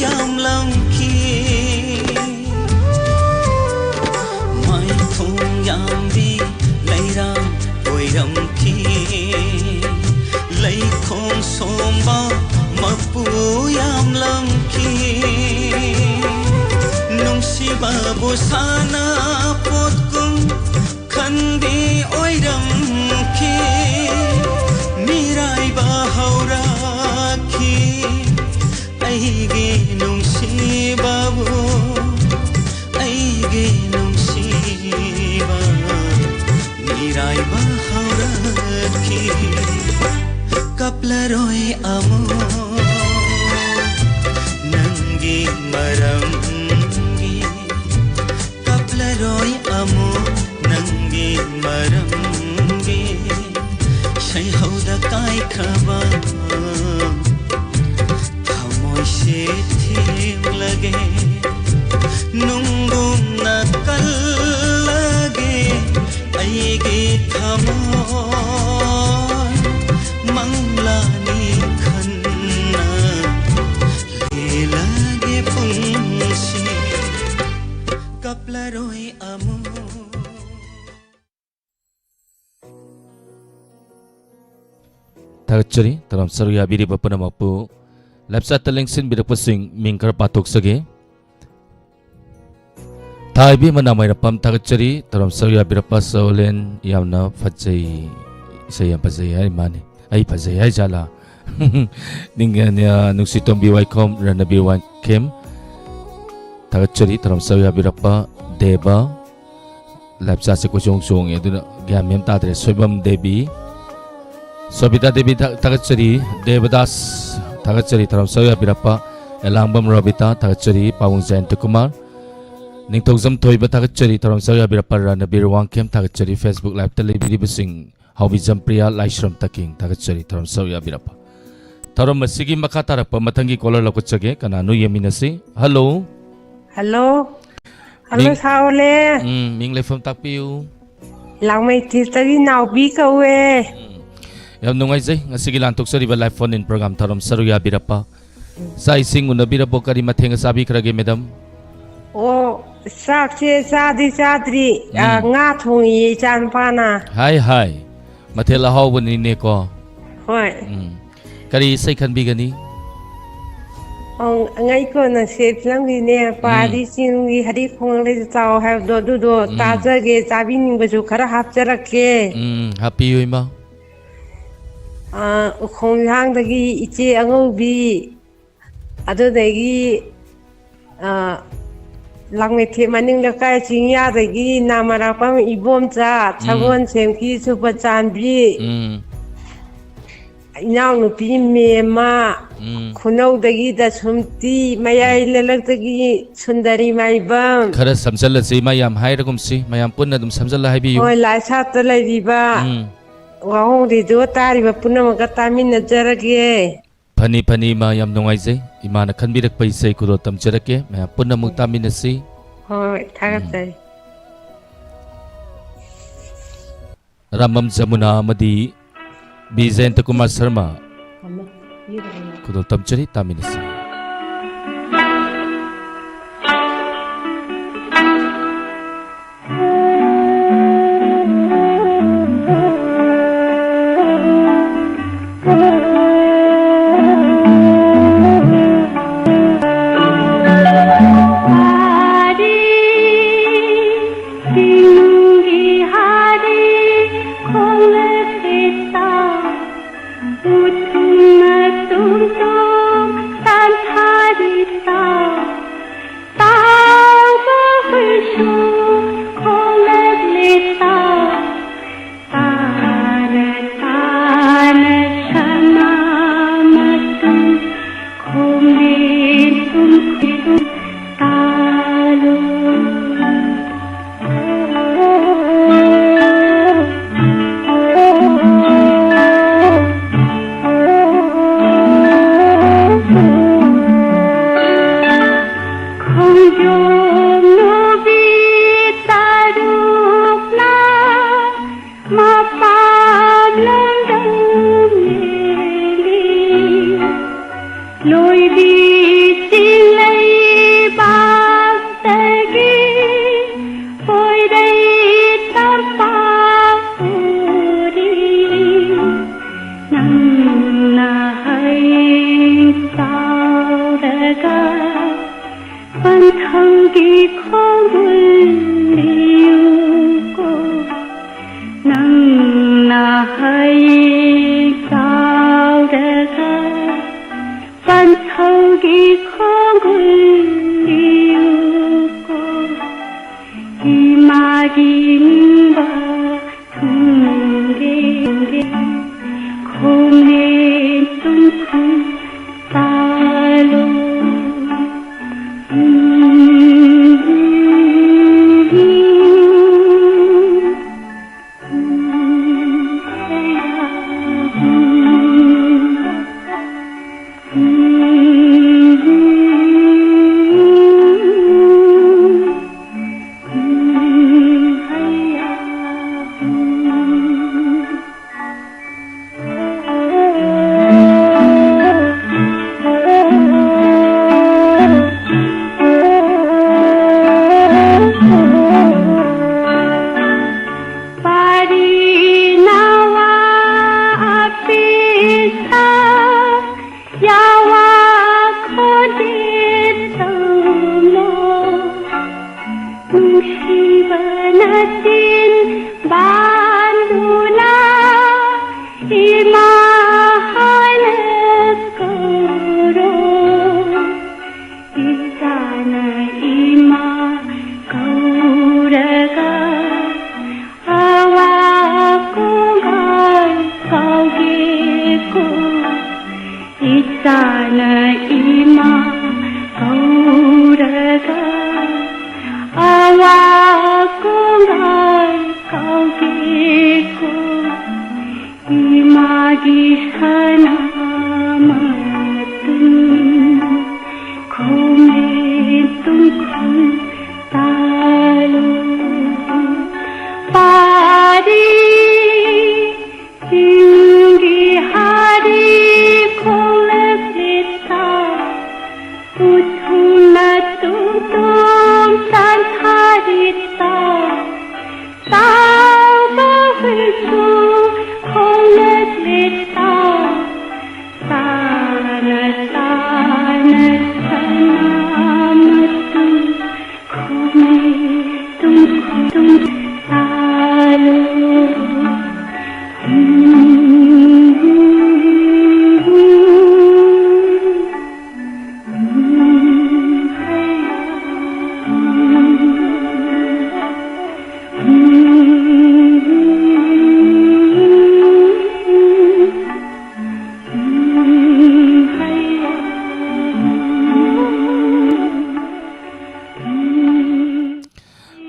ꯌꯥꯝꯂꯝꯈꯤ꯫ ꯃꯥꯏꯊꯣꯡ ꯌꯥꯝꯕꯤ ꯂꯩꯔꯥꯡ ꯑꯣꯏꯔꯝꯈꯤ꯫ ꯂꯩꯈꯣꯡ ꯁꯣꯝꯕ ꯃꯄꯨ ꯌꯥꯝꯂꯝꯈꯤ꯫ ꯅꯨꯡꯁꯤꯕꯕꯨ ꯁꯥꯟꯅꯄꯣꯠꯀꯨꯝ ꯈꯟꯕꯤ ꯑꯣꯏꯔꯝꯈꯤ꯫ ꯃꯤꯔꯥꯏꯕ ꯍꯧꯔꯛꯈꯤ꯫ ꯑꯩꯒꯤ ꯅꯨꯡꯁꯤꯕꯕꯨ, ꯑꯩꯒꯤ ꯅꯨꯡꯁꯤꯕ ꯃꯤꯔꯥꯏꯕ ꯍꯧꯔꯛꯈꯤ꯫ ꯀꯞꯂꯔꯣꯏ ꯑꯃꯨꯛ ꯅꯪꯒꯤ ꯃꯔꯝꯒꯤ꯫ ꯀꯞꯂꯔꯣꯏ ꯑꯃꯨꯛ ꯅꯪꯒꯤ ꯃꯔꯝꯒꯤ꯫ ꯁꯩꯍꯧꯗ ꯀꯥꯏꯈ꯭ꯔꯕ ꯊꯃꯣꯏꯁꯦ ꯊꯦꯡꯂꯒꯦ꯫ ꯅꯨꯡꯒꯨꯝꯅ ꯀꯜꯂꯒꯦ ꯑꯩꯒꯤ ꯊꯃꯣꯏ꯫ ꯃꯪꯂꯥꯅꯤ ꯈꯟꯅ ꯂꯦꯜꯂꯒꯦ ꯄꯨꯟꯁꯤ꯫ ꯀꯞꯂꯔꯣꯏ ꯑꯃꯨꯛ꯫ ꯊꯥꯒꯠꯆꯔꯤ꯫ ꯊꯧꯔꯝ ꯁꯔꯨꯛ ꯌꯥꯕꯤꯔꯤꯕ ꯄꯨꯝꯅꯃꯛꯄꯨ ꯂꯥꯏꯞ ꯆꯥꯠꯇ ꯂꯦꯡꯁꯤꯟꯕꯤꯔꯛꯄꯁꯤꯡ ꯃꯤꯡ ꯈꯔ ꯄꯥꯊꯣꯛꯆꯒꯦ꯫ ꯊꯥꯏꯕꯤ ꯃꯅꯥ ꯃꯩꯔꯥꯄꯝ ꯊꯥꯒꯠꯆꯔꯤ꯫ ꯊꯧꯔꯝ ꯁꯔꯨꯛ ꯌꯥꯕꯤꯔꯛꯄ ꯁꯣꯂꯦꯟ ꯌꯥꯝꯅ ꯐꯖꯩ꯫ ꯏꯁꯩ ꯌꯥꯝ ꯐꯖꯩ ꯍꯥꯏ ꯃꯥꯅꯤ꯫ ꯑꯩ ꯐꯖꯩ ꯍꯥꯏ ꯖꯥꯠꯂꯥ? ꯅꯤꯡ-, ꯅ-, ꯅꯨꯡꯁꯤꯇꯣꯝꯕꯤ ꯋꯥꯏꯈꯣꯝ, ꯔꯅꯕꯤꯔ ꯋꯥꯡꯈꯦꯝ ꯊꯥꯒꯠꯆꯔꯤ꯫ ꯊꯧꯔꯝ ꯁꯔꯨꯛ ꯌꯥꯕꯤꯔꯛꯄ ꯗꯦꯕ꯫ ꯂꯥꯏꯞ ꯆꯥꯠꯁꯦ ꯀꯣꯏꯆꯣꯡ ꯆꯣꯡꯉꯦ, ꯑꯗꯨꯅ ꯒ꯭ꯌꯥꯟ ꯃꯦꯟ ꯇꯥꯗ꯭ꯔꯦ꯫ ꯁꯣꯏꯕꯝ ꯗꯦꯕꯤ, ꯁꯣꯕꯤꯇꯥ ꯗꯦꯕꯤ ꯊꯥ-, ꯊꯥꯒꯠꯆꯔꯤ꯫ ꯗꯦꯕꯗꯥꯁ ꯊꯥꯒꯠꯆꯔꯤ꯫ ꯊꯧꯔꯝ ꯁꯔꯨꯛ ꯌꯥꯕꯤꯔꯛꯄ ꯑꯦꯂꯥꯡꯕꯝ ꯔꯣꯕꯤꯇꯥ ꯊꯥꯒꯠꯆꯔꯤ꯫ ꯄꯥꯕꯨꯡ ꯖꯌꯟꯇ ꯀꯨꯃꯥꯔ, ꯅꯤꯡꯊꯧꯖꯝ ꯊꯣꯏꯕ ꯊꯥꯒꯠꯆꯔꯤ꯫ ꯊꯧꯔꯝ ꯁꯔꯨꯛ ꯌꯥꯕꯤꯔꯛꯄ ꯔꯅꯕꯤꯔ ꯋꯥꯡꯈꯦꯝ ꯊꯥꯒꯠꯆꯔꯤ꯫ ꯐꯦꯁꯕꯨꯛ ꯂꯥꯏꯞꯇ ꯂꯩꯕꯤꯔꯤꯕꯁꯤꯡ ꯍꯥꯎꯕꯤꯖꯝ ꯄ꯭ꯔꯤꯌꯥ ꯂꯥꯏꯁ꯭ꯔꯝ ꯇꯀꯤꯡ ꯊꯥꯒꯠꯆꯔꯤ꯫ ꯊꯧꯔꯝ ꯁꯔꯨꯛ ꯌꯥꯕꯤꯔꯛꯄ꯫ ꯊꯧꯔꯝ ꯑꯁꯤꯒꯤ ꯃꯈꯥ ꯇꯥꯔꯛꯄ ꯃꯊꯪꯒꯤ ꯀꯣꯂꯔ ꯂꯧꯈꯠꯆꯒꯦ꯫ ꯀꯅꯥꯅꯣ ꯌꯦꯡꯃꯤꯟꯅꯁꯤ꯫ ꯍꯜꯂꯣ꯫ ꯍꯜꯂꯣ꯫ ꯍꯜꯂꯣ, ꯃꯤꯡ-, ꯁꯥ ꯑꯣꯂꯦ꯫ ꯎꯝ, ꯃꯤꯡ ꯂꯩꯐꯝ ꯇꯥꯛꯄꯤꯌꯨ꯫ ꯂꯥꯡꯃꯩꯊꯦꯠꯇꯒꯤ ꯅꯥꯎꯕꯤ ꯀꯧꯋꯦ꯫ ꯎꯝ꯫ ꯌꯥꯝ ꯅꯨꯡꯉꯥꯏꯖꯩ ꯉꯁꯤꯒꯤ ꯂꯥꯟꯊꯣꯛꯆꯔꯤꯕ live phone in program ꯊꯧꯔꯝ ꯁꯔꯨꯛ ꯌꯥꯕꯤꯔꯛꯄ꯫ ꯆꯥꯛ ꯏꯁꯤꯡ ꯎꯅꯕꯤꯔꯕꯣ? ꯀꯔꯤ ꯃꯊꯦꯜꯒ ꯆꯥꯕꯤꯈ꯭ꯔꯒꯦ, madam? ꯑꯣ, ꯆꯥꯛꯁꯦ ꯆꯥꯗꯤ ꯆꯥꯗ꯭ꯔꯤ꯫ ꯑ, ꯎꯝ꯫ ꯉꯥ ꯊꯣꯡꯉꯤꯌꯦ ꯏꯆꯥꯅꯨꯄꯥꯅ꯫ ꯍꯥꯏ, ꯍꯥꯏ꯫ ꯃꯊꯦꯜ ꯑꯍꯥꯎꯕꯅꯤꯅꯦꯀꯣ꯫ ꯍꯣꯏ꯫ ꯎꯝ꯫ ꯀꯔꯤ ꯏꯁꯩ ꯈꯟꯕꯤꯒꯅꯤ? ꯑꯪ-, ꯑꯉꯩꯀꯣꯟꯅ ꯁꯦ ꯐꯤꯂꯝꯒꯤꯅꯦ, ꯎꯝ꯫ ꯄꯥꯔꯤ ꯆꯤꯡꯒꯤ ꯍꯔꯤ ꯈꯣꯡꯂꯩꯗ ꯆꯥꯎ ꯍꯥꯏꯕꯗꯣ, ꯑꯗꯨꯗꯣ ꯎꯝ꯫ ꯇꯥꯖꯒꯦ, ꯆꯥꯕꯤꯅꯤꯡꯕꯁꯨ ꯈꯔ ꯍꯥꯞꯆꯔꯛꯀꯦ꯫ ꯎꯝ, ꯍꯥꯞꯄꯤꯌꯨ, ꯏꯃꯥ꯫ ꯑ, ꯎꯈꯣꯡ ꯂꯤꯍꯥꯡꯗꯒꯤ ꯏꯆꯦ ꯑꯉꯧꯕꯤ, ꯑꯗꯨꯗꯒꯤ, ꯑ, ꯂꯥꯡꯃꯩꯊꯦꯝ ꯃꯅꯤꯡ ꯂꯩꯀꯥꯏ ꯆꯤꯡꯌꯥꯗꯒꯤ ꯅꯥꯃꯔꯥꯛꯄꯝ ꯏꯕꯣꯝꯆꯥ, ꯎꯝ꯫ ꯁꯒꯣꯜꯁꯦꯝꯒꯤ ꯁꯨꯕꯆꯥꯟꯕꯤ, ꯎꯝ꯫ ꯏꯅꯥꯎꯅꯨꯄꯤ ꯃꯦꯝꯃ, ꯎꯝ꯫ ꯈꯨꯅꯧꯗꯒꯤ ꯗꯁꯨꯝꯇꯤ, ꯃꯌꯥꯏ ꯎꯝ꯫ ꯂꯩꯂꯛꯇꯒꯤ ꯁꯨꯟꯗꯔꯤ ꯃꯥꯏꯕꯝ꯫ ꯈꯔ ꯁꯝꯖꯜꯂꯁꯤ, ꯏꯃꯥ, ꯌꯥꯝ ꯍꯥꯏꯔꯒꯨꯝꯁꯤ, ꯃꯌꯥꯝ ꯄꯨꯟꯅ ꯑꯗꯨꯝ ꯁꯝꯖꯜꯂ ꯍꯥꯏꯕꯤꯌꯨ꯫ ꯍꯣꯏ, ꯂꯥꯏꯁꯥꯠꯇ ꯂꯩꯔꯤꯕ ꯎꯝ꯫ ꯋꯥꯍꯣꯡ ꯔꯦꯗꯤꯑꯣ ꯇꯥꯔꯤꯕ ꯄꯨꯝꯅꯃꯛꯀ ꯇꯥꯃꯤꯟꯅꯖꯔꯒꯦ꯫ ꯐꯅꯤ, ꯐꯅꯤ, ꯏꯃꯥ, ꯌꯥꯝ ꯅꯨꯡꯉꯥꯏꯖꯩ꯫ ꯏꯃꯥꯅ ꯈꯟꯕꯤꯔꯛꯄ ꯏꯁꯩ ꯈꯨꯗꯣꯜ ꯇꯝꯖꯔꯛꯀꯦ꯫ ꯃꯌꯥꯝ ꯄꯨꯟꯅ ꯑꯃꯨꯛ ꯇꯥꯃꯤꯟꯅꯁꯤ꯫ ꯍꯣꯏ, ꯊꯥꯒꯠꯆꯔꯤ꯫ ꯎꯝ꯫ ꯔꯥꯃꯝ ꯖꯃꯨꯅꯥ ꯑꯃꯗꯤ ꯕꯤ ꯖꯌꯟꯇ ꯀꯨꯃꯥꯔ ꯁꯔꯃ ꯈꯨꯗꯣꯜ ꯇꯝꯖꯔꯤ, ꯇꯥꯃꯤꯟꯅꯁꯤ꯫ ꯏꯃꯥꯒꯤ ꯅꯤꯡꯕ ꯊꯨꯡꯒꯦ, ꯈꯣꯝꯂꯦ ꯇꯨꯝꯈꯨꯜ ꯇꯥꯂꯣ꯫ ꯅꯨꯡꯁꯤꯕꯅ ꯆꯤꯟ ꯕꯥꯟꯗꯨꯅ ꯏꯃꯥ ꯍꯥꯏꯅ ꯀꯧꯔꯣ꯫ ꯏꯆꯥꯅ ꯏꯃꯥ ꯀꯧꯔꯒ ꯑꯋꯥ ꯀꯣꯡꯒꯥꯏ ꯀꯥꯎꯒꯦꯀꯣ꯫ ꯏꯆꯥꯅ ꯏꯃꯥ ꯀꯧꯔꯒ ꯑꯋꯥ ꯀꯣꯡꯒꯥꯏ ꯀꯥꯎꯒꯦꯀꯣ꯫ ꯏꯃꯥꯒꯤ ꯁꯅꯥ ꯃꯇꯨꯝ ꯈꯣꯝꯂꯦ ꯇꯨꯝꯈꯨꯜ ꯇꯥꯂꯣ꯫ ꯄꯥꯔꯤ ꯆꯤꯡꯒꯤ ꯍꯥꯔꯤ ꯈꯣꯡꯂꯛꯂꯤꯇ, ꯎꯊꯨꯝꯅ ꯇꯨꯝ ꯇꯨꯝ ꯇꯥꯟꯊꯥꯔꯤꯇ, ꯇꯥꯎꯕ ꯍꯨꯏꯁꯨ ꯈꯣꯡꯂꯛꯂꯤꯇ, ꯇꯥꯅ ꯇꯥꯅ ꯁꯅꯥ ꯃꯇꯨꯝ ꯈꯣꯝꯂꯦ ꯇꯨꯝ ꯇꯨꯝ ꯇꯥꯂꯣ꯫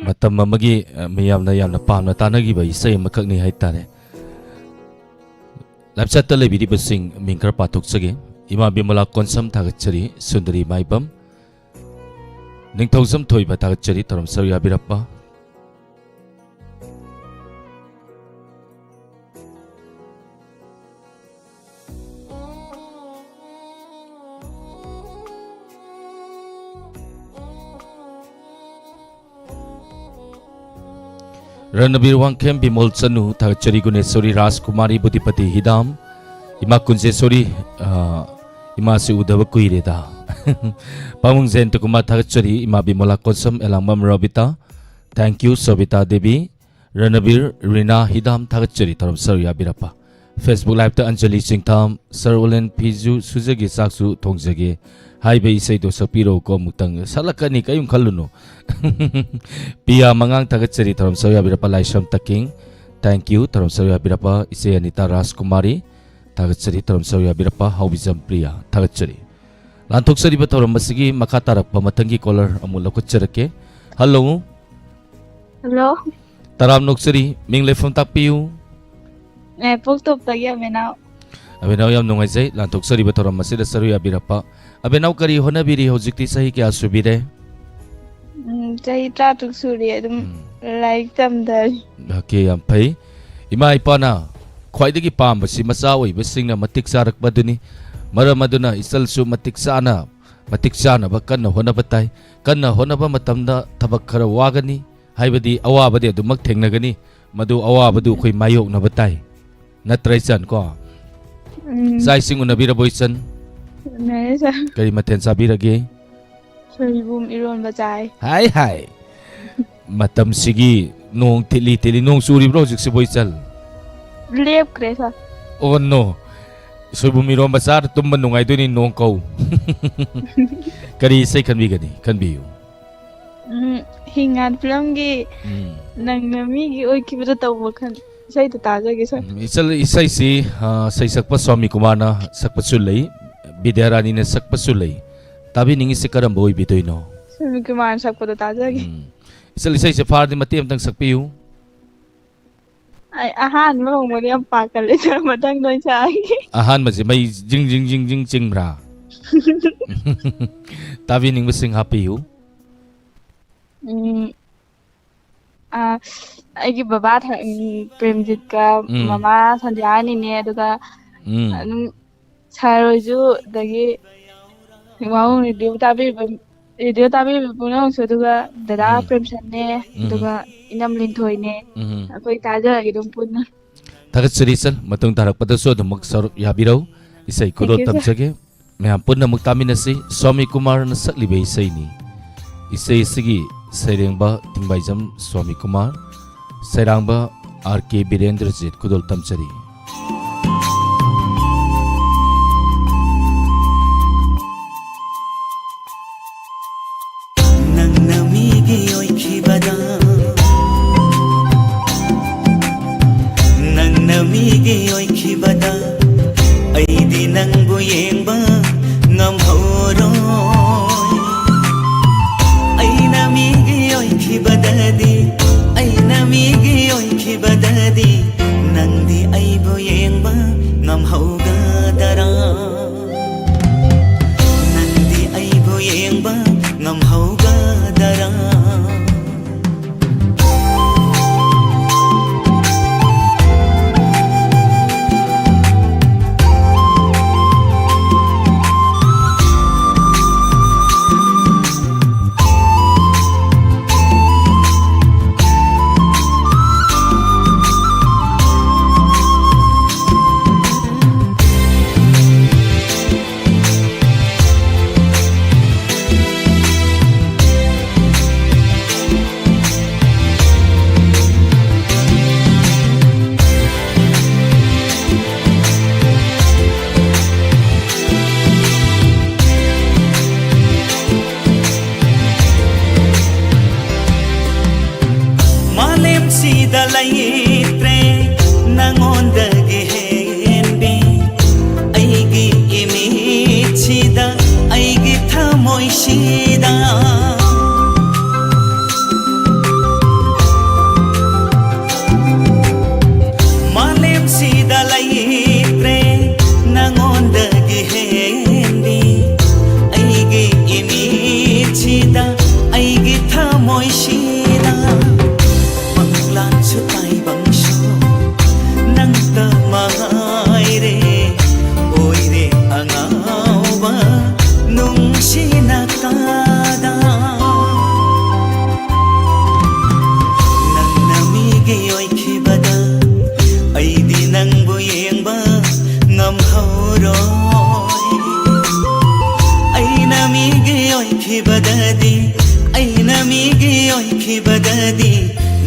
ꯃꯇꯝ ꯑꯃꯒꯤ, ꯑ, ꯃꯤꯌꯥꯝꯅ ꯌꯥꯝꯅ ꯄꯥꯝꯅ ꯇꯥꯅꯈꯤꯕ ꯏꯁꯩ ꯑꯃꯈꯛꯅꯤ ꯍꯥꯏꯇꯥꯔꯦ꯫ Live chat ꯇ ꯂꯩꯕꯤꯔꯤꯕꯁꯤꯡ ꯃꯤꯡ ꯈꯔ ꯄꯥꯊꯣꯛꯆꯒꯦ꯫ ꯏꯃꯥ ꯕꯤꯃꯂꯥ ꯀꯣꯟꯁꯝ ꯊꯥꯒꯠꯆꯔꯤ, ꯁꯨꯟꯗꯔꯤ ꯃꯥꯏꯕꯝ, ꯅꯤꯡꯊꯧꯖꯝ ꯊꯣꯏꯕ ꯊꯥꯒꯠꯆꯔꯤ, ꯊꯧꯔꯝ ꯁꯔꯨꯛ ꯌꯥꯕꯤꯔꯛꯄ꯫ ꯔꯅꯕꯤꯔ ꯋꯥꯡꯈꯦꯝ, ꯕꯤꯃꯣꯜ ꯆꯅꯨ ꯊꯥꯒꯠꯆꯔꯤ, ꯒꯨꯅꯦꯁꯣꯔꯤ ꯔꯥꯖꯀꯨꯃꯥꯔꯤ, ꯕꯨꯙꯤꯄꯇꯤ ꯍꯤꯗꯥꯝ, ꯏꯃꯥ ꯀꯨꯟꯖꯦꯁꯣꯔꯤ, ꯑ, ꯏꯃꯥꯁꯤ ꯎꯗꯕ ꯀꯨꯏꯔꯦꯗ꯫ ꯄꯥꯕꯨꯡ ꯖꯌꯟꯇ ꯀꯨꯃꯥꯔ ꯊꯥꯒꯠꯆꯔꯤ, ꯏꯃꯥ ꯕꯤꯃꯣꯂꯥ ꯀꯣꯟꯁꯝ, ꯑꯦꯂꯥꯡꯕꯝ ꯔꯣꯕꯤꯇꯥ, thank you ꯁꯣꯕꯤꯇꯥ ꯗꯦꯕꯤ, ꯔꯅꯕꯤꯔ ꯔꯤꯅꯥ ꯍꯤꯗꯥꯝ ꯊꯥꯒꯠꯆꯔꯤ, ꯊꯧꯔꯝ ꯁꯔꯨꯛ ꯌꯥꯕꯤꯔꯛꯄ꯫ Facebook Live ꯇ ꯑꯟꯖꯂꯤ ꯆꯤꯡꯊꯥꯝ, ꯁꯔ ꯑꯣꯂꯦꯟ ꯐꯤꯁꯨ ꯁꯨꯖꯒꯦ, ꯆꯥꯛꯁꯨ ꯊꯣꯡꯖꯒꯦ ꯍꯥꯏꯕ ꯏꯁꯩꯗꯣ ꯁꯛꯄꯤꯔꯛꯎꯀꯣ ꯑꯃꯨꯛꯇꯪ꯫ ꯁꯛꯂꯛꯀꯅꯤ, ꯀꯔꯤꯝ ꯈꯜꯂꯨꯅꯨ꯫ ꯄꯤꯌꯥ ꯃꯉꯥꯡ ꯊꯥꯒꯠꯆꯔꯤ, ꯊꯧꯔꯝ ꯁꯔꯨꯛ ꯌꯥꯕꯤꯔꯛꯄ꯫ ꯂꯥꯏꯁ꯭ꯔꯝ ꯇꯀꯤꯡ, thank you, ꯊꯧꯔꯝ ꯁꯔꯨꯛ ꯌꯥꯕꯤꯔꯛꯄ꯫ ꯏꯆꯦ ꯑꯅꯤꯇꯥ ꯔꯥꯖꯀꯨꯃꯥꯔꯤ ꯊꯥꯒꯠꯆꯔꯤ, ꯊꯧꯔꯝ ꯁꯔꯨꯛ ꯌꯥꯕꯤꯔꯛꯄ꯫ ꯍꯥꯎꯕꯤꯖꯝ ꯄ꯭ꯔꯤꯌꯥ ꯊꯥꯒꯠꯆꯔꯤ꯫ ꯂꯥꯟꯊꯣꯛꯆꯔꯤꯕ ꯊꯧꯔꯝ ꯑꯁꯤꯒꯤ ꯃꯈꯥ ꯇꯥꯔꯛꯄ ꯃꯊꯪꯒꯤ caller ꯑꯃꯨꯛ ꯂꯧꯈꯠꯆꯔꯛꯀꯦ꯫ Hello꯫ Hello꯫ ꯇꯔꯥꯝꯅ ꯑꯣꯛꯆꯔꯤ, ꯃꯤꯡ ꯂꯩꯐꯝ ꯇꯥꯛꯄꯤꯌꯨ꯫ ꯑꯦ, ꯄꯣꯛꯇꯣꯞꯇꯒꯤ ꯑꯕꯦꯅꯥꯎ꯫ ꯑꯕꯦꯅꯥꯎ, ꯌꯥꯝ ꯅꯨꯡꯉꯥꯏꯖꯩ ꯂꯥꯟꯊꯣꯛꯆꯔꯤꯕ ꯊꯧꯔꯝ ꯑꯁꯤꯗ ꯁꯔꯨꯛ ꯌꯥꯕꯤꯔꯛꯄ꯫ ꯑꯕꯦꯅꯥꯎ, ꯀꯔꯤ ꯍꯣꯠꯅꯕꯤꯔꯤ? ꯍꯧꯖꯤꯛꯇꯤ ꯆꯍꯤ ꯀꯌꯥ ꯁꯨꯕꯤꯔꯦ? ꯎꯝ, ꯆꯍꯤ ꯇꯔꯥ ꯇꯔꯨꯛ ꯁꯨꯔꯦ, ꯑꯗꯨꯝ ꯎꯝ꯫ ꯂꯥꯏꯔꯤꯛ ꯇꯝꯊꯔꯤ꯫ OK, ꯌꯥꯝ ꯐꯩ꯫ ꯏꯃꯥ ꯏꯄꯥꯅ ꯈ꯭ꯋꯥꯏꯗꯒꯤ ꯄꯥꯝꯕꯁꯤ ꯃꯆꯥ ꯑꯣꯏꯕꯁꯤꯡꯅ ꯃꯇꯤꯛ ꯆꯥꯔꯛꯄꯗꯨꯅꯤ꯫ ꯃꯔꯝ ꯑꯗꯨꯅ ꯏꯆꯜꯁꯨ ꯃꯇꯤꯛ ꯆꯥꯅ, ꯃꯇꯤꯛ ꯆꯥꯅꯕ ꯀꯟꯅ ꯍꯣꯠꯅꯕ ꯇꯥꯏ꯫ ꯀꯟꯅ ꯍꯣꯠꯅꯕ ꯃꯇꯝꯗ ꯊꯕꯛ ꯈꯔ ꯋꯥꯒꯅꯤ, ꯍꯥꯏꯕꯗꯤ ꯑꯋꯥꯕꯗꯤ ꯑꯗꯨꯃꯛ ꯊꯦꯡꯅꯒꯅꯤ꯫ ꯃꯗꯨ ꯑꯋꯥꯕꯗꯨ ꯑꯩꯈꯣꯏ ꯃꯥꯌꯣꯛꯅꯕ ꯇꯥꯏ꯫ ꯅꯠꯇ꯭ꯔꯥ, ꯏꯆꯟ, ꯀꯣ? ꯎꯝ꯫ ꯆꯥꯛ ꯏꯁꯤꯡ ꯎꯅꯕꯤꯔꯕꯣ, ꯏꯆꯟ? ꯎꯅꯔꯦ, ꯁꯥꯔ꯫ ꯀꯔꯤ ꯃꯊꯦꯜ ꯆꯥꯕꯤꯔꯒꯦ? ꯁꯣꯏꯕꯨꯝ ꯏꯔꯣꯟꯕ ꯆꯥꯏ꯫ ꯍꯥꯏ, ꯍꯥꯏ꯫ ꯃꯇꯝꯁꯤꯒꯤ ꯅꯣꯡ ꯊꯤꯠꯂꯤ ꯊꯤꯠꯂꯤ, ꯅꯣꯡ ꯆꯨꯔꯤꯕ꯭ꯔꯣ ꯍꯧꯖꯤꯛꯁꯤꯕꯣ, ꯏꯆꯜ? ꯂꯦꯞꯈ꯭ꯔꯦ, ꯁꯥꯔ꯫ Oh no꯫ ꯁꯣꯏꯕꯨꯝ ꯏꯔꯣꯟꯕ ꯆꯥꯔ ꯇꯨꯝꯕ ꯅꯨꯡꯉꯥꯏꯗꯣꯏꯅꯤ, ꯅꯣꯡ ꯀꯧ꯫ ꯀꯔꯤ ꯏꯁꯩ ꯈꯟꯕꯤꯒꯅꯤ? ꯈꯟꯕꯤꯌꯨ꯫ ꯎꯝ, ꯍꯤꯡꯉꯥꯟ ꯐꯤꯂꯝꯒꯤ ꯎꯝ꯫ ꯅꯪꯅ ꯃꯤꯒꯤ ꯑꯣꯏꯈꯤꯕꯗꯣ ꯇꯧꯕ ꯈꯟ-, ꯏꯁꯩꯗꯣ ꯇꯥꯖꯒꯦ, ꯁꯥꯔ꯫ ꯎꯝ, ꯏꯆꯜ, ꯏꯁꯩꯁꯤ, ꯑ, ꯁꯩꯁꯛꯄ ꯁ꯭ꯋꯥꯃꯤ ꯀꯨꯃꯥꯔꯅ ꯁꯛꯄꯁꯨ ꯂꯩ, ꯕꯤꯗ꯭ꯌꯥꯔꯥꯅꯤꯅ ꯁꯛꯄꯁꯨ ꯂꯩ꯫ ꯇꯥꯕꯤꯅꯤꯡꯉꯤꯁꯦ ꯀꯔꯝꯕ ꯑꯣꯏꯕꯤꯗꯣꯏꯅꯣ? ꯁ꯭ꯋꯥꯃꯤ ꯀꯨꯃꯥꯔꯅ ꯁꯛꯄꯗꯣ ꯇꯥꯖꯒꯦ꯫ ꯎꯝ꯫ ꯁꯤꯜ, ꯏꯁꯩꯁꯦ ꯐꯥꯔꯗꯤ ꯃꯇꯦꯛ ꯑꯃꯇꯪ ꯁꯛꯄꯤꯌꯨ꯫ ꯑꯩ ꯑꯍꯥꯟꯕ ꯍꯧꯕꯗꯤ ꯌꯥꯝ ꯄꯥꯈꯠꯂꯦ, ꯁꯥꯔ, ꯃꯊꯪꯗ ꯑꯣꯏꯅ ꯁꯥꯔꯒꯦ꯫ ꯑꯍꯥꯟꯕꯁꯦ ꯃꯩ ꯖꯤꯡ ꯖꯤꯡ ꯖꯤꯡ ꯖꯤꯡ ꯆꯤꯡꯕ꯭ꯔꯥ? ꯇꯥꯕꯤꯅꯤꯡꯕꯁꯤꯡ ꯍꯥꯞꯄꯤꯌꯨ꯫ ꯎꯝ, ꯑ, ꯑꯩꯒꯤ ꯕꯕꯥ ꯊ-, ꯎꯝ, ꯄ꯭ꯔꯦꯝꯖꯤꯠꯀ ꯎꯝ꯫ ꯃꯃꯥ ꯁꯟꯙ꯭ꯌꯥꯅꯤꯅꯦ, ꯑꯗꯨꯒ ꯎꯝ꯫ ꯑꯗꯨꯝ ꯁꯥꯔ ꯍꯣꯏꯁꯨ, ꯑꯗꯒꯤ ꯋꯥꯍꯣꯡ ꯔꯦꯗꯤꯑꯣ ꯇꯥꯕꯤꯔꯤꯕ, ꯔꯦꯗꯤꯑꯣ ꯇꯥꯕꯤꯔꯤꯕ ꯄꯨꯝꯅꯃꯛꯁꯨ, ꯑꯗꯨꯒ ꯗꯗꯥ ꯎꯝ꯫ ꯄ꯭ꯔꯦꯝꯁꯟꯅꯦ, ꯎꯝ꯫ ꯑꯗꯨꯒ ꯏꯅꯝ ꯂꯤꯟꯊꯣꯏꯅꯦ꯫ ꯎꯝ꯫ ꯑꯩꯈꯣꯏ ꯇꯥꯖꯔꯒꯦ ꯑꯗꯨꯝ ꯄꯨꯟꯅ꯫ ꯊꯥꯒꯠꯆꯔꯤ ꯁꯔ, ꯃꯇꯨꯡ ꯇꯥꯔꯛꯄꯗꯁꯨ ꯑꯗꯨꯃꯛ ꯁꯔꯨꯛ ꯌꯥꯕꯤꯔꯧ꯫ ꯏꯁꯩ ꯈꯨꯗꯣꯜ Thank you, sir. ꯇꯝꯖꯒꯦ꯫ ꯃꯌꯥꯝ ꯄꯨꯟꯅꯃꯛ ꯇꯥꯃꯤꯟꯅꯁꯤ꯫ ꯁ꯭ꯋꯥꯃꯤ ꯀꯨꯃꯥꯔꯅ ꯁꯛꯂꯤꯕ ꯏꯁꯩꯅꯤ꯫ ꯏꯁꯩ ꯑꯁꯤꯒꯤ ꯁꯩꯔꯦꯡꯕ ꯊꯤꯡꯕꯥꯏꯖꯝ ꯁ꯭ꯋꯥꯃꯤ ꯀꯨꯃꯥꯔ, ꯁꯩꯔꯥꯡꯕ ꯑꯥꯔ ꯀꯦ ꯕꯤꯔꯦꯟꯗ꯭ꯔꯖꯤꯠ꯫ ꯈꯨꯗꯣꯜ ꯇꯝꯖꯔꯤ꯫ ꯅꯪꯅ ꯃꯤꯒꯤ ꯑꯣꯏꯈꯤꯕꯗ, ꯅꯪꯅ ꯃꯤꯒꯤ ꯑꯣꯏꯈꯤꯕꯗ, ꯑꯩꯗꯤ ꯅꯪꯕꯨ ꯌꯦꯡꯕ ꯉꯝꯍꯧꯔꯣꯏ꯫ ꯑꯩꯅ ꯃꯤꯒꯤ ꯑꯣꯏꯈꯤꯕꯗꯗꯤ, ꯑꯩꯅ ꯃꯤꯒꯤ ꯑꯣꯏꯈꯤꯕꯗꯗꯤ, ꯅꯪꯗꯤ ꯑꯩꯕꯨ ꯌꯦꯡꯕ ꯉꯝꯍꯧꯒꯗꯔꯥ? ꯅꯪꯗꯤ ꯑꯩꯕꯨ ꯌꯦꯡꯕ ꯉꯝꯍꯧꯒꯗꯔꯥ? ꯃꯥꯂꯦꯝꯁꯤꯗ ꯂꯩꯇ꯭ꯔꯦ ꯅꯉꯣꯟꯗꯒꯤ ꯍꯦꯟꯕꯤ꯫ ꯑꯩꯒꯤ ꯏꯃꯤꯠꯁꯤꯗ, ꯑꯩꯒꯤ ꯊꯃꯣꯏꯁꯤꯗ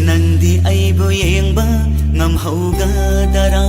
ꯅꯪꯗꯤ ꯑꯩꯕꯨ ꯌꯦꯡꯕ ꯉꯝꯍꯧꯒꯗꯔꯥ?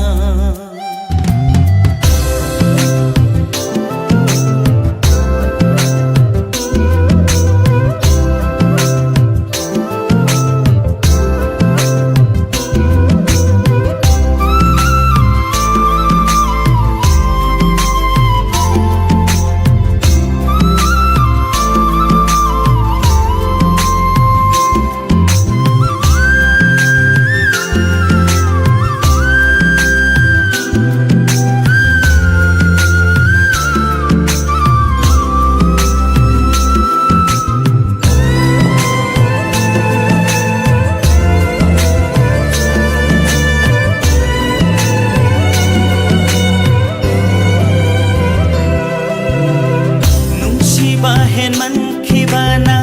ꯅꯨꯡꯁꯤꯕ ꯍꯦꯟꯃꯟꯈꯤꯕꯅ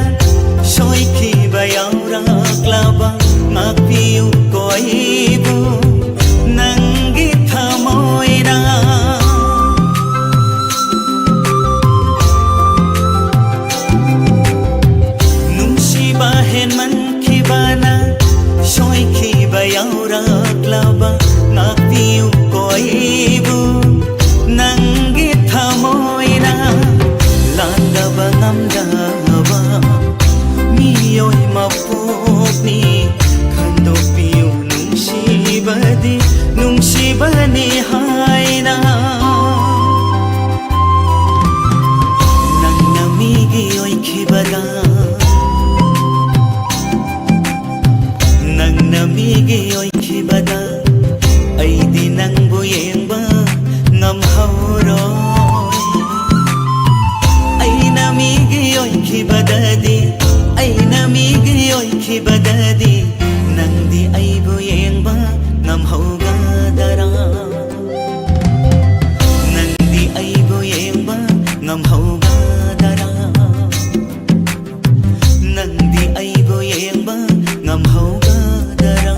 ꯁꯣꯏꯈꯤꯕ ꯌꯥꯎꯔꯛꯂꯕ ꯉꯥꯛꯄꯤꯌꯨꯀꯣ ꯑꯩꯕꯨ ꯅꯪꯒꯤ ꯊꯃꯣꯏꯅ꯫ ꯅꯨꯡꯁꯤꯕ ꯍꯦꯟꯃꯟꯈꯤꯕꯅ ꯁꯣꯏꯈꯤꯕ ꯌꯥꯎꯔꯛꯂꯕ ꯉꯥꯛꯄꯤꯌꯨꯀꯣ ꯑꯩꯕꯨ ꯅꯪꯒꯤ ꯊꯃꯣꯏꯅ꯫ ꯂꯥꯟꯗꯕ ꯉꯝꯗꯕ ꯃꯤꯑꯣꯏ ꯃꯄꯣꯛꯅꯤ꯫ ꯈꯟꯗꯣꯛꯄꯤꯌꯨ ꯅꯨꯡꯁꯤꯕꯗꯤ ꯅꯨꯡꯁꯤꯕꯅꯤ ꯍꯥꯏꯅ꯫ ꯅꯪꯅ ꯃꯤꯒꯤ ꯑꯣꯏꯈꯤꯕꯗ, ꯅꯪꯅ ꯃꯤꯒꯤ ꯑꯣꯏꯈꯤꯕꯗ ꯑꯩꯗꯤ ꯅꯪꯕꯨ ꯌꯦꯡꯕ ꯉꯝꯍꯧꯔꯣꯏ꯫ ꯑꯩꯅ ꯃꯤꯒꯤ ꯑꯣꯏꯈꯤꯕꯗꯗꯤ, ꯑꯩꯅ ꯃꯤꯒꯤ ꯑꯣꯏꯈꯤꯕꯗꯗꯤ ꯅꯪꯗꯤ ꯑꯩꯕꯨ ꯌꯦꯡꯕ ꯉꯝꯍꯧꯒꯗꯔꯥ? ꯅꯪꯗꯤ ꯑꯩꯕꯨ ꯌꯦꯡꯕ ꯉꯝꯍꯧꯒꯗꯔꯥ? ꯅꯪꯗꯤ ꯑꯩꯕꯨ ꯌꯦꯡꯕ ꯉꯝꯍꯧꯒꯗꯔꯥ?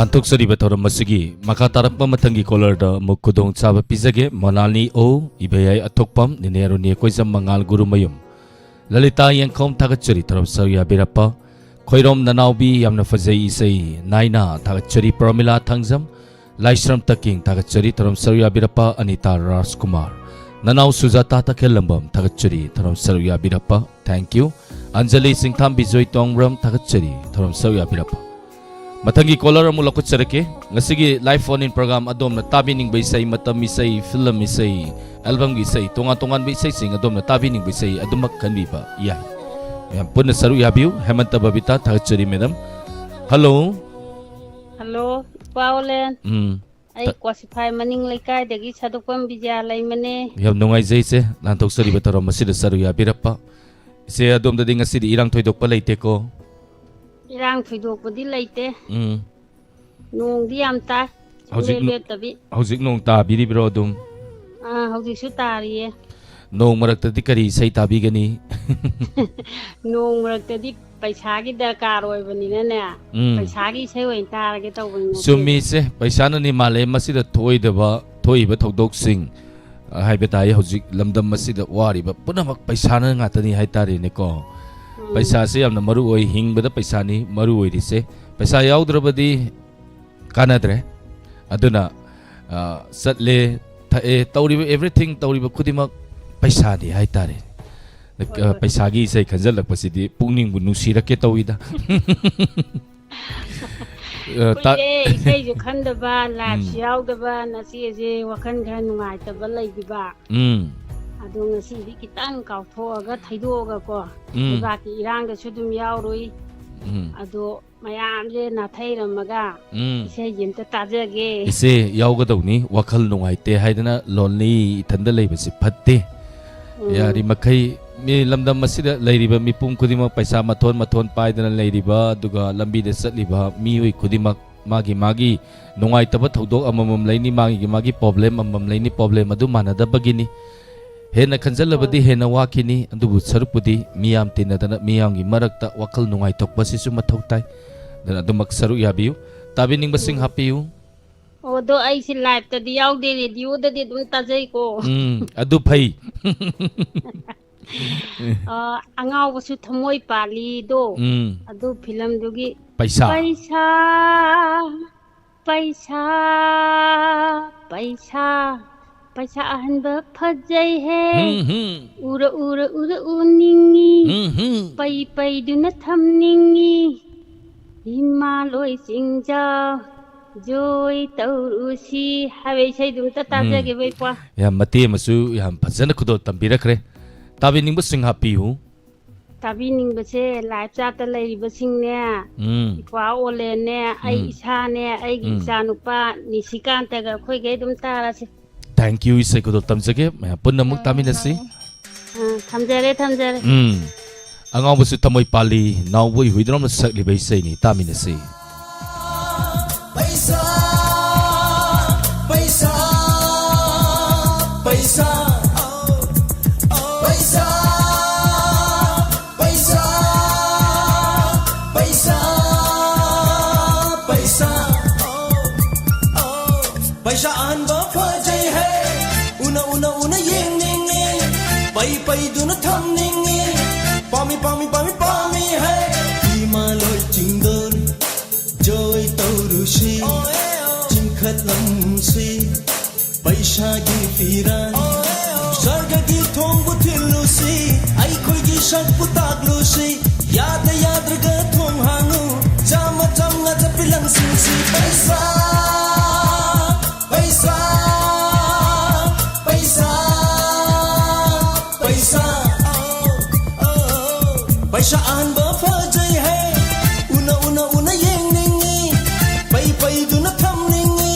ꯄꯥꯡꯊꯣꯛꯆꯔꯤꯕ ꯊꯧꯔꯝ ꯑꯁꯤꯒꯤ ꯃꯈꯥ ꯇꯥꯔꯛꯄ ꯃꯊꯪꯒꯤ caller ꯗ ꯑꯃꯨꯛ ꯈꯨꯗꯣꯡ ꯆꯥꯕ ꯄꯤꯖꯒꯦ꯫ ꯃꯣꯅꯥꯂꯤ ꯑꯣ, ꯏꯕꯦꯌꯥꯏ ꯑꯊꯣꯛꯄꯝ, ꯅꯤꯅꯦ ꯑꯔꯨꯅꯤ ꯑꯩꯈꯣꯏꯖꯝ, ꯃꯉꯥꯜ ꯒꯨꯔꯨꯃꯌꯨꯝ, ꯂꯂꯤꯇꯥ ꯌꯦꯡꯈꯣꯝ, ꯊꯥꯒꯠꯆꯔꯤ ꯊꯧꯔꯝ ꯁꯔꯨꯛ ꯌꯥꯕꯤꯔꯛꯄ꯫ ꯈꯣꯏꯔꯣꯝ ꯅꯅꯥꯎꯕꯤ, ꯌꯥꯝꯅ ꯐꯖꯩ ꯏꯁꯩ, ꯅꯥꯏꯅ, ꯊꯥꯒꯠꯆꯔꯤ꯫ ꯄ꯭ꯔꯃꯤꯂꯥ ꯊꯥꯡꯖꯝ, ꯂꯥꯏꯁ꯭ꯔꯝ ꯇꯛꯀꯤꯡ, ꯊꯥꯒꯠꯆꯔꯤ ꯊꯧꯔꯝ ꯁꯔꯨꯛ ꯌꯥꯕꯤꯔꯛꯄ꯫ ꯑꯅꯤꯇꯥ ꯔꯥꯖꯀꯨꯃꯥꯔ, ꯅꯅꯥꯎ ꯁꯨꯖꯥꯇꯥ ꯇꯈꯦꯜꯂꯝꯕꯝ, ꯊꯥꯒꯠꯆꯔꯤ ꯊꯧꯔꯝ ꯁꯔꯨꯛ ꯌꯥꯕꯤꯔꯛꯄ꯫ Thank you꯫ ꯑꯟꯖꯂꯤ ꯁꯤꯡꯊꯥꯝꯕꯤ ꯖꯣꯏꯇꯣꯡꯕ꯭ꯔꯝ, ꯊꯥꯒꯠꯆꯔꯤ ꯊꯧꯔꯝ ꯁꯔꯨꯛ ꯌꯥꯕꯤꯔꯛꯄ꯫ ꯃꯊꯪꯒꯤ caller ꯑꯃꯨꯛ ꯂꯧꯈꯠꯆꯔꯛꯀꯦ꯫ ꯉꯁꯤꯒꯤ live phone in program, ꯑꯗꯣꯝꯅ ꯇꯥꯕꯤꯅꯤꯡꯕ ꯏꯁꯩ, ꯃꯇꯝ ꯏꯁꯩ, film ꯏꯁꯩ, album ꯒꯤ ꯏꯁꯩ, ꯇꯣꯉꯥꯟ ꯇꯣꯉꯥꯟꯕ ꯏꯁꯩꯁꯤꯡ ꯑꯗꯣꯝꯅ ꯇꯥꯕꯤꯅꯤꯡꯕ ꯏꯁꯩ ꯑꯗꯨꯃꯛ ꯈꯟꯕꯤꯕ ꯌꯥꯏ꯫ ꯃꯌꯥꯝ ꯄꯨꯟꯅ ꯁꯔꯨꯛ ꯌꯥꯕꯤꯌꯨ꯫ ꯍꯦꯃꯟꯇ ꯕꯕꯤꯇꯥ, ꯊꯥꯒꯠꯆꯔꯤ madam꯫ Hello꯫ Hello, ꯏꯄꯥ ꯑꯣꯂꯦꯟ꯫ ꯎꯝ꯫ ꯑꯩ ꯇ- ꯀ꯭ꯋꯥꯁꯤꯐꯥꯏ ꯃꯅꯤꯡ ꯂꯩꯀꯥꯏꯗꯒꯤ ꯁꯥꯗꯣꯛꯄꯝ ꯕꯤꯖꯌꯥ ꯂꯩꯃꯅꯦ꯫ ꯌꯥꯝ ꯅꯨꯡꯉꯥꯏꯖꯩ ꯏꯆꯦ, ꯂꯥꯟꯊꯣꯛꯆꯔꯤꯕ ꯊꯧꯔꯝ ꯑꯁꯤꯗ ꯁꯔꯨꯛ ꯌꯥꯕꯤꯔꯛꯄ꯫ ꯏꯆꯦ, ꯑꯗꯣꯝꯗꯗꯤ ꯉꯁꯤꯗꯤ ꯏꯔꯥꯡ ꯊꯣꯏꯗꯣꯛꯄ ꯂꯩꯇꯦꯀꯣ? ꯏꯔꯥꯡ ꯊꯣꯏꯗꯣꯛꯄꯗꯤ ꯂꯩꯇꯦ꯫ ꯎꯝ꯫ ꯅꯣꯡꯗꯤ ꯌꯥꯝ ꯇꯥꯏ, ꯍꯧꯖꯤꯛ ꯁꯨꯡꯂꯦꯞ ꯅꯣ-, ꯂꯦꯞꯇꯕꯤ꯫ ꯍꯧꯖꯤꯛ ꯅꯣꯡ ꯇꯥꯕꯤꯔꯤꯕ꯭ꯔꯣ ꯑꯗꯨꯝ? ꯑꯥ, ꯍꯧꯖꯤꯛꯁꯨ ꯇꯥꯔꯤꯌꯦ꯫ ꯅꯣꯡ ꯃꯔꯛꯇꯗꯤ ꯀꯔꯤ ꯏꯁꯩ ꯇꯥꯕꯤꯒꯅꯤ? ꯅꯣꯡ ꯃꯔꯛꯇꯗꯤ ꯄꯩꯁꯥꯒꯤ ꯗꯔꯀꯥꯔ ꯑꯣꯏꯕꯅꯤꯅꯅꯦ, ꯎꯝ꯫ ꯄꯩꯁꯥꯒꯤ ꯏꯁꯩ ꯑꯣꯏꯅ ꯇꯥꯔꯒꯦ ꯇꯧꯕꯅꯤ ꯉꯁꯤꯗꯤ꯫ ꯆꯨꯝꯃꯤ ꯏꯆꯦ, ꯄꯩꯁꯥꯅꯅꯤ ꯃꯥꯂꯦꯝ ꯑꯁꯤꯗ ꯊꯣꯛꯏꯗꯕ, ꯊꯣꯛꯏꯕ ꯊꯧꯗꯣꯛꯁꯤꯡ, ꯑ, ꯍꯥꯏꯕ ꯇꯥꯏ꯫ ꯍꯧꯖꯤꯛ ꯂꯝꯗꯝ ꯑꯁꯤꯗ ꯋꯥꯔꯤꯕ ꯄꯨꯝꯅꯃꯛ ꯄꯩꯁꯥꯅ ꯉꯥꯛꯇꯅꯤ ꯍꯥꯏꯇꯥꯔꯦꯅꯦꯀꯣ꯫ ꯎꯝ꯫ ꯄꯩꯁꯥꯁꯦ ꯌꯥꯝꯅ ꯃꯔꯨ ꯑꯣꯏ, ꯍꯤꯡꯕꯗ ꯄꯩꯁꯥꯅꯤ ꯃꯔꯨ ꯑꯣꯏꯔꯤꯁꯦ꯫ ꯄꯩꯁꯥ ꯌꯥꯎꯗ꯭ꯔꯕꯗꯤ ꯀꯥꯟꯅꯗ꯭ꯔꯦ꯫ ꯑꯗꯨꯅ, ꯑ, ꯆꯠꯂꯦ, ꯊꯛꯑꯦ, ꯇꯧꯔꯤꯕ everything, ꯇꯧꯔꯤꯕ ꯈꯨꯗꯤꯡꯃꯛ ꯄꯩꯁꯥꯅꯤ ꯍꯥꯏꯇꯥꯔꯦ꯫ ꯍꯣꯏ, ꯑ, ꯍꯣꯏ꯫ ꯄꯩꯁꯥꯒꯤ ꯏꯁꯩ ꯈꯟꯖꯜꯂꯛꯄꯁꯤꯗꯤ ꯄꯨꯛꯅꯤꯡꯕꯨ ꯅꯨꯡꯁꯤꯔꯛꯀꯦ ꯇꯧꯏꯗ꯫ ꯑ, ꯇꯥ- ꯀꯨꯏꯔꯦ ꯏꯁꯩꯁꯨ ꯈꯟꯗꯕ, live ꯁꯨ ꯎꯝ꯫ ꯌꯥꯎꯗꯕ, ꯅꯆꯦꯁꯦ ꯋꯥꯈꯜ ꯈꯔ ꯅꯨꯡꯉꯥꯏꯇꯕ ꯂꯩꯈꯤꯕ꯫ ꯎꯝ꯫ ꯑꯗꯣ ꯉꯁꯤꯗꯤ ꯈꯤꯇꯪ ꯀꯥꯎꯊꯣꯛꯑꯒ, ꯊꯩꯗꯣꯛꯑꯒꯀꯣ, ꯎꯝ꯫ ꯂꯩꯕꯥꯛꯀꯤ ꯏꯔꯥꯡꯗꯁꯨ ꯑꯗꯨꯝ ꯌꯥꯎꯔꯨꯏ꯫ ꯎꯝ꯫ ꯑꯗꯣ ꯃꯌꯥꯝꯁꯦ ꯅꯥꯊꯩꯔꯝꯃꯒ ꯎꯝ꯫ ꯏꯁꯩꯁꯦ ꯑꯝꯇ ꯇꯥꯖꯒꯦ꯫ ꯏꯆꯦ, ꯌꯥꯎꯒꯗꯧꯅꯤ꯫ ꯋꯥꯈꯜ ꯅꯨꯡꯉꯥꯏꯇꯦ ꯍꯥꯏꯗꯅ lonely ꯏꯊꯟꯗ ꯂꯩꯕꯁꯤ ꯐꯠꯇꯦ꯫ ꯎꯝ꯫ ꯌꯥꯔꯤꯃꯈꯩ ꯃꯤ ꯂꯝꯗꯝ ꯑꯁꯤꯗ ꯂꯩꯔꯤꯕ ꯃꯤꯄꯨꯝ ꯈꯨꯗꯤꯡꯃꯛ, ꯄꯩꯁꯥ ꯃꯊꯣꯟ ꯃꯊꯣꯟ ꯄꯥꯏꯗꯅ ꯂꯩꯔꯤꯕ, ꯑꯗꯨꯒ ꯂꯝꯕꯤꯗ ꯆꯠꯂꯤꯕ ꯃꯤꯑꯣꯏ ꯈꯨꯗꯤꯡꯃꯛ, ꯃꯥꯒꯤ ꯃꯥꯒꯤ ꯅꯨꯡꯉꯥꯏꯇꯕ ꯊꯧꯗꯣꯛ ꯑꯃꯃꯝ ꯂꯩꯅꯤ, ꯃꯥꯒꯤ ꯃꯥꯒꯤ problem ꯑꯃꯃꯝ ꯂꯩꯅꯤ, problem ꯑꯗꯨ ꯃꯥꯟꯅꯗꯕꯒꯤꯅꯤ꯫ ꯍꯦꯟꯅ ꯈꯟꯖꯜꯂꯕꯗꯤ ꯍꯣꯏ꯫ ꯍꯦꯟꯅ ꯋꯥꯈꯤꯅꯤ, ꯑꯗꯨꯕꯨ ꯁꯔꯨꯛꯄꯨꯗꯤ ꯃꯤꯌꯥꯝ ꯇꯤꯟꯅꯗꯅ ꯃꯤꯌꯥꯝꯒꯤ ꯃꯔꯛꯇ ꯋꯥꯈꯜ ꯅꯨꯡꯉꯥꯏꯊꯣꯛꯄꯁꯤꯁꯨ ꯃꯊꯧ ꯇꯥꯏ꯫ ꯑꯗꯨꯅ ꯑꯗꯨꯃꯛ ꯁꯔꯨꯛ ꯌꯥꯕꯤꯌꯨ꯫ ꯇꯥꯕꯤꯅꯤꯡꯕꯁꯤꯡ ꯍꯥꯞꯄꯤꯌꯨ꯫ ꯑꯣ, ꯑꯗꯣ ꯑꯩꯁꯦ ꯂꯥꯏꯞꯇꯗꯤ ꯌꯥꯎꯗꯦ, ꯔꯦꯗꯤꯑꯣꯗꯗꯤ ꯑꯗꯨꯝ ꯇꯥꯖꯩꯀꯣ꯫ ꯎꯝ, ꯑꯗꯨ ꯐꯩ꯫ ꯑ, ꯑꯉꯥꯎꯕꯁꯨ ꯊꯃꯣꯏ ꯄꯥꯜꯂꯤꯗꯣ, ꯎꯝ, ꯑꯗꯨ ꯐꯤꯂꯝꯗꯨꯒꯤ ꯄꯩꯁꯥ꯫ ꯄꯩꯁꯥ, ꯄꯩꯁꯥ, ꯄꯩꯁꯥ, ꯄꯩꯁꯥ ꯑꯍꯟꯕ ꯐꯖꯩ ꯍꯦ꯫ ꯎꯝ, ꯎꯝ, ꯎꯔ ꯎꯔ ꯎꯔ ꯎꯅꯤꯡꯉꯤ꯫ ꯎꯝ, ꯎꯝ꯫ ꯄꯩ ꯄꯩꯗꯨꯅ ꯊꯝꯅꯤꯡꯉꯤ꯫ ꯏꯃꯥ ꯂꯣꯏ ꯆꯤꯡꯖꯥꯎ ꯖꯣꯏ ꯇꯧꯔꯨꯁꯤ ꯍꯥꯏꯕ ꯏꯁꯩꯗꯨ ꯑꯝꯇ ꯇꯥꯖꯒꯦꯕ ꯏꯄ꯭ꯋꯥ꯫ ꯌꯥꯝ ꯃꯇꯦꯛ ꯑꯃꯁꯨ ꯌꯥꯝ ꯐꯖꯅ ꯈꯨꯗꯣꯜ ꯇꯝꯕꯤꯔꯛꯈ꯭ꯔꯦ꯫ ꯇꯥꯕꯤꯅꯤꯡꯕꯁꯤꯡ ꯍꯥꯞꯄꯤꯌꯨ꯫ ꯇꯥꯕꯤꯅꯤꯡꯕꯁꯦ ꯂꯥꯏꯞ ꯆꯥꯠꯇ ꯂꯩꯔꯤꯕꯁꯤꯡꯅꯦ, ꯎꯝ꯫ ꯏꯄ꯭ꯋꯥ ꯑꯣꯂꯦꯟꯅꯦ, ꯑꯩ ꯎꯝ꯫ ꯏꯁꯥꯅꯦ, ꯑꯩꯒꯤ ꯎꯝ꯫ ꯏꯆꯥꯅꯨꯄꯥ ꯅꯤꯁꯤꯀꯥꯟꯇꯒ ꯑꯩꯈꯣꯏꯈꯩ ꯑꯗꯨꯝ ꯇꯥꯔꯁꯦ꯫ Thank you, ꯏꯁꯩ ꯈꯨꯗꯣꯜ ꯇꯝꯖꯒꯦ꯫ ꯃꯌꯥꯝ ꯄꯨꯟꯅ ꯑꯃꯨꯛ ꯇꯥꯃꯤꯟꯅꯁꯤ꯫ ꯑ, ꯊꯝꯖꯔꯦ, ꯊꯝꯖꯔꯦ꯫ ꯎꯝ꯫ ꯑꯉꯥꯎꯕꯁꯨ ꯊꯃꯣꯏ ꯄꯥꯜꯂꯤ, ꯅꯥꯎꯕꯣꯏ ꯍꯨꯏꯗ꯭ꯔꯣꯝꯅ ꯁꯛꯂꯤꯕ ꯏꯁꯩꯅꯤ, ꯇꯥꯃꯤꯟꯅꯁꯤ꯫ पैसा, पैसा, पैसा, पैसा, पैसा, पैसा, पैसा, पैसा, पैसा ꯑꯍꯟꯕ ꯐꯖꯩ ꯍꯦ꯫ ꯎꯅ ꯎꯅ ꯎꯅ ꯌꯦꯡꯅꯤꯡꯉꯤ꯫ ꯄꯩ ꯄꯩꯗꯨꯅ ꯊꯝꯅꯤꯡꯉꯤ꯫ ꯄꯥꯝꯃꯤ ꯄꯥꯝꯃꯤ ꯄꯥꯝꯃꯤ ꯄꯥꯝꯃꯤ ꯍꯦ꯫ ꯏꯃꯥ ꯂꯣꯏ ꯆꯤꯡꯗꯣꯔꯤ꯫ ꯖꯣꯏ ꯇꯧꯔꯨꯁꯤ꯫ ꯆꯤꯡꯈꯠꯂꯝꯁꯤ꯫ ꯄꯩꯁꯥꯒꯤ ꯐꯤꯔꯥꯟ꯫ ꯁꯔꯒꯒꯤ ꯊꯣꯡꯕꯨ ꯊꯤꯜꯂꯨꯁꯤ꯫ ꯑꯩꯈꯣꯏꯒꯤ ꯁꯛꯄꯨ ꯇꯥꯛꯂꯨꯁꯤ꯫ ꯌꯥꯗ ꯌꯥꯗ꯭ꯔꯒ ꯊꯣꯡ ꯍꯥꯡꯉꯨ꯫ ꯆꯥꯝꯃ ꯆꯥꯝꯃꯉꯥ ꯆꯠꯄꯤ ꯂꯪꯁꯤꯟꯁꯤ꯫ ꯄꯩꯁꯥ, ꯄꯩꯁꯥ, ꯄꯩꯁꯥ, ꯄꯩꯁꯥ꯫ ꯄꯩꯁꯥ ꯑꯍꯟꯕ ꯐꯖꯩ ꯍꯦ꯫ ꯎꯅ ꯎꯅ ꯎꯅ ꯌꯦꯡꯅꯤꯡꯉꯤ꯫ ꯄꯩ ꯄꯩꯗꯨꯅ ꯊꯝꯅꯤꯡꯉꯤ꯫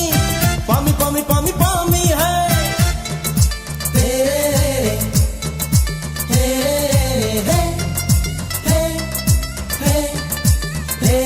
ꯄꯥꯝꯃꯤ ꯄꯥꯝꯃꯤ ꯄꯥꯝꯃꯤ ꯄꯥꯝꯃꯤ ꯍꯦ꯫ ꯍꯦ, ꯍꯦ, ꯍꯦ, ꯍꯦ, ꯍꯦ, ꯍꯦ꯫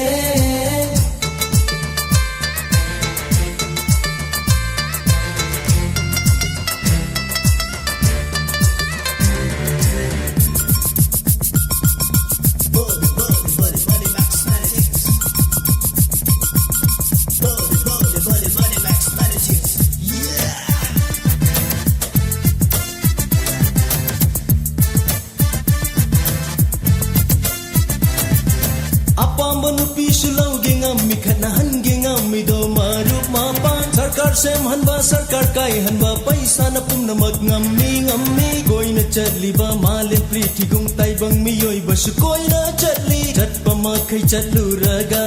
ꯁꯦꯝꯍꯟꯕ, ꯁꯔꯀꯥꯔ ꯀꯥꯏꯍꯟꯕ, ꯄꯩꯁꯥꯅ ꯄꯨꯝꯅꯃꯛ ꯉꯝꯃꯤ, ꯉꯝꯃꯤ꯫ ꯀꯣꯏꯅ ꯆꯠꯂꯤꯕ ꯃꯥꯂꯦꯝ ꯄ꯭ꯔꯤꯊꯤꯒꯨꯡ ꯇꯥꯏꯕꯪ ꯃꯤꯑꯣꯏꯕꯁꯨ ꯀꯣꯏꯅ ꯆꯠꯂꯤ꯫ ꯆꯠꯄ ꯃꯈꯩ ꯆꯠꯂꯨꯔꯒ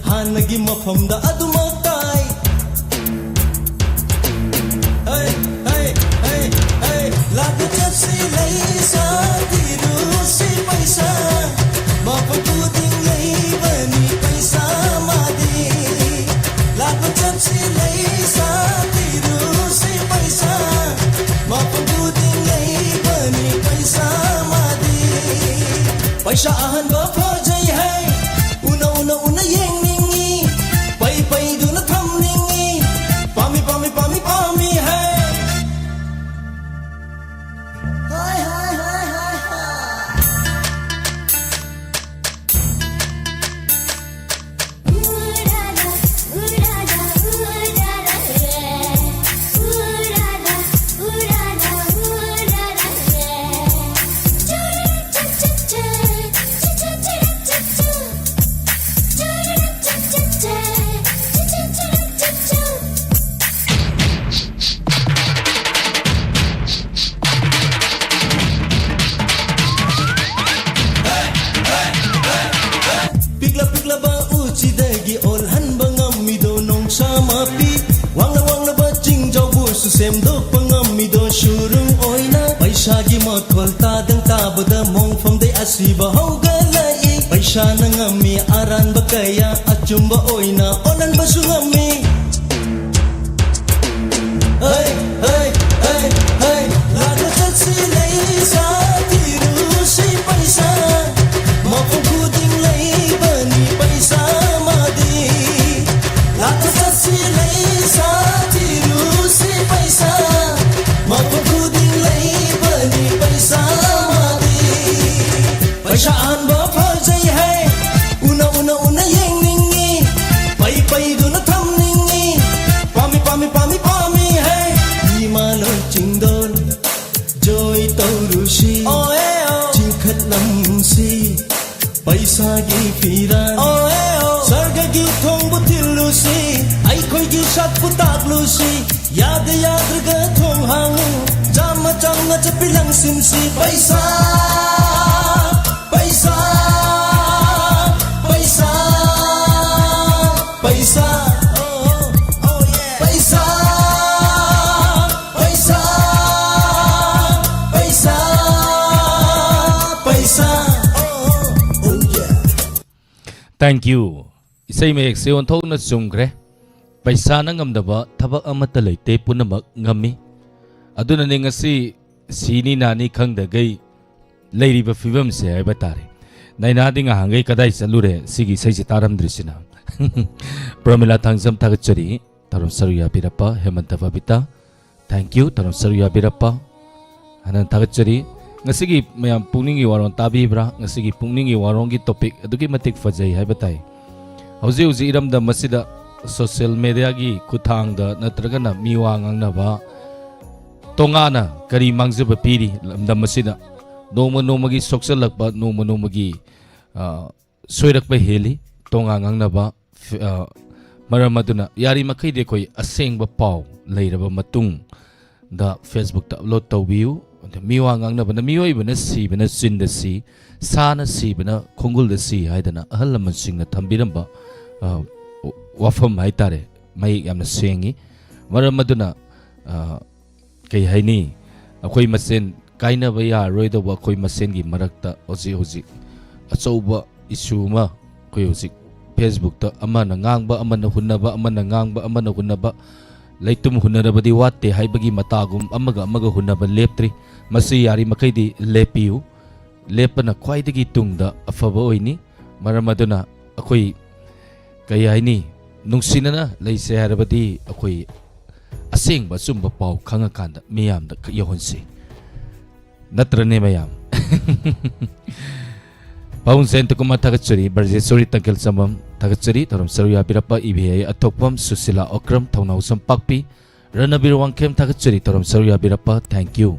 ꯍꯥꯟꯅꯒꯤ ꯃꯐꯝꯗ ꯑꯗꯨꯃꯛ ꯇꯥꯏ꯫ ꯍꯩ, ꯍꯩ, ꯍꯩ, ꯍꯩ, ꯂꯥꯛꯅ ꯆꯠꯁꯤ ꯂꯩꯁꯥ, ꯊꯤꯔꯨꯁꯤ ꯄꯩꯁꯥ, ꯃꯐꯝ ꯈꯨꯗꯤꯡ ꯂꯩꯕꯅꯤ ꯄꯩꯁꯥ ꯃꯥꯗꯤ꯫ ꯂꯥꯛꯅ ꯆꯠꯁꯤ ꯂꯩꯁꯥ, ꯊꯤꯔꯨꯁꯤ ꯄꯩꯁꯥ, ꯃꯐꯝ ꯈꯨꯗꯤꯡ ꯂꯩꯕꯅꯤ ꯄꯩꯁꯥ ꯃꯥꯗꯤ꯫ ꯄꯩꯁꯥ ꯑꯍꯟꯕ ꯐꯖꯩ ꯍꯥꯏ, ꯎꯅ, ꯎꯅ, ꯎꯅ ꯌꯦꯡꯅꯤꯡꯉꯤ, ꯄꯩ, ꯄꯩꯗꯨꯅ ꯊꯝꯅꯤꯡꯉꯤ, ꯄꯥꯝꯃꯤ, ꯄꯥꯝꯃꯤ, ꯄꯥꯝꯃꯤ, ꯄꯥꯝꯃꯤ ꯍꯥꯏ꯫ ꯍꯣꯏ, ꯍꯣꯏ, ꯍꯣꯏ, ꯍꯣꯏ, ꯍꯣꯏ꯫ ꯄꯤꯛꯂ ꯄꯤꯛꯂꯕ ꯎꯆꯤꯗꯒꯤ ꯑꯣꯜꯍꯟꯕ ꯉꯝꯃꯤꯗꯣ ꯅꯣꯡꯁꯥ ꯃꯄꯤ꯫ ꯋꯥꯡꯂ ꯋꯥꯡꯂꯕ ꯆꯤꯡꯖꯥꯎꯕꯨꯁꯨ ꯁꯦꯝꯗꯣꯛꯄ ꯉꯝꯃꯤꯗꯣ ꯁꯨꯔꯨꯡ ꯑꯣꯏꯅ꯫ ꯄꯩꯁꯥꯒꯤ ꯃꯈꯣꯜ ꯇꯥꯗꯪ ꯇꯥꯕꯗ ꯃꯣꯡꯐꯝꯗꯩ ꯑꯁꯤꯕ ꯍꯧꯒꯠꯂꯛꯏ꯫ ꯄꯩꯁꯥꯅ ꯉꯝꯃꯤ ꯑꯔꯥꯟꯕ ꯀꯌꯥ ꯑꯆꯨꯝꯕ ꯑꯣꯏꯅ ꯑꯣꯜꯍꯟꯕꯁꯨ ꯉꯝꯃꯤ꯫ ꯍꯩ, ꯍꯩ, ꯍꯩ, ꯍꯩ, ꯂꯥꯛꯅ ꯆꯠꯁꯤ ꯂꯩꯁꯥ, ꯊꯤꯔꯨꯁꯤ ꯄꯩꯁꯥ, ꯃꯐꯝ ꯈꯨꯗꯤꯡ ꯂꯩꯕꯅꯤ ꯄꯩꯁꯥ ꯃꯥꯗꯤ꯫ ꯂꯥꯛꯅ ꯆꯠꯁꯤ ꯂꯩꯁꯥ, ꯊꯤꯔꯨꯁꯤ ꯄꯩꯁꯥ, ꯃꯐꯝ ꯈꯨꯗꯤꯡ ꯂꯩꯕꯅꯤ ꯄꯩꯁꯥ ꯃꯥꯗꯤ꯫ ꯄꯩꯁꯥ ꯑꯍꯟꯕ ꯐꯖꯩ ꯍꯥꯏ, ꯎꯅ, ꯎꯅ, ꯎꯅ ꯌꯦꯡꯅꯤꯡꯉꯤ, ꯄꯩ, ꯄꯩꯗꯨꯅ ꯊꯝꯅꯤꯡꯉꯤ, ꯄꯥꯝꯃꯤ, ꯄꯥꯝꯃꯤ, ꯄꯥꯝꯃꯤ, ꯄꯥꯝꯃꯤ ꯍꯥꯏ꯫ ꯏꯃꯥ ꯂꯣꯟ ꯆꯤꯡꯗꯣꯟ ꯖꯣꯏ ꯇꯧꯔꯨꯁꯤ, ꯑꯣ ꯑꯦ ꯑꯣ꯫ ꯆꯤꯡꯈꯠꯂꯝꯁꯤ ꯄꯩꯁꯥꯒꯤ ꯐꯤꯔꯥꯟ, ꯑꯣ ꯑꯦ ꯑꯣ꯫ ꯁꯔꯒꯒꯤ ꯊꯣꯡꯕꯨ ꯊꯤꯜꯂꯨꯁꯤ, ꯑꯩꯈꯣꯏꯒꯤ ꯁꯛꯄꯨ ꯇꯥꯛꯂꯨꯁꯤ꯫ ꯌꯥꯗ ꯌꯥꯗ꯭ꯔꯒ ꯊꯣꯡ ꯍꯥꯡꯉꯨ, ꯆꯥꯝꯃ ꯆꯥꯝꯃ ꯆꯠꯄꯤ ꯂꯪꯁꯤꯟꯁꯤ꯫ ꯄꯩꯁꯥ, ꯄꯩꯁꯥ, ꯄꯩꯁꯥ, ꯄꯩꯁꯥ, oh, oh, oh, yeah. ꯄꯩꯁꯥ, ꯄꯩꯁꯥ, ꯄꯩꯁꯥ, ꯄꯩꯁꯥ, oh, oh, oh, yeah. Thank you. ꯏꯁꯩ ꯃꯌꯦꯛꯁꯦ ꯑꯣꯟꯊꯣꯛꯅ ꯆꯨꯝꯈ꯭ꯔꯦ꯫ ꯄꯩꯁꯥꯅ ꯉꯝꯗꯕ ꯊꯕꯛ ꯑꯃꯠꯇ ꯂꯩꯇꯦ, ꯄꯨꯝꯅꯃꯛ ꯉꯝꯃꯤ꯫ ꯑꯗꯨꯅꯅꯦ ꯉꯁꯤ ꯁꯤꯅꯤ ꯅꯥꯅꯤ ꯈꯪꯗꯈꯩ ꯂꯩꯔꯤꯕ ꯐꯤꯕꯝꯁꯦ ꯍꯥꯏꯕ ꯇꯥꯔꯦ꯫ ꯅꯥꯏꯅꯥꯗꯤ ꯉꯍꯥꯟꯈꯩ ꯀꯗꯥꯏ ꯆꯠꯂꯨꯔꯦ? ꯁꯤꯒꯤ ꯏꯁꯩꯁꯦ ꯇꯥꯔꯝꯗ꯭ꯔꯤꯁꯤꯅ꯫ ꯄ꯭ꯔꯃꯤꯂꯥ ꯊꯥꯡꯖꯝ ꯊꯥꯒꯠꯆꯔꯤ꯫ ꯊꯧꯔꯝ ꯁꯔꯨꯛ ꯌꯥꯕꯤꯔꯛꯄ ꯍꯦꯃꯟꯇ ꯕꯕꯤꯇꯥ, thank you꯫ ꯊꯧꯔꯝ ꯁꯔꯨꯛ ꯌꯥꯕꯤꯔꯛꯄ ꯍꯥꯟꯅ ꯊꯥꯒꯠꯆꯔꯤ꯫ ꯉꯁꯤꯒꯤ ꯃꯌꯥꯝ ꯄꯨꯛꯅꯤꯡꯒꯤ ꯋꯥꯔꯣꯜ ꯇꯥꯕꯤꯕ꯭ꯔꯥ? ꯉꯁꯤꯒꯤ ꯄꯨꯛꯅꯤꯡꯒꯤ ꯋꯥꯔꯣꯜꯒꯤ topic ꯑꯗꯨꯛꯀꯤ ꯃꯇꯤꯛ ꯐꯖꯩ ꯍꯥꯏꯕ ꯇꯥꯏ꯫ ꯍꯧꯖꯤꯛ ꯍꯧꯖꯤꯛ ꯏꯔꯝꯗꯝ ꯑꯁꯤꯗ social mediaꯒꯤ ꯈꯨꯠꯊꯥꯡꯗ ꯅꯠꯇ꯭ꯔꯒꯅ ꯃꯤꯋꯥ ꯉꯥꯡꯅꯕ ꯇꯣꯉꯥꯟꯅ ꯀꯔꯤ ꯃꯥꯡꯖꯕ ꯄꯤꯔꯤ ꯂꯝꯗꯝ ꯑꯁꯤꯗ? ꯅꯣꯡꯃ ꯅꯣꯡꯃꯒꯤ ꯁꯣꯛꯆꯜꯂꯛꯄ, ꯅꯣꯡꯃ ꯅꯣꯡꯃꯒꯤ, ꯑ, ꯁꯣꯏꯔꯛꯄ ꯍꯦꯜꯂꯤ꯫ ꯇꯣꯉꯥꯟ ꯉꯥꯡꯅꯕ, ꯐ-, ꯑ, ꯃꯔꯝ ꯑꯗꯨꯅ ꯌꯥꯔꯤꯃꯈꯩꯗꯤ ꯑꯩꯈꯣꯏ ꯑꯁꯦꯡꯕ ꯄꯥꯎ ꯂꯩꯔꯕ ꯃꯇꯨꯡꯗ Facebookꯇ upload ꯇꯧꯕꯤꯌꯨ꯫ ꯑꯗ ꯃꯤꯋꯥ ꯉꯥꯡꯅꯕꯅ, ꯃꯤꯑꯣꯏꯕꯅ ꯁꯤꯕꯅ ꯆꯤꯟꯗ ꯁꯤ, ꯁꯥꯅ ꯁꯤꯕꯅ ꯈꯣꯡꯒꯨꯜꯗ ꯁꯤ ꯍꯥꯏꯗꯅ ꯑꯍꯜ ꯂꯃꯟꯁꯤꯡꯅ ꯊꯝꯕꯤꯔꯝꯕ, ꯑ, ꯋꯥꯐꯝ ꯍꯥꯏꯇꯥꯔꯦ, ꯃꯌꯦꯛ ꯌꯥꯝꯅ ꯁꯦꯡꯉꯤ꯫ ꯃꯔꯝ ꯑꯗꯨꯅ, ꯑ, ꯀꯩ ꯍꯥꯏꯅꯤ, ꯑꯩꯈꯣꯏ ꯃꯁꯦꯟ ꯀꯥꯏꯅꯕ ꯌꯥꯔꯔꯣꯏꯗꯧꯕ ꯑꯩꯈꯣꯏ ꯃꯁꯦꯟꯒꯤ ꯃꯔꯛꯇ ꯍꯧꯖꯤꯛ ꯍꯧꯖꯤꯛ ꯑꯆꯧꯕ issue ꯑꯃ ꯑꯩꯈꯣꯏ ꯍꯧꯖꯤꯛ Facebookꯇ ꯑꯃꯅ ꯉꯥꯡꯕ, ꯑꯃꯅ ꯍꯨꯟꯅꯕ, ꯑꯃꯅ ꯉꯥꯡꯕ, ꯑꯃꯅ ꯍꯨꯟꯅꯕ, ꯂꯩꯇꯨꯝ ꯍꯨꯟꯅꯔꯕꯗꯤ ꯋꯥꯠꯇꯦ ꯍꯥꯏꯕꯒꯤ ꯃꯇꯥꯒꯨꯝ ꯑꯃꯒ ꯑꯃꯒ ꯍꯨꯟꯅꯕ ꯂꯦꯞꯇ꯭ꯔꯤ꯫ ꯃꯁꯤ ꯌꯥꯔꯤꯃꯈꯩꯗꯤ ꯂꯦꯞꯄꯤꯌꯨ꯫ ꯂꯦꯞꯄꯅ ꯈ꯭ꯋꯥꯏꯗꯒꯤ ꯇꯨꯡꯗ ꯑꯐꯕ ꯑꯣꯏꯅꯤ꯫ ꯃꯔꯝ ꯑꯗꯨꯅ ꯑꯩꯈꯣꯏ, ꯀꯩ ꯍꯥꯏꯅꯤ, ꯅꯨꯡꯁꯤꯅꯅ ꯂꯩꯁꯦ ꯍꯥꯏꯔꯕꯗꯤ ꯑꯩꯈꯣꯏ ꯑꯁꯦꯡꯕ ꯑꯆꯨꯝꯕ ꯄꯥꯎ ꯈꯪꯉꯀꯥꯟꯗ ꯃꯤꯌꯥꯝꯗ ꯌꯧꯍꯟꯁꯤ꯫ ꯅꯠꯇ꯭ꯔꯅꯦ ꯃꯌꯥꯝ? ꯄꯥꯕꯨꯡ ꯖꯌꯟꯇ ꯀꯨꯃꯥꯔ ꯊꯥꯒꯠꯆꯔꯤ, ꯕ꯭ꯔꯖꯦꯁꯣꯔꯤ ꯇꯪꯈꯦꯜ ꯆꯝꯕꯝ ꯊꯥꯒꯠꯆꯔꯤ, ꯊꯧꯔꯝ ꯁꯔꯨꯛ ꯌꯥꯕꯤꯔꯛꯄ ꯏꯕꯦꯍꯩ ꯑꯊꯣꯛꯄꯝ, ꯁꯨꯁꯤꯂꯥ ꯑꯣꯀ꯭ꯔꯝ, ꯊꯧꯅꯥꯎꯖꯝ ꯄꯥꯛꯄꯤ, ꯔꯅꯕꯤꯔ ꯋꯥꯡꯈꯦꯝ ꯊꯥꯒꯠꯆꯔꯤ, ꯊꯧꯔꯝ ꯁꯔꯨꯛ ꯌꯥꯕꯤꯔꯛꯄ, thank you꯫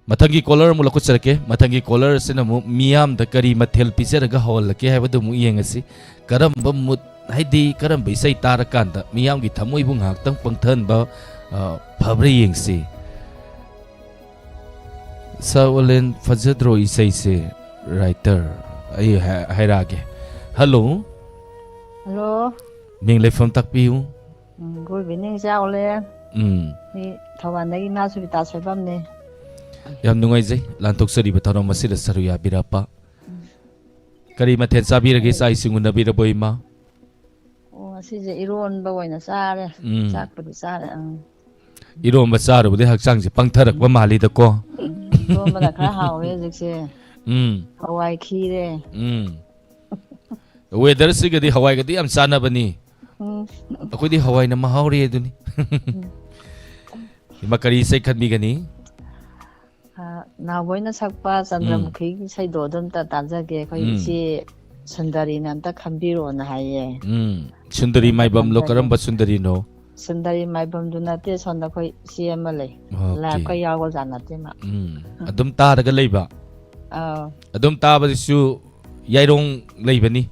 ꯃꯊꯪꯒꯤ caller ꯑꯃꯨꯛ ꯂꯧꯈꯠꯆꯔꯛꯀꯦ꯫ ꯃꯊꯪꯒꯤ caller ꯑꯁꯤꯅ ꯑꯃꯨꯛ ꯃꯤꯌꯥꯝꯗ ꯀꯔꯤ ꯃꯊꯦꯜ ꯄꯤꯖꯔꯒ ꯍꯧꯍꯜꯂꯛꯀꯦ ꯍꯥꯏꯕꯗꯨ ꯑꯃꯨꯛ ꯌꯦꯡꯉꯁꯤ꯫ ꯀꯔꯝꯕ mood ꯍꯥꯏꯗꯤ ꯀꯔꯝꯕ ꯏꯁꯩ ꯇꯥꯔꯀꯥꯟꯗ ꯃꯤꯌꯥꯝꯒꯤ ꯊꯃꯣꯏꯕꯨ ꯉꯥꯏꯍꯥꯛꯇꯪ ꯄꯪꯊꯍꯟꯕ, ꯑ, ꯐꯕ꯭ꯔꯥ ꯌꯦꯡꯁꯤ꯫ ꯁꯥꯔ ꯑꯣꯂꯦꯟ, ꯐꯖꯗ꯭ꯔꯣ ꯏꯁꯩꯁꯦ? Writer, ꯑꯩ ꯍꯥꯏ-, ꯍꯥꯏꯔꯛꯑꯒꯦ꯫ ꯍꯜꯂꯣ꯫ ꯍꯜꯂꯣ꯫ ꯃꯤꯡ ꯂꯩꯐꯝ ꯇꯥꯛꯄꯤꯌꯨ꯫ ꯎꯝ, good evening, ꯆꯥꯎꯂꯦ꯫ ꯎꯝ꯫ ꯑꯩ ꯊꯧꯕꯥꯜꯗꯒꯤ ꯏꯃꯥ ꯁꯨꯕꯤꯇꯥ ꯁꯣꯏꯕꯝꯅꯦ꯫ ꯌꯥꯝ ꯅꯨꯡꯉꯥꯏꯖꯩ ꯂꯥꯟꯊꯣꯛꯆꯔꯤꯕ ꯊꯧꯔꯝ ꯑꯁꯤꯗ ꯁꯔꯨꯛ ꯌꯥꯕꯤꯔꯛꯄ꯫ ꯎꯝ꯫ ꯀꯔꯤ ꯃꯊꯦꯜ ꯆꯥꯕꯤꯔꯒꯦ? ꯆꯥꯛ ꯏꯁꯤꯡ ꯎꯅꯕꯤꯔꯕꯣ, ꯏꯃꯥ? ꯑꯣ, ꯉꯁꯤꯁꯦ ꯏꯔꯣꯟꯕ ꯑꯣꯏꯅ ꯆꯥꯔꯦ꯫ ꯎꯝ꯫ ꯆꯥꯛꯄꯨꯗꯤ ꯆꯥꯔꯦ, ꯑꯪ꯫ ꯏꯔꯣꯝꯕ ꯆꯥꯔꯨꯕꯗꯩ ꯍꯛꯆꯥꯡꯁꯦ ꯄꯪꯊꯔꯛꯄ ꯃꯥꯜꯂꯤꯗꯀꯣ꯫ ꯎꯝ, ꯏꯔꯣꯝꯕꯅ ꯈꯔ ꯍꯥꯎꯔꯦ ꯍꯧꯖꯤꯛꯁꯦ꯫ ꯎꯝ꯫ ꯍꯋꯥꯏ ꯈꯤꯔꯦ꯫ ꯎꯝ꯫ Weatherꯁꯤꯒꯗꯤ ꯍꯋꯥꯏꯒꯗꯤ ꯌꯥꯝ ꯆꯥꯟꯅꯕꯅꯤ꯫ ꯎꯝ꯫ ꯑꯩꯈꯣꯏꯗꯤ ꯍꯋꯥꯏꯅ ꯃꯍꯥꯎꯔꯦ ꯑꯗꯨꯅꯤ꯫ ꯎꯝ꯫ ꯏꯃꯥ, ꯀꯔꯤ ꯏꯁꯩ ꯈꯟꯕꯤꯒꯅꯤ? ꯑ, ꯅꯥꯎꯕꯣꯏꯅ ꯁꯛꯄ ꯎꯝ꯫ ꯆꯟꯗ꯭ꯔꯃꯨꯈꯤꯒꯤ ꯏꯁꯩꯗꯣ ꯑꯗꯨꯝꯇ ꯇꯥꯖꯒꯦ꯫ ꯑꯩꯈꯣꯏ ꯎꯝ꯫ ꯏꯆꯦ ꯁꯨꯟꯗꯔꯤꯅ ꯑꯝꯇ ꯈꯟꯕꯤꯔꯣꯅ ꯍꯥꯏꯌꯦ꯫ ꯎꯝ꯫ ꯁꯨꯟꯗꯔꯤ ꯑꯝꯇ ꯃꯥꯏꯕꯝꯂꯣ? ꯈꯟꯖꯒꯦ꯫ ꯀꯔꯝꯕ ꯁꯨꯟꯗꯔꯤꯅꯣ? ꯁꯨꯟꯗꯔꯤ ꯃꯥꯏꯕꯝꯗꯨ ꯅꯠꯇꯦ, ꯁꯣꯝꯗ ꯑꯩꯈꯣꯏ ꯏꯆꯦ ꯑꯃ ꯂꯩ꯫ ꯑꯣꯀꯦ꯫ Liveꯀ ꯌꯥꯎꯕꯖꯥꯠ ꯅꯠꯇꯦ ꯃꯥ꯫ ꯎꯝ꯫ ꯑꯗꯨꯝ ꯇꯥꯔꯒ ꯂꯩꯕ? ꯑꯥꯎ꯫ ꯑꯗꯨꯝ ꯇꯥꯕꯗꯁꯨ ꯌꯥꯏꯔꯣꯡ ꯂꯩꯕꯅꯤ꯫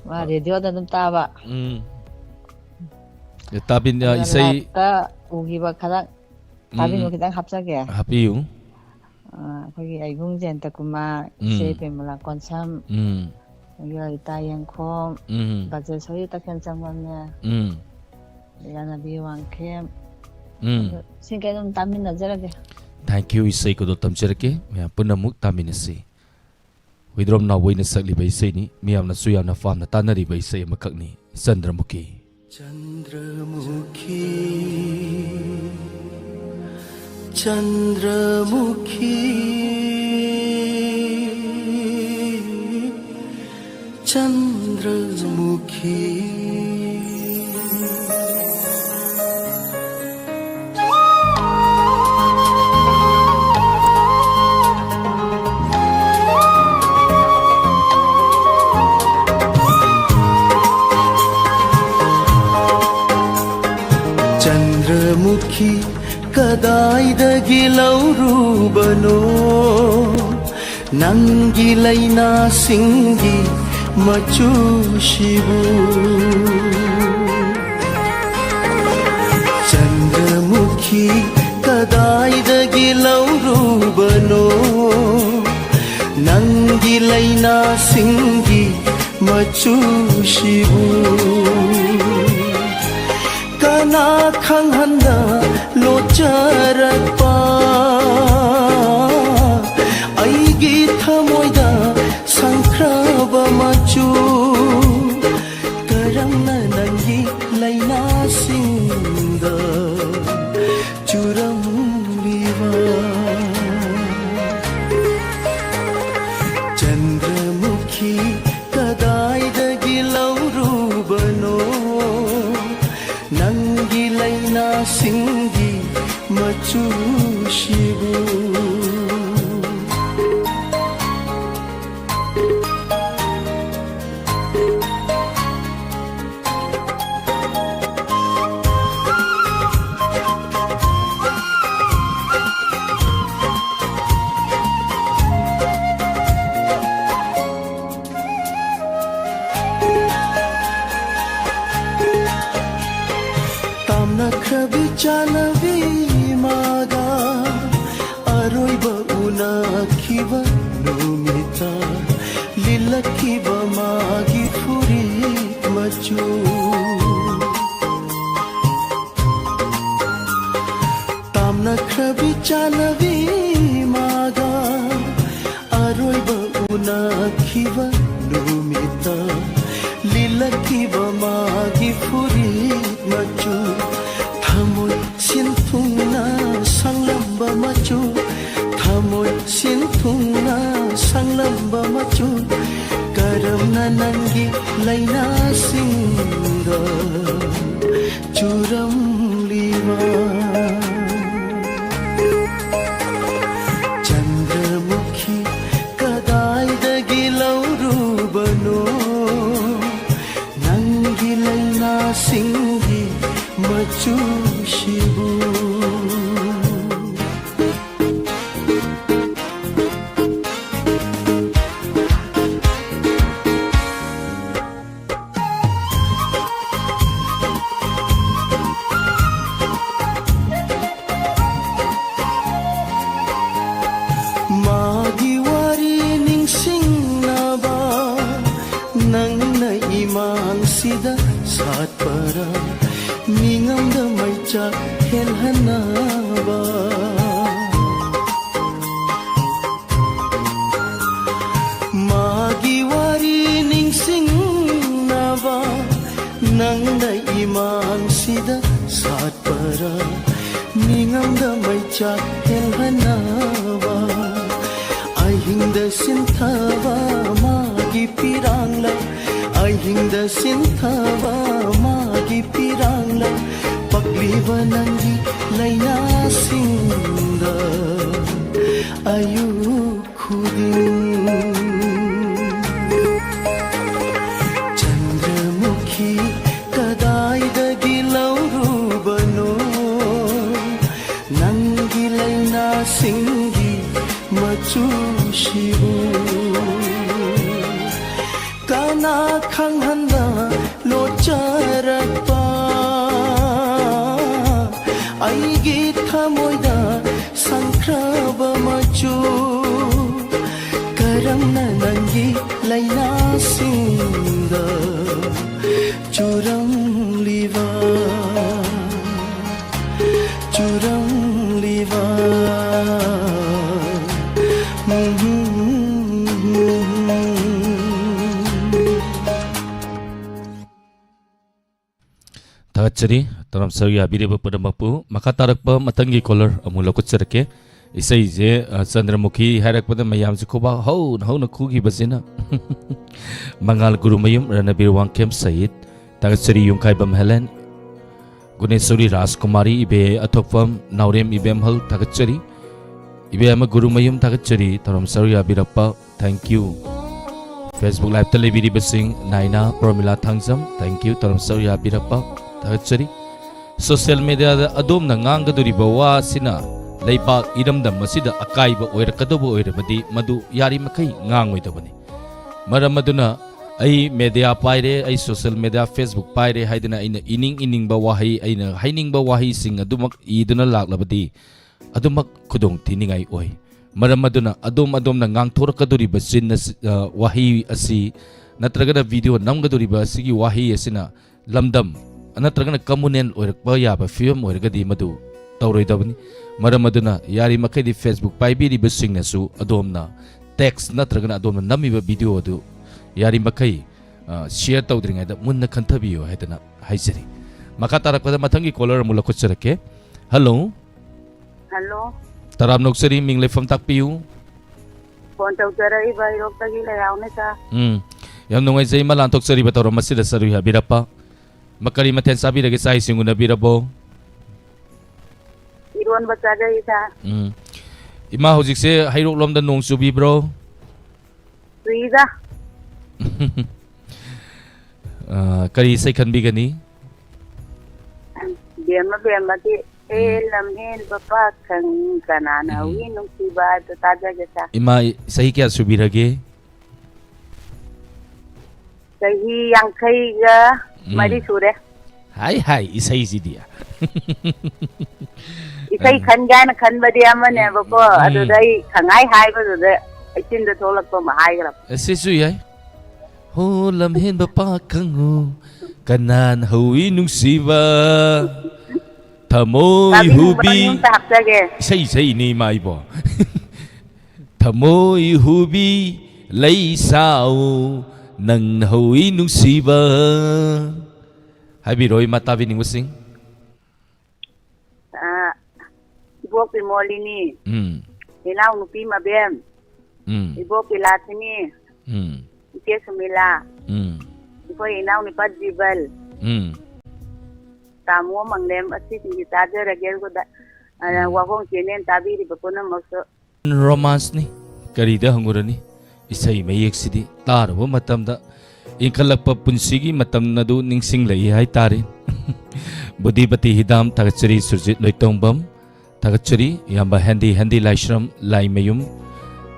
ꯃꯥ radioꯗ ꯑꯗꯨꯝ ꯇꯥꯕ꯫ ꯎꯝ꯫ ꯇꯥꯕꯤꯟ-, ꯑꯗꯨꯒ ꯏꯁꯩ liveꯇ ꯎꯈꯤꯕ ꯈꯔ ꯎꯝ, ꯇꯥꯕꯤꯅꯨ, ꯎꯝ꯫ ꯈꯤꯇꯪ ꯍꯥꯞꯆꯒꯦ꯫ ꯍꯥꯞꯄꯤꯌꯨ꯫ ꯑ, ꯑꯩꯈꯣꯏꯒꯤ ꯑꯩꯕꯨꯡ ꯖꯌꯟꯇ ꯀꯨꯃꯥꯔ, ꯏꯆꯦ ꯎꯝ꯫ ꯄ꯭ꯔꯦꯃꯂꯥ ꯀꯣꯟꯁꯝ, ꯎꯝ꯫ ꯑꯗꯒꯤ ꯂꯂꯤꯇꯥ ꯌꯦꯡꯈꯣꯝ, ꯎꯝ꯫ ꯕꯖꯦꯁꯣꯔꯤ ꯇꯈꯦꯜ ꯆꯪꯕꯝꯅꯦ, ꯎꯝ꯫ ꯌꯥꯅꯕꯤ ꯋꯥꯡꯈꯦꯝ꯫ ꯎꯝ꯫ ꯑꯗꯣ ꯁꯤ ꯀꯩꯅꯣꯝ ꯇꯥꯃꯤꯟꯅꯖꯔꯒꯦ꯫ Thank you, ꯏꯁꯩ ꯈꯨꯗꯣꯜ ꯇꯝꯖꯔꯛꯀꯦ, ꯃꯌꯥꯝ ꯄꯨꯟꯅ ꯑꯃꯨꯛ ꯇꯥꯃꯤꯟꯅꯁꯤ꯫ ꯍꯨꯏꯗ꯭ꯔꯣꯝ ꯅꯥꯎꯕꯣꯏꯅ ꯁꯛꯂꯤꯕ ꯏꯁꯩꯅꯤ, ꯃꯤꯌꯥꯝꯅꯁꯨ ꯌꯥꯝꯅ ꯄꯥꯝꯅ ꯇꯥꯅꯔꯤꯕ ꯏꯁꯩ ꯑꯃꯈꯛꯅꯤ, ꯆꯟꯗ꯭ꯔꯃꯨꯈꯤ꯫ ꯆꯟꯗ꯭ꯔꯃꯨꯈꯤ, ꯆꯟꯗ꯭ꯔꯃꯨꯈꯤ, ꯆꯟꯗ꯭ꯔꯃꯨꯈꯤ꯫ ꯆꯟꯗ꯭ꯔꯃꯨꯈꯤ ꯀꯗꯥꯏꯗꯒꯤ ꯂꯧꯔꯨꯕꯅꯣ? ꯅꯪꯒꯤ ꯂꯩꯅꯥꯁꯤꯡꯒꯤ ꯃꯆꯨꯁꯤꯕꯨ꯫ ꯆꯟꯗ꯭ꯔꯃꯨꯈꯤ ꯀꯗꯥꯏꯗꯒꯤ ꯂꯧꯔꯨꯕꯅꯣ ꯅꯪꯒꯤ ꯂꯩꯅꯥꯁꯤꯡꯒꯤ ꯃꯆꯨꯁꯤꯕꯨ? ꯀꯅꯥ ꯈꯪꯍꯟꯗ ꯂꯣꯠꯆꯔꯛꯄ ꯑꯩꯒꯤ ꯊꯃꯣꯏꯗ ꯁꯪꯈ꯭ꯔꯕ ꯃꯆꯨ? ꯀꯔꯝꯅ ꯅꯪꯒꯤ ꯂꯩꯅꯥꯁꯤꯡꯗ ꯆꯨꯔꯝꯂꯤꯕ? ꯆꯟꯗ꯭ꯔꯃꯨꯈꯤ ꯀꯗꯥꯏꯗꯒꯤ ꯂꯧꯔꯨꯕꯅꯣ ꯅꯪꯒꯤ ꯂꯩꯅꯥꯁꯤꯡꯒꯤ ꯃꯆꯨꯁꯤꯕꯨ? ꯇꯥꯝꯅꯈ꯭ꯔꯕꯤ ꯆꯥꯅꯕꯤ ꯃꯥꯒ ꯑꯔꯣꯏꯕ ꯎꯅꯈꯤꯕ ꯅꯨꯃꯤꯠꯇ ꯂꯤꯠꯂꯛꯈꯤꯕ ꯃꯥꯒꯤ ꯐꯨꯔꯤꯠ ꯃꯆꯨ꯫ ꯇꯥꯝꯅꯈ꯭ꯔꯕꯤ ꯆꯥꯅꯕꯤ ꯃꯥꯒ ꯑꯔꯣꯏꯕ ꯎꯅꯈꯤꯕ ꯅꯨꯃꯤꯠꯇ ꯂꯤꯠꯂꯛꯈꯤꯕ ꯃꯥꯒꯤ ꯐꯨꯔꯤꯠ ꯃꯆꯨ, ꯊꯃꯣꯏ ꯁꯤꯟꯊꯨꯡꯅ ꯁꯪꯂꯝꯕ ꯃꯆꯨ, ꯊꯃꯣꯏ ꯁꯤꯟꯊꯨꯡꯅ ꯁꯪꯂꯝꯕ ꯃꯆꯨ, ꯀꯔꯝꯅ ꯅꯪꯒꯤ ꯂꯩꯅꯥꯁꯤꯡꯗ ꯆꯨꯔꯝꯂꯤꯕ? ꯆꯟꯗ꯭ꯔꯃꯨꯈꯤ ꯀꯗꯥꯏꯗꯒꯤ ꯂꯧꯔꯨꯕꯅꯣ ꯅꯪꯒꯤ ꯂꯩꯅꯥꯁꯤꯡꯒꯤ ꯃꯆꯨꯁꯤꯕꯨ? ꯅꯤꯡꯉꯝꯗ ꯃꯩꯆꯥꯛ ꯍꯦꯜꯍꯟꯅꯕ, ꯃꯥꯒꯤ ꯋꯥꯔꯤ ꯅꯤꯡꯁꯤꯡꯅꯕ, ꯅꯪꯅ ꯏꯃꯥꯡꯁꯤꯗ ꯁꯥꯠꯄꯔꯥ? ꯃꯤꯉꯝꯗ ꯃꯩꯆꯥꯛ ꯍꯦꯜꯍꯟꯅꯕ, ꯑꯍꯤꯡꯗ ꯁꯤꯟꯊꯕ ꯃꯥꯒꯤ ꯄꯤꯔꯥꯡꯂ, ꯑꯍꯤꯡꯗ ꯁꯤꯟꯊꯕ ꯃꯥꯒꯤ ꯄꯤꯔꯥꯡꯂ, ꯄꯛꯂꯤꯕ ꯅꯪꯒꯤ ꯂꯩꯅꯥꯁꯤꯡꯗ ꯑꯌꯨꯛ ꯈꯨꯗꯤꯡ꯫ ꯆꯟꯗ꯭ꯔꯃꯨꯈꯤ ꯀꯗꯥꯏꯗꯒꯤ ꯂꯧꯔꯨꯕꯅꯣ ꯅꯪꯒꯤ ꯂꯩꯅꯥꯁꯤꯡꯒꯤ ꯃꯆꯨꯁꯤꯕꯨ? ꯀꯅꯥ ꯈꯪꯍꯟꯗ ꯂꯣꯠꯆꯔꯛꯄ ꯑꯩꯒꯤ ꯊꯃꯣꯏꯗ ꯁꯪꯈ꯭ꯔꯕ ꯃꯆꯨ? ꯀꯔꯝꯅ ꯅꯪꯒꯤ ꯂꯩꯅꯥꯁꯤꯡꯗ ꯆꯨꯔꯝꯂꯤꯕ, ꯆꯨꯔꯝꯂꯤꯕ? ꯊꯥꯒꯠꯆꯔꯤ ꯇꯔꯥꯝ ꯁꯔꯨ ꯌꯥꯕꯤꯔꯤꯕ ꯄꯨꯝꯅꯃꯛꯄꯨ꯫ ꯃꯈꯥ ꯇꯥꯔꯛꯄ ꯃꯊꯪꯒꯤ caller ꯑꯃꯨꯛ ꯂꯧꯈꯠꯆꯔꯛꯀꯦ꯫ ꯏꯁꯩꯁꯦ, ꯑ, ꯆꯟꯗ꯭ꯔꯃꯨꯈꯤ ꯍꯥꯏꯔꯛꯄꯗ ꯃꯌꯥꯝꯁꯦ ꯈꯨꯕꯥꯛ ꯍꯧꯅ ꯍꯧꯅ ꯈꯨꯈꯤꯕꯁꯤꯅ꯫ ꯃꯉꯥꯜ ꯒꯨꯔꯨꯃꯌꯨꯝ, ꯔꯅꯕꯤꯔ ꯋꯥꯡꯈꯦꯝ ꯁꯍꯤꯠ, ꯊꯥꯒꯠꯆꯔꯤ ꯌꯨꯝꯈꯥꯏꯕꯝ ꯍꯦꯂꯦꯟ, ꯒꯨꯅꯦꯁꯣꯔꯤ ꯔꯥꯖꯀꯨꯃꯥꯔꯤ, ꯏꯕꯦ ꯑꯊꯣꯛꯐꯝ, ꯅꯥꯎꯔꯦꯝ ꯏꯕꯦꯝꯍꯜ, ꯊꯥꯒꯠꯆꯔꯤ꯫ ꯏꯕꯦꯝꯃ ꯒꯨꯔꯨꯃꯌꯨꯝ, ꯊꯥꯒꯠꯆꯔꯤ ꯇꯔꯥꯝ ꯁꯔꯨ ꯌꯥꯕꯤꯔꯛꯄ꯫ Thank you꯫ Facebook Live-ꯇ ꯂꯩꯕꯤꯔꯤꯕꯁꯤꯡ, ꯅꯥꯏꯅꯥ, ꯄ꯭ꯔꯣꯃꯤꯂꯥ ꯊꯥꯡꯖꯝ, thank you, ꯇꯔꯥꯝ ꯁꯔꯨ ꯌꯥꯕꯤꯔꯛꯄ, ꯊꯥꯒꯠꯆꯔꯤ꯫ Social media-ꯗ ꯑꯗꯣꯝꯅ ꯉꯥꯡꯒꯗꯧꯔꯤꯕ ꯋꯥ ꯑꯁꯤꯅ ꯂꯩꯕꯥꯛ ꯏꯔꯝꯗꯝ ꯑꯁꯤꯗ ꯑꯀꯥꯏꯕ ꯑꯣꯏꯔꯛꯀꯗꯧꯕ ꯑꯣꯏꯔꯕꯗꯤ, ꯃꯗꯨ ꯌꯥꯔꯤꯃꯈꯩ ꯉꯥꯡꯉꯣꯏꯗꯕꯅꯤ꯫ ꯃꯔꯝ ꯑꯗꯨꯅ, ꯑꯩ media ꯄꯥꯏꯔꯦ, ꯑꯩ social media, Facebook ꯄꯥꯏꯔꯦ ꯍꯥꯏꯗꯅ ꯑꯩꯅ ꯏꯅꯤꯡ ꯏꯅꯤꯡꯕ ꯋꯥꯍꯩ, ꯑꯩꯅ ꯍꯥꯏꯅꯤꯡꯕ ꯋꯥꯍꯩꯁꯤꯡ ꯑꯗꯨꯃꯛ ꯏꯗꯨꯅ ꯂꯥꯛꯂꯕꯗꯤ, ꯑꯗꯨꯃꯛ ꯈꯨꯗꯣꯡ ꯊꯤꯅꯤꯡꯉꯥꯏ ꯑꯣꯏ꯫ ꯃꯔꯝ ꯑꯗꯨꯅ ꯑꯗꯣꯝ ꯑꯗꯣꯝꯅ ꯉꯥꯡꯊꯣꯔꯛꯀꯗꯧꯔꯤꯕ ꯆꯤꯟ ꯑꯁꯤ, ꯑ, ꯋꯥꯍꯩ ꯑꯁꯤ ꯅꯠꯇ꯭ꯔꯒꯅ video ꯅꯝꯒꯗꯧꯔꯤꯕ ꯑꯁꯤꯒꯤ ꯋꯥꯍꯩ ꯑꯁꯤꯅ ꯂꯝꯗꯝ, ꯅꯠꯇ꯭ꯔꯒꯅ communal ꯑꯣꯏꯔꯛꯄ ꯌꯥꯕ ꯐꯤꯕꯝ ꯑꯣꯏꯔꯒꯗꯤ ꯃꯗꯨ ꯇꯧꯔꯣꯏꯗꯕꯅꯤ꯫ ꯃꯔꯝ ꯑꯗꯨꯅ ꯌꯥꯔꯤꯃꯈꯩꯗꯤ Facebook ꯄꯥꯏꯕꯤꯔꯤꯕꯁꯤꯡꯅꯁꯨ ꯑꯗꯣꯝꯅ text ꯅꯠꯇ꯭ꯔꯒꯅ ꯑꯗꯣꯝꯅ ꯅꯝꯃꯤꯕ video ꯑꯗꯨ ꯌꯥꯔꯤꯃꯈꯩ, ꯑ, share ꯇꯧꯗ꯭ꯔꯤꯉꯩꯗ ꯃꯨꯟꯅ ꯈꯟꯊꯕꯤꯌꯨ ꯍꯥꯏꯗꯅ ꯍꯥꯏꯖꯔꯤ꯫ ꯃꯈꯥ ꯇꯥꯔꯛꯄꯗ ꯃꯊꯪꯒꯤ caller ꯑꯃꯨꯛ ꯂꯧꯈꯠꯆꯔꯛꯀꯦ꯫ Hello꯫ Hello꯫ ꯇꯔꯥꯝꯅ ꯑꯣꯛꯆꯔꯤ, ꯃꯤꯡ ꯂꯩꯐꯝ ꯇꯥꯛꯄꯤꯌꯨ꯫ Phone ꯇꯧꯖꯔꯛꯏꯕ ꯍꯩꯔꯣꯛꯇꯒꯤ ꯂꯩꯔꯥꯎꯅꯦ, sir꯫ ꯎꯝ, ꯌꯥꯝ ꯅꯨꯡꯉꯥꯏꯖꯩ, ꯏꯃꯥ ꯂꯥꯟꯊꯣꯛꯆꯔꯤꯕ ꯊꯧꯔꯝ ꯑꯁꯤꯗ ꯆꯔꯨꯏ ꯍꯥꯏꯕꯤꯔꯛꯄ꯫ ꯃ-, ꯀꯔꯤ ꯃꯊꯦꯜ ꯆꯥꯕꯤꯔꯒꯦ? ꯆꯥꯛ ꯏꯁꯤꯡ ꯎꯅꯕꯤꯔꯕꯣ? ꯏꯔꯣꯟꯕ ꯆꯥꯖꯩ, sir꯫ ꯎꯝ꯫ ꯏꯃꯥ, ꯍꯧꯖꯤꯛꯁꯦ ꯍꯩꯔꯣꯛꯂꯣꯝꯗ ꯅꯣꯡ ꯆꯨꯕꯤꯕ꯭ꯔꯣ? ꯆꯨꯏꯗ꯫ ꯑ, ꯀꯔꯤ ꯏꯁꯩ ꯈꯟꯕꯤꯒꯅꯤ? ꯕꯦꯝꯃ ꯕꯦꯝꯃꯒꯤ "ꯍꯦ ꯎꯝ꯫ ꯂꯝꯍꯦꯟꯕ ꯄꯥꯈꯪ ꯀꯅꯥꯅ ꯎꯝ꯫ ꯍꯧꯏ ꯅꯨꯡꯁꯤꯕ" ꯍꯥꯏꯕꯗꯣ ꯇꯥꯖꯒꯦ, sir꯫ ꯏꯃꯥ, ꯆꯍꯤ ꯀꯌꯥ ꯁꯨꯕꯤꯔꯒꯦ? ꯆꯍꯤ ꯌꯥꯡꯈꯩꯒ ꯃꯔꯤ ꯎꯝ꯫ ꯁꯨꯔꯦ꯫ ꯍꯥꯏ, ꯍꯥꯏ, ꯏꯁꯩꯁꯤꯗꯤ꯫ ꯏꯁꯩ ꯑ꯫ ꯈꯟꯒꯦ ꯍꯥꯏꯅ ꯈꯟꯕꯗꯤ ꯑꯃꯅꯦꯕꯀꯣ, ꯎꯝ꯫ ꯑꯗꯨꯗ ꯑꯩ ꯈꯪꯍꯥꯏ ꯍꯥꯏꯕꯗꯨꯗ ꯏꯆꯤꯟꯗ ꯊꯣꯛꯂꯛꯄ ꯑꯃ ꯍꯥꯏꯈ꯭ꯔꯕ꯫ ꯑ, ꯁꯤꯁꯨ ꯌꯥꯏ꯫ "ꯍꯣ ꯂꯝꯍꯦꯟꯕ ꯄꯥꯈꯪꯉꯨ, ꯀꯅꯥꯅ ꯍꯧꯏ ꯅꯨꯡꯁꯤꯕ? ꯊꯃꯣꯏ ꯇꯥꯕꯤꯅꯤꯡꯕ ꯍꯨꯕꯤ"꯫ ꯑꯅꯤ ꯑꯝꯇ ꯍꯥꯞꯆꯒꯦ꯫ ꯏꯁꯩ ꯁꯛꯏꯅꯤ ꯏꯃꯥ ꯏꯕꯣ꯫ "ꯊꯃꯣꯏ ꯍꯨꯕꯤ ꯂꯩ ꯁꯥꯎ, ꯅꯪꯅ ꯍꯧꯏ ꯅꯨꯡꯁꯤꯕ"꯫ ꯍꯥꯏꯕꯤꯔꯣ, ꯏꯃꯥ, ꯇꯥꯕꯤꯅꯤꯡꯕꯁꯤꯡ꯫ ꯑ, ꯏꯕꯣꯛ ꯕꯤꯃꯣꯂꯤꯅꯤ꯫ ꯎꯝ꯫ ꯏꯅꯥꯎꯅꯨꯄꯤ ꯃꯕꯦꯝ꯫ ꯎꯝ꯫ ꯏꯕꯣꯛ ꯕꯤꯂꯥꯁꯤꯅꯤ꯫ ꯎꯝ꯫ ꯏꯆꯦ ꯁꯨꯃꯤꯂꯥ꯫ ꯎꯝ꯫ ꯑꯩꯈꯣꯏ ꯏꯅꯥꯎꯅꯨꯄꯥ ꯖꯤꯕꯜ꯫ ꯎꯝ꯫ ꯇꯥꯃꯣ ꯃꯪꯂꯦꯝ, ꯑꯁꯤꯁꯤꯡꯁꯤ ꯇꯥꯖꯔꯒꯦ꯫ ꯑꯗꯨꯒ, ꯑ, ꯎꯝ꯫ ꯋꯥꯍꯣꯡ channel ꯇꯥꯕꯤꯔꯤꯕ ꯄꯨꯝꯅꯃꯛꯁꯨ꯫ Romanceꯅꯤ, ꯀꯔꯤꯗ ꯍꯪꯉꯨꯔꯅꯤ? ꯏꯁꯩ ꯃꯌꯦꯛꯁꯤꯗꯤ ꯇꯥꯔꯨꯕ ꯃꯇꯝꯗ ꯏꯟꯈꯠꯂꯛꯄ ꯄꯨꯟꯁꯤꯒꯤ ꯃꯇꯝ ꯑꯗꯨ ꯅꯤꯡꯁꯤꯡꯂꯛꯏ ꯍꯥꯏꯇꯥꯔꯦ꯫ ꯕꯨꯙꯤꯄꯇꯤ ꯍꯤꯗꯥꯝ ꯊꯥꯒꯠꯆꯔꯤ, ꯁꯨꯔꯖꯤꯠ ꯂꯣꯏꯇꯣꯡꯕꯝ ꯊꯥꯒꯠꯆꯔꯤ, ꯏꯌꯥꯝꯕ ꯍꯦꯟꯗꯤ, ꯍꯦꯟꯗꯤ ꯂꯥꯏꯁ꯭ꯔꯝ ꯂꯥꯏꯃꯌꯨꯝ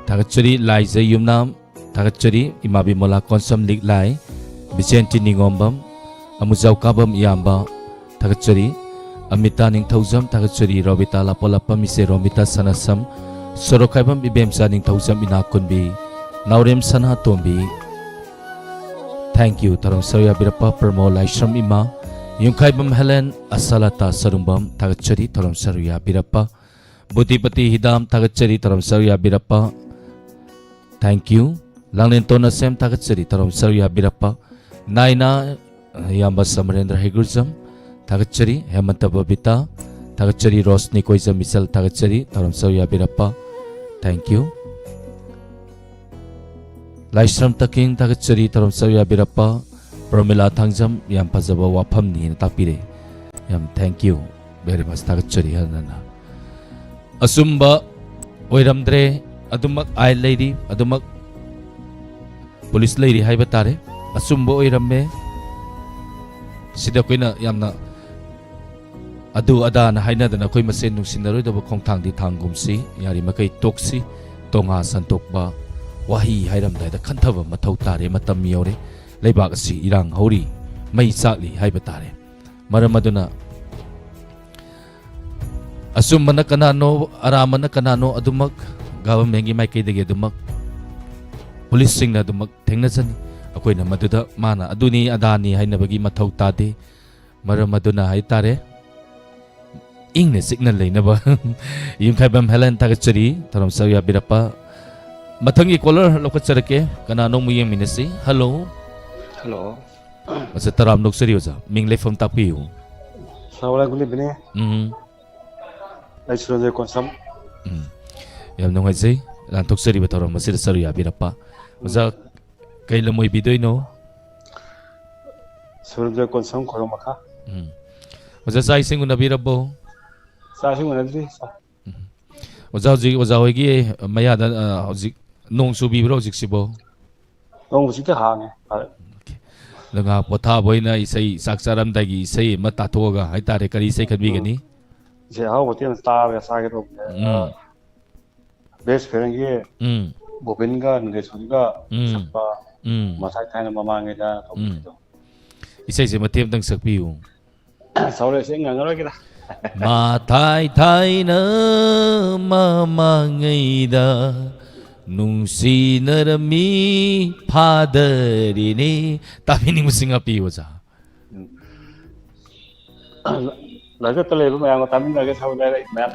ꯊꯥꯒꯠꯆꯔꯤ, ꯂꯥꯏꯖ ꯌꯨꯝꯅꯥꯝ ꯊꯥꯒꯠꯆꯔꯤ, ꯏꯃꯥ ꯕꯤꯃꯣꯂꯥ ꯀꯣꯟꯁꯝ ꯂꯤꯛꯂꯥꯏ, ꯕꯤꯖꯦꯟꯇꯤ ꯅꯤꯉꯣꯝꯕꯝ, ꯑꯃꯨꯖꯥꯎ ꯀꯥꯕꯝ ꯏꯌꯥꯝꯕ ꯊꯥꯒꯠꯆꯔꯤ, ꯑꯃꯤꯇꯥ ꯅꯤꯡꯊꯧꯖꯝ ꯊꯥꯒꯠꯆꯔꯤ, ꯔꯣꯕꯤꯇꯥ ꯂꯥꯄꯣꯂꯥꯄꯝ, ꯏꯆꯦ ꯔꯣꯃꯤꯇꯥ ꯁꯅꯥꯁꯝ, ꯁꯣꯔꯣꯛꯈꯥꯏꯕꯝ ꯏꯕꯦꯝꯆꯥ ꯅꯤꯡꯊꯧꯖꯝ ꯏꯅꯥꯛꯈꯨꯟꯕꯤ, ꯅꯥꯎꯔꯦꯝ ꯁꯅꯥꯇꯣꯝꯕꯤ꯫ Thank you꯫ ꯊꯧꯔꯝ ꯁꯔꯨꯛ ꯌꯥꯕꯤꯔꯛꯄ ꯄ꯭ꯔꯃꯣ ꯂꯥꯏꯁ꯭ꯔꯝ ꯏꯃꯥ, ꯌꯨꯝꯈꯥꯏꯕꯝ ꯍꯦꯂꯦꯟ, ꯑꯁꯥꯂꯥꯇꯥ ꯁꯔꯨꯡꯕꯝ, ꯊꯥꯒꯠꯆꯔꯤ, ꯊꯧꯔꯝ ꯁꯔꯨꯛ ꯌꯥꯕꯤꯔꯛꯄ꯫ ꯕꯨꯙꯤꯄꯇꯤ ꯍꯤꯗꯥꯝ, ꯊꯥꯒꯠꯆꯔꯤ, ꯊꯧꯔꯝ ꯁꯔꯨꯛ ꯌꯥꯕꯤꯔꯛꯄ꯫ Thank you꯫ ꯂꯥꯡꯂꯦꯟꯇꯣꯟ ꯑꯁꯦꯝ, ꯊꯥꯒꯠꯆꯔꯤ, ꯊꯧꯔꯝ ꯁꯔꯨꯛ ꯌꯥꯕꯤꯔꯛꯄ꯫ ꯅꯥꯏꯅꯥ, ꯏꯌꯥꯝꯕ ꯁꯃꯔꯦꯟꯗ꯭ꯔ ꯍꯩꯒ꯭ꯔꯨꯖꯝ, ꯊꯥꯒꯠꯆꯔꯤ꯫ ꯍꯦꯃꯟꯇ ꯕꯕꯤꯇꯥ, ꯊꯥꯒꯠꯆꯔꯤ꯫ ꯔꯣꯁꯅꯤ ꯀꯣꯏꯖꯝ ꯏꯆꯜ, ꯊꯥꯒꯠꯆꯔꯤ, ꯊꯧꯔꯝ ꯁꯔꯨꯛ ꯌꯥꯕꯤꯔꯛꯄ꯫ Thank you꯫ ꯂꯥꯏꯁ꯭ꯔꯝ ꯇꯀꯤꯡ, ꯊꯥꯒꯠꯆꯔꯤ, ꯊꯧꯔꯝ ꯁꯔꯨꯛ ꯌꯥꯕꯤꯔꯛꯄ꯫ ꯄ꯭ꯔꯃꯤꯂꯥ ꯊꯥꯡꯖꯝ, ꯌꯥꯝ ꯐꯖꯕ ꯋꯥꯐꯝꯅꯤꯅ ꯇꯥꯛꯄꯤꯔꯦ꯫ ꯌꯥꯝ thank you very much, ꯊꯥꯒꯠꯆꯔꯤ ꯍꯟꯅ ꯍꯟꯅ꯫ ꯑꯆꯨꯝꯕ ꯑꯣꯏꯔꯝꯗ꯭ꯔꯦ, ꯑꯗꯨꯃꯛ ꯑꯥꯏꯟ ꯂꯩꯔꯤ, ꯑꯗꯨꯃꯛ ꯄꯨꯂꯤꯁ ꯂꯩꯔꯤ ꯍꯥꯏꯕ ꯇꯥꯔꯦ꯫ ꯑꯆꯨꯝꯕ ꯑꯣꯏꯔꯝꯃꯦ꯫ ꯁꯤꯗ ꯑꯩꯈꯣꯏꯅ ꯌꯥꯝꯅ ꯑꯗꯨ ꯑꯗꯥꯅ ꯍꯥꯏꯅꯗꯅ ꯑꯩꯈꯣꯏ ꯃꯁꯦꯟ ꯅꯨꯡꯁꯤꯅꯔꯣꯏꯗꯕ ꯈꯣꯡꯊꯥꯡꯗꯤ ꯊꯥꯡꯒꯨꯝꯁꯤ, ꯌꯥꯔꯤꯃꯈꯩ ꯇꯣꯛꯁꯤ꯫ ꯇꯣꯉꯥ ꯁꯟꯇꯣꯛꯄ ꯋꯥꯍꯩ ꯍꯥꯏꯔꯝꯗꯥꯏꯗ ꯈꯟꯊꯕ ꯃꯊꯧ ꯇꯥꯔꯦ꯫ ꯃꯇꯝ ꯌꯧꯔꯦ꯫ ꯂꯩꯕꯥꯛ ꯑꯁꯤ ꯏꯔꯥꯡ ꯍꯧꯔꯤ, ꯃꯩ ꯆꯥꯛꯂꯤ ꯍꯥꯏꯕ ꯇꯥꯔꯦ꯫ ꯃꯔꯝ ꯑꯗꯨꯅ ꯑꯆꯨꯝꯕꯅ ꯀꯅꯥꯅꯣ, ꯑꯔꯥꯟꯕꯅ ꯀꯅꯥꯅꯣ, ꯑꯗꯨꯃꯛ ꯒꯚꯔꯟꯃꯦꯟꯒꯤ ꯃꯥꯏꯀꯩꯗꯒꯤ ꯑꯗꯨꯃꯛ ꯄꯨꯂꯤꯁꯁꯤꯡꯅ ꯑꯗꯨꯃꯛ ꯊꯦꯡꯅꯖꯅꯤ꯫ ꯑꯩꯈꯣꯏꯅ ꯃꯗꯨꯗ ꯃꯥꯅ ꯑꯗꯨꯅꯤ ꯑꯗꯥꯅꯤ ꯍꯥꯏꯅꯕꯒꯤ ꯃꯊꯧ ꯇꯥꯗꯦ꯫ ꯃꯔꯝ ꯑꯗꯨꯅ ꯍꯥꯏꯇꯥꯔꯦ, ꯏꯪꯅ ꯆꯤꯛꯅ ꯂꯩꯅꯕ ꯌꯨꯝꯈꯥꯏꯕꯝ ꯍꯦꯂꯦꯟ, ꯊꯥꯒꯠꯆꯔꯤ, ꯊꯧꯔꯝ ꯁꯔꯨꯛ ꯌꯥꯕꯤꯔꯛꯄ꯫ ꯃꯊꯪꯒꯤ ꯀꯣꯂꯔ ꯂꯧꯈꯠꯆꯔꯛꯀꯦ꯫ ꯀꯅꯥꯅꯣ ꯑꯃꯨꯛ ꯌꯦꯡꯃꯤꯟꯅꯁꯤ꯫ ꯍꯜꯂꯣ꯫ ꯍꯜꯂꯣ꯫ ꯑꯣꯖꯥ, ꯇꯔꯥꯝ ꯅꯣꯛꯆꯔꯤ ꯑꯣꯖꯥ꯫ ꯃꯤꯡ ꯂꯩꯐꯝ ꯇꯥꯛꯄꯤꯌꯨ꯫ ꯁꯂꯥꯝ ꯑꯂꯥꯏꯀꯨꯝ ꯏꯕꯨꯡꯉꯣ꯫ ꯎꯝ꯫ ꯑꯩ ꯁꯨꯔꯟꯖꯣꯏ ꯀꯣꯟꯁꯝ꯫ ꯎꯝ꯫ ꯌꯥꯝ ꯅꯨꯡꯉꯥꯏꯖꯩ ꯂꯥꯟꯊꯣꯛꯆꯔꯤꯕ ꯊꯧꯔꯝ ꯑꯁꯤꯗ ꯁꯔꯨꯛ ꯌꯥꯕꯤꯔꯛꯄ꯫ ꯑꯣꯖꯥ, ꯀꯩ ꯂꯝ ꯑꯣꯏꯕꯤꯗꯣꯏꯅꯣ? ꯁꯨꯔꯟꯖꯣꯏ ꯀꯣꯟꯁꯝ, ꯈꯣꯏꯔꯣꯝ ꯃꯈꯥ꯫ ꯎꯝ꯫ ꯑꯣꯖꯥ, ꯆꯥꯛ ꯏꯁꯤꯡ ꯎꯅꯕꯤꯔꯕꯣ? ꯆꯥꯛ ꯏꯁꯤꯡ ꯎꯅꯗ꯭ꯔꯤ, ꯁꯥꯔ꯫ ꯎꯝ꯫ ꯑꯣꯖꯥ, ꯍꯧꯖꯤꯛ ꯑꯣꯖꯥ ꯍꯣꯏꯒꯤ ꯃꯌꯥꯗ, ꯑ, ꯍꯧꯖꯤꯛ ꯅꯣꯡ ꯆꯨꯕꯤꯕ꯭ꯔꯣ ꯍꯧꯖꯤꯛꯁꯤꯕꯣ? ꯅꯣꯡ ꯍꯧꯖꯤꯛꯇꯤ ꯍꯥꯡꯉꯦ, ꯐꯔꯦ꯫ ꯑꯣꯀꯦ꯫ ꯑꯗꯣ ꯉꯥꯏꯍꯥꯛ ꯄꯣꯊꯥꯕ ꯑꯣꯏꯅ ꯏꯁꯩ, ꯆꯥꯛ ꯆꯥꯔꯝꯗꯥꯏꯒꯤ ꯏꯁꯩ ꯑꯃ ꯇꯥꯊꯣꯛꯑꯒ ꯍꯥꯏꯇꯥꯔꯦ, ꯀꯔꯤ ꯏꯁꯩ ꯈꯟꯕꯤꯒꯅꯤ? ꯎꯝ꯫ ꯏꯁꯩ ꯑꯍꯥꯎꯕ ꯑꯃ ꯇꯥꯔꯒ ꯆꯥꯒꯦ ꯇꯧꯕꯅꯦ꯫ ꯎꯝ꯫ ꯕꯦꯁ ꯐ꯭ꯔꯦꯟꯒꯤ ꯎꯝ꯫ ꯚꯣꯄꯤꯟꯒ ꯅꯔꯦꯁꯣꯔꯤꯒ ꯎꯝ꯫ ꯁꯛꯄ ꯎꯝ꯫ ꯃꯊꯥꯏ ꯊꯥꯏꯅ ꯃꯃꯥꯡꯉꯩꯗ ꯎꯝ꯫ ꯇꯧꯕꯗꯣ꯫ ꯏꯁꯩꯁꯦ ꯃꯇꯦꯛ ꯑꯃꯇꯪ ꯁꯛꯄꯤꯌꯨ꯫ ꯁꯥꯎꯔꯦ, ꯏꯁꯩ ꯉꯥꯡꯉꯔꯣꯏꯒꯦꯗ꯫ ꯃꯊꯥꯏ ꯊꯥꯏꯅ ꯃꯃꯥꯡꯉꯩꯗ ꯅꯨꯡꯁꯤꯅꯔꯝꯃꯤ ꯐꯥꯗꯔꯤꯅꯦ꯫ ꯇꯥꯕꯤꯅꯤꯡꯕꯁꯤꯡ ꯍꯥꯞꯄꯤꯌꯨ, ꯑꯣꯖꯥ꯫ ꯎꯝ꯫ ꯂꯖꯠꯇ ꯂꯩꯕ ꯃꯌꯥꯝꯒ ꯇꯥꯃꯤꯟꯅꯔꯒ ꯁꯔꯨꯛ ꯌꯥꯔꯛꯏ ꯃꯌꯥꯝ꯫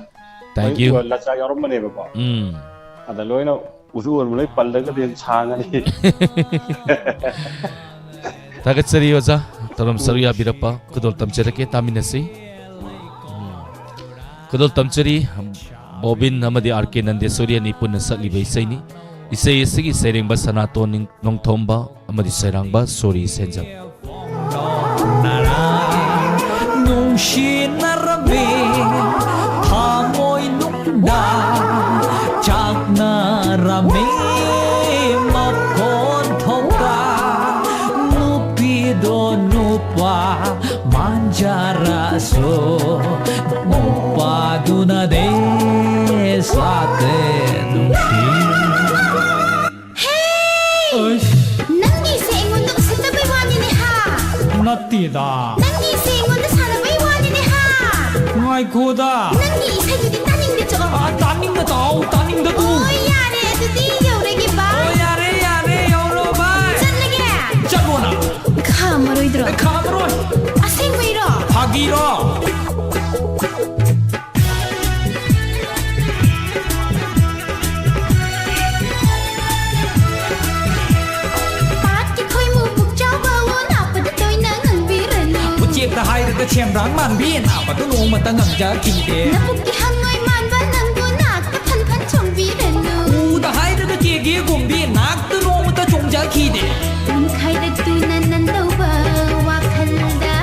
Thank you꯫ ꯂꯆꯥꯛ ꯌꯥꯎꯔꯝꯕꯅꯦꯕꯀꯣ꯫ ꯎꯝ꯫ ꯑꯗ ꯂꯣꯏꯅ ꯎꯁꯨ ꯎꯔꯝ ꯂꯣꯏ ꯄꯜꯂꯒꯗꯤ ꯁꯥꯡꯉꯅꯤ꯫ ꯊꯥꯒꯠꯆꯔꯤ ꯑꯣꯖꯥ, ꯊꯧꯔꯝ ꯁꯔꯨꯛ ꯌꯥꯕꯤꯔꯛꯄ꯫ ꯈꯨꯗꯣꯜ ꯇꯝꯖꯔꯛꯀꯦ, ꯇꯥꯃꯤꯟꯅꯁꯤ꯫ ꯎꯝ꯫ ꯈꯨꯗꯣꯜ ꯇꯝꯖꯔꯤ ꯕꯣꯕꯤꯟ ꯑꯃꯗꯤ ꯑꯥꯔ ꯀꯦ ꯅꯟꯗꯦꯁꯣꯔꯤ ꯑꯅꯤ ꯄꯨꯟꯅ ꯁꯛꯂꯤꯕ ꯏꯁꯩꯅꯤ꯫ ꯏꯁꯩ ꯑꯁꯤꯒꯤ ꯁꯩꯔꯦꯡꯕ ꯁꯅꯥꯇꯣꯟ ꯅꯤꯡ-, ꯅꯣꯡꯊꯣꯝꯕ ꯑꯃꯗꯤ ꯁꯩꯔꯥꯡꯕ ꯁꯣꯔꯤ ꯁꯦꯟꯖꯝ꯫ ꯅꯨꯡꯁꯤꯅꯔꯝꯃꯤ ꯊꯃꯣꯏ ꯅꯨꯡꯗ ꯆꯥꯛꯅꯔꯝꯃꯤ ꯃꯈꯣꯟ ꯊꯣꯛꯇ ꯅꯨꯄꯤꯗꯣ ꯅꯨꯄꯥ ꯃꯥꯟꯖꯔꯁꯨ ꯅꯨꯄꯥꯗꯨꯅꯗꯤ ꯁꯥꯠꯇꯦ ꯅꯨꯡꯁꯤ꯫ ꯍꯦ! ꯑꯩꯁ! ꯅꯪꯒꯤꯁꯦ ꯑꯩꯉꯣꯟꯗ ꯎꯁꯤꯠꯇꯕꯩ ꯋꯥꯅꯤꯅꯦ ꯍꯥ? ꯅꯠꯇꯦꯗ꯫ ꯅꯪꯒꯤꯁꯦ ꯑꯩꯉꯣꯟꯗ ꯁꯥꯟꯅꯕꯩ ꯋꯥꯅꯤꯅꯦ ꯍꯥ? ꯉꯥꯏꯈꯣꯗ꯫ ꯅꯪꯒꯤ ꯏꯁꯩꯗꯨꯗꯤ ꯇꯥꯅꯤꯡꯗꯦ ꯆꯣ꯫ ꯑ, ꯇꯥꯅꯤꯡꯗ ꯇꯥꯎ, ꯇꯥꯅꯤꯡꯗ ꯇꯨ꯫ ꯑꯣ, ꯌꯥꯔꯦ, ꯑꯗꯨꯗꯤ ꯌꯧꯔꯒꯦ, bye꯫ ꯑꯣ, ꯌꯥꯔꯦ, ꯌꯥꯔꯦ, ꯌꯧꯔꯣ, bye꯫ ꯆꯠꯂꯒꯦ꯫ ꯆꯠꯂꯣꯅ꯫ ꯈꯥꯝꯃꯔꯣꯏꯗ꯭ꯔꯣ? ꯈꯥꯝꯃꯔꯣꯏ꯫ ꯑꯁꯦꯡꯕꯩꯔꯣ? ꯐꯥꯒꯤꯔꯣ? ꯄꯥꯠꯀꯤ ꯈꯣꯏꯃꯨ ꯄꯨꯛꯆꯥꯎꯕ ꯑꯣ ꯅꯥꯄꯗ ꯇꯣꯏꯅ ꯉꯥꯡꯕꯤꯔꯅꯨ꯫ ꯎꯆꯦꯛꯇ ꯍꯥꯏꯔꯒ ꯁꯦꯝꯕ꯭ꯔꯥꯡ ꯃꯥꯟꯕꯤ ꯅꯥꯄꯗ ꯅꯣꯡꯃꯇ ꯉꯥꯡꯖꯈꯤꯗꯦ꯫ ꯅꯕꯨꯛꯀꯤ ꯍꯪꯉꯣꯏ ꯃꯥꯟꯕ ꯅꯪꯕꯨ ꯅꯥꯛꯇ ꯐꯟ ꯐꯟ ꯆꯣꯡꯕꯤꯔꯅꯨ꯫ ꯎꯗ ꯍꯥꯏꯔꯒ ꯀꯦꯒꯦ ꯒꯨꯝꯕꯤ ꯅꯥꯛꯇ ꯅꯣꯡꯃꯇ ꯆꯣꯡꯖꯈꯤꯗꯦ꯫ ꯈꯥꯏꯔꯛꯇꯨꯅ ꯅꯟꯗꯧꯕ ꯋꯥꯈꯜꯗ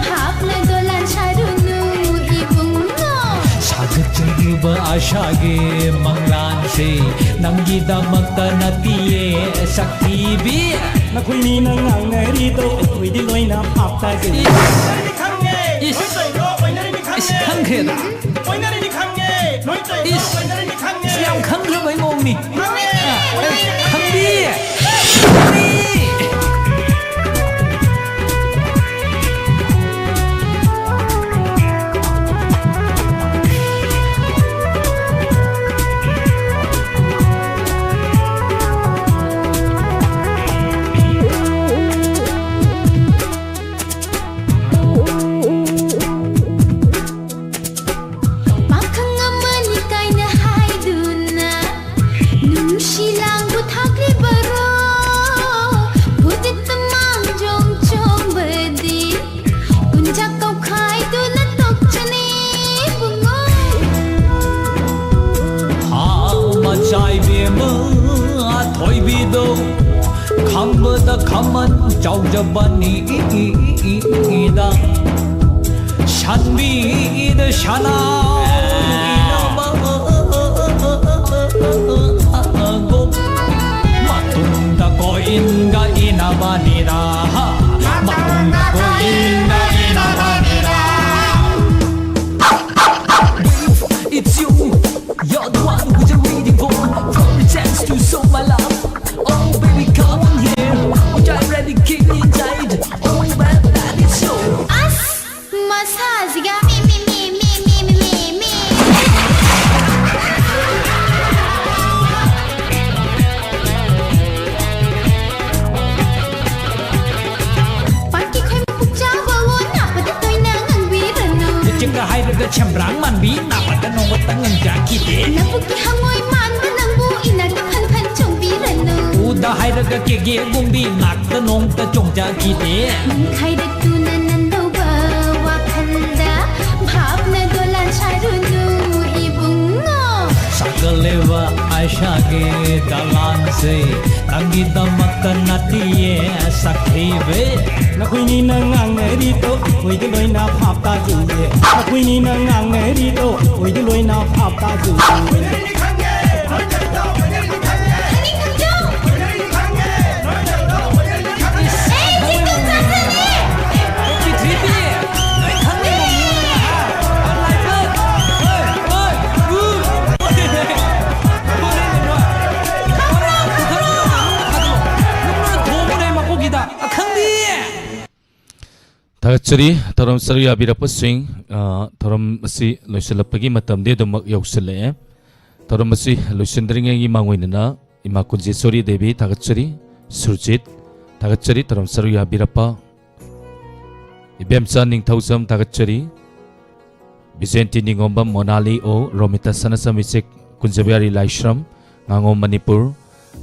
ꯚꯥꯞꯅ ꯗꯣꯂꯥꯟ ꯁꯥꯔꯨꯅꯨ ꯏꯕꯨꯡꯉꯣ꯫ ꯁꯥꯒꯠꯆꯔꯨꯕ ꯑꯥꯁꯥꯒꯤ ꯃꯪꯂꯥꯟꯁꯤ ꯅꯪꯒꯤꯗꯃꯛꯇ ꯅꯠꯇꯤꯌꯦ ꯁꯛꯊꯤꯕꯤ꯫ ꯅꯈꯣꯏꯅꯤꯅ ꯉꯥꯡꯅꯔꯤꯗꯣ ꯑꯩꯈꯣꯏꯗꯤ ꯂꯣꯏꯅ ꯚꯥꯞ ꯇꯥꯖꯩ꯫ ꯏꯁ꯫ ꯏꯁ, ꯈꯪꯈ꯭ꯔꯦꯗ꯫ ꯏꯁ, ꯌꯥꯝ ꯈꯪꯈ꯭ꯔꯕꯩ ꯃꯑꯣꯡꯅꯤ꯫ ꯈꯪꯕꯤ! ꯈꯃꯟ ꯆꯥꯎꯖꯕꯅꯤꯗ, ꯁꯟꯕꯤꯗ ꯁꯅꯥ ꯃꯇꯨꯡꯗ ꯀꯣꯏꯟꯒ ꯏꯅꯕꯅꯤꯗ, ꯃꯇꯨꯡꯗ ꯀꯣꯏꯟꯒ ꯏꯅꯕꯅꯤꯗ. It's you, you're the one who you're waiting for. For a chance to show my love. Oh, baby, come on here. Which I already kick inside. Oh, well, that is you. ꯑꯁ! ꯃꯁꯥꯁꯤꯒ ꯃꯤ, ꯃꯤ, ꯃꯤ, ꯃꯤ, ꯃꯤ, ꯃꯤ, ꯃꯤ, ꯃꯤ꯫ ꯄꯥꯠꯀꯤ ꯈꯣꯏ ꯃꯀꯣꯛ ꯆꯥꯎꯕ ꯋꯣ, ꯅꯥꯄꯗ ꯇꯣꯏꯅ ꯉꯥꯡꯕꯤꯔꯅꯨ꯫ ꯎꯆꯦꯛꯇ ꯍꯥꯏꯔꯒ ꯁꯦꯝꯕ꯭ꯔꯥꯡ ꯃꯥꯟꯕꯤ, ꯅꯥꯄꯗ ꯅꯣꯡꯃꯇ ꯉꯥꯡꯖꯈꯤꯗꯦ꯫ ꯅꯕꯨꯛꯀꯤ ꯍꯪꯉꯣꯏ ꯃꯥꯟꯕ ꯅꯪꯕꯨ ꯏꯅꯥꯛꯇ ꯐꯟ ꯐꯟ ꯆꯣꯡꯕꯤꯔꯅꯨ꯫ ꯎꯗ ꯍꯥꯏꯔꯒ ꯀꯦꯒꯦ ꯒꯨꯝꯕꯤ, ꯅꯥꯛꯇ ꯅꯣꯡꯃꯇ ꯆꯣꯡꯖꯈꯤꯗꯦ꯫ ꯅꯪ ꯈꯥꯏꯔꯛꯇꯨꯅ ꯅꯟꯗꯧꯕ ꯋꯥꯈꯜꯗ ꯚꯥꯞꯅ ꯗꯣꯂꯥꯟ ꯁꯥꯔꯨꯅꯨ ꯏꯕꯨꯡꯉꯣ꯫ ꯁꯥꯒꯠꯂꯤꯕ ꯑꯥꯏꯁꯥꯒꯤ ꯗꯂꯥꯟꯁꯦ ꯅꯪꯒꯤꯗꯃꯛꯇ ꯅꯠꯇꯤꯌꯦ ꯁꯛꯊꯤꯕꯤ꯫ ꯅꯈꯣꯏꯅꯤꯅ ꯉꯥꯡꯅꯔꯤꯗꯣ ꯑꯣꯏꯗ ꯂꯣꯏꯅ ꯚꯥꯞ ꯇꯥꯖꯩꯌꯦ꯫ ꯅꯈꯣꯏꯅꯤꯅ ꯉꯥꯡꯅꯔꯤꯗꯣ ꯑꯣꯏꯗ ꯂꯣꯏꯅ ꯚꯥꯞ ꯇꯥꯖꯩꯌꯦ꯫ ꯈꯪꯉꯤ, ꯈꯪꯖꯧ꯫ ꯑꯦ, ꯆꯤꯡꯗꯣꯟ ꯆꯥꯖꯅꯤ꯫ ꯄꯤꯊ꯭ꯔꯤꯕꯤ, ꯅꯣꯏ ꯈꯪꯗ꯭ꯔꯣ? ꯍꯥ? ꯂꯥꯏꯕꯛ꯫ ꯍꯣꯏ, ꯍꯣꯏ, ꯎ꯫ ꯊꯥꯒꯠꯆꯔꯤ꯫ ꯊꯧꯔꯝ ꯁꯔꯨꯛ ꯌꯥꯕꯤꯔꯛꯄꯁꯤꯡ, ꯑ, ꯊꯧꯔꯝ ꯑꯁꯤ ꯂꯣꯏꯁꯤꯜꯂꯛꯄꯒꯤ ꯃꯇꯝꯗꯤ ꯑꯗꯨꯃꯛ ꯌꯧꯁꯤꯜꯂꯛꯑꯦ꯫ ꯊꯧꯔꯝ ꯑꯁꯤ ꯂꯣꯏꯁꯤꯟꯗ꯭ꯔꯤꯉꯩꯒꯤ ꯃꯥꯡꯑꯣꯏꯅꯅ ꯏꯃꯥ ꯀꯨꯟꯖꯦꯁꯣꯔꯤ ꯗꯦꯕꯤ ꯊꯥꯒꯠꯆꯔꯤ, ꯁꯨꯔꯖꯤꯠ ꯊꯥꯒꯠꯆꯔꯤ, ꯊꯧꯔꯝ ꯁꯔꯨꯛ ꯌꯥꯕꯤꯔꯛꯄ ꯏꯕꯦꯝꯆꯥ ꯅꯤꯡꯊꯧꯖꯝ ꯊꯥꯒꯠꯆꯔꯤ, ꯕꯤꯖꯦꯟꯇꯤ ꯅꯤꯉꯣꯝꯕꯝ, ꯃꯣꯅꯥꯂꯤ ꯑꯣ, ꯔꯣꯃꯤꯇꯥ ꯁꯅꯥꯁꯝ, ꯏꯆꯦ ꯀꯨꯟꯖꯕꯤꯍꯥꯔꯤ ꯂꯥꯏꯁ꯭ꯔꯝ, ꯉꯥꯉꯣꯝ ꯃꯅꯤꯄꯨꯔ,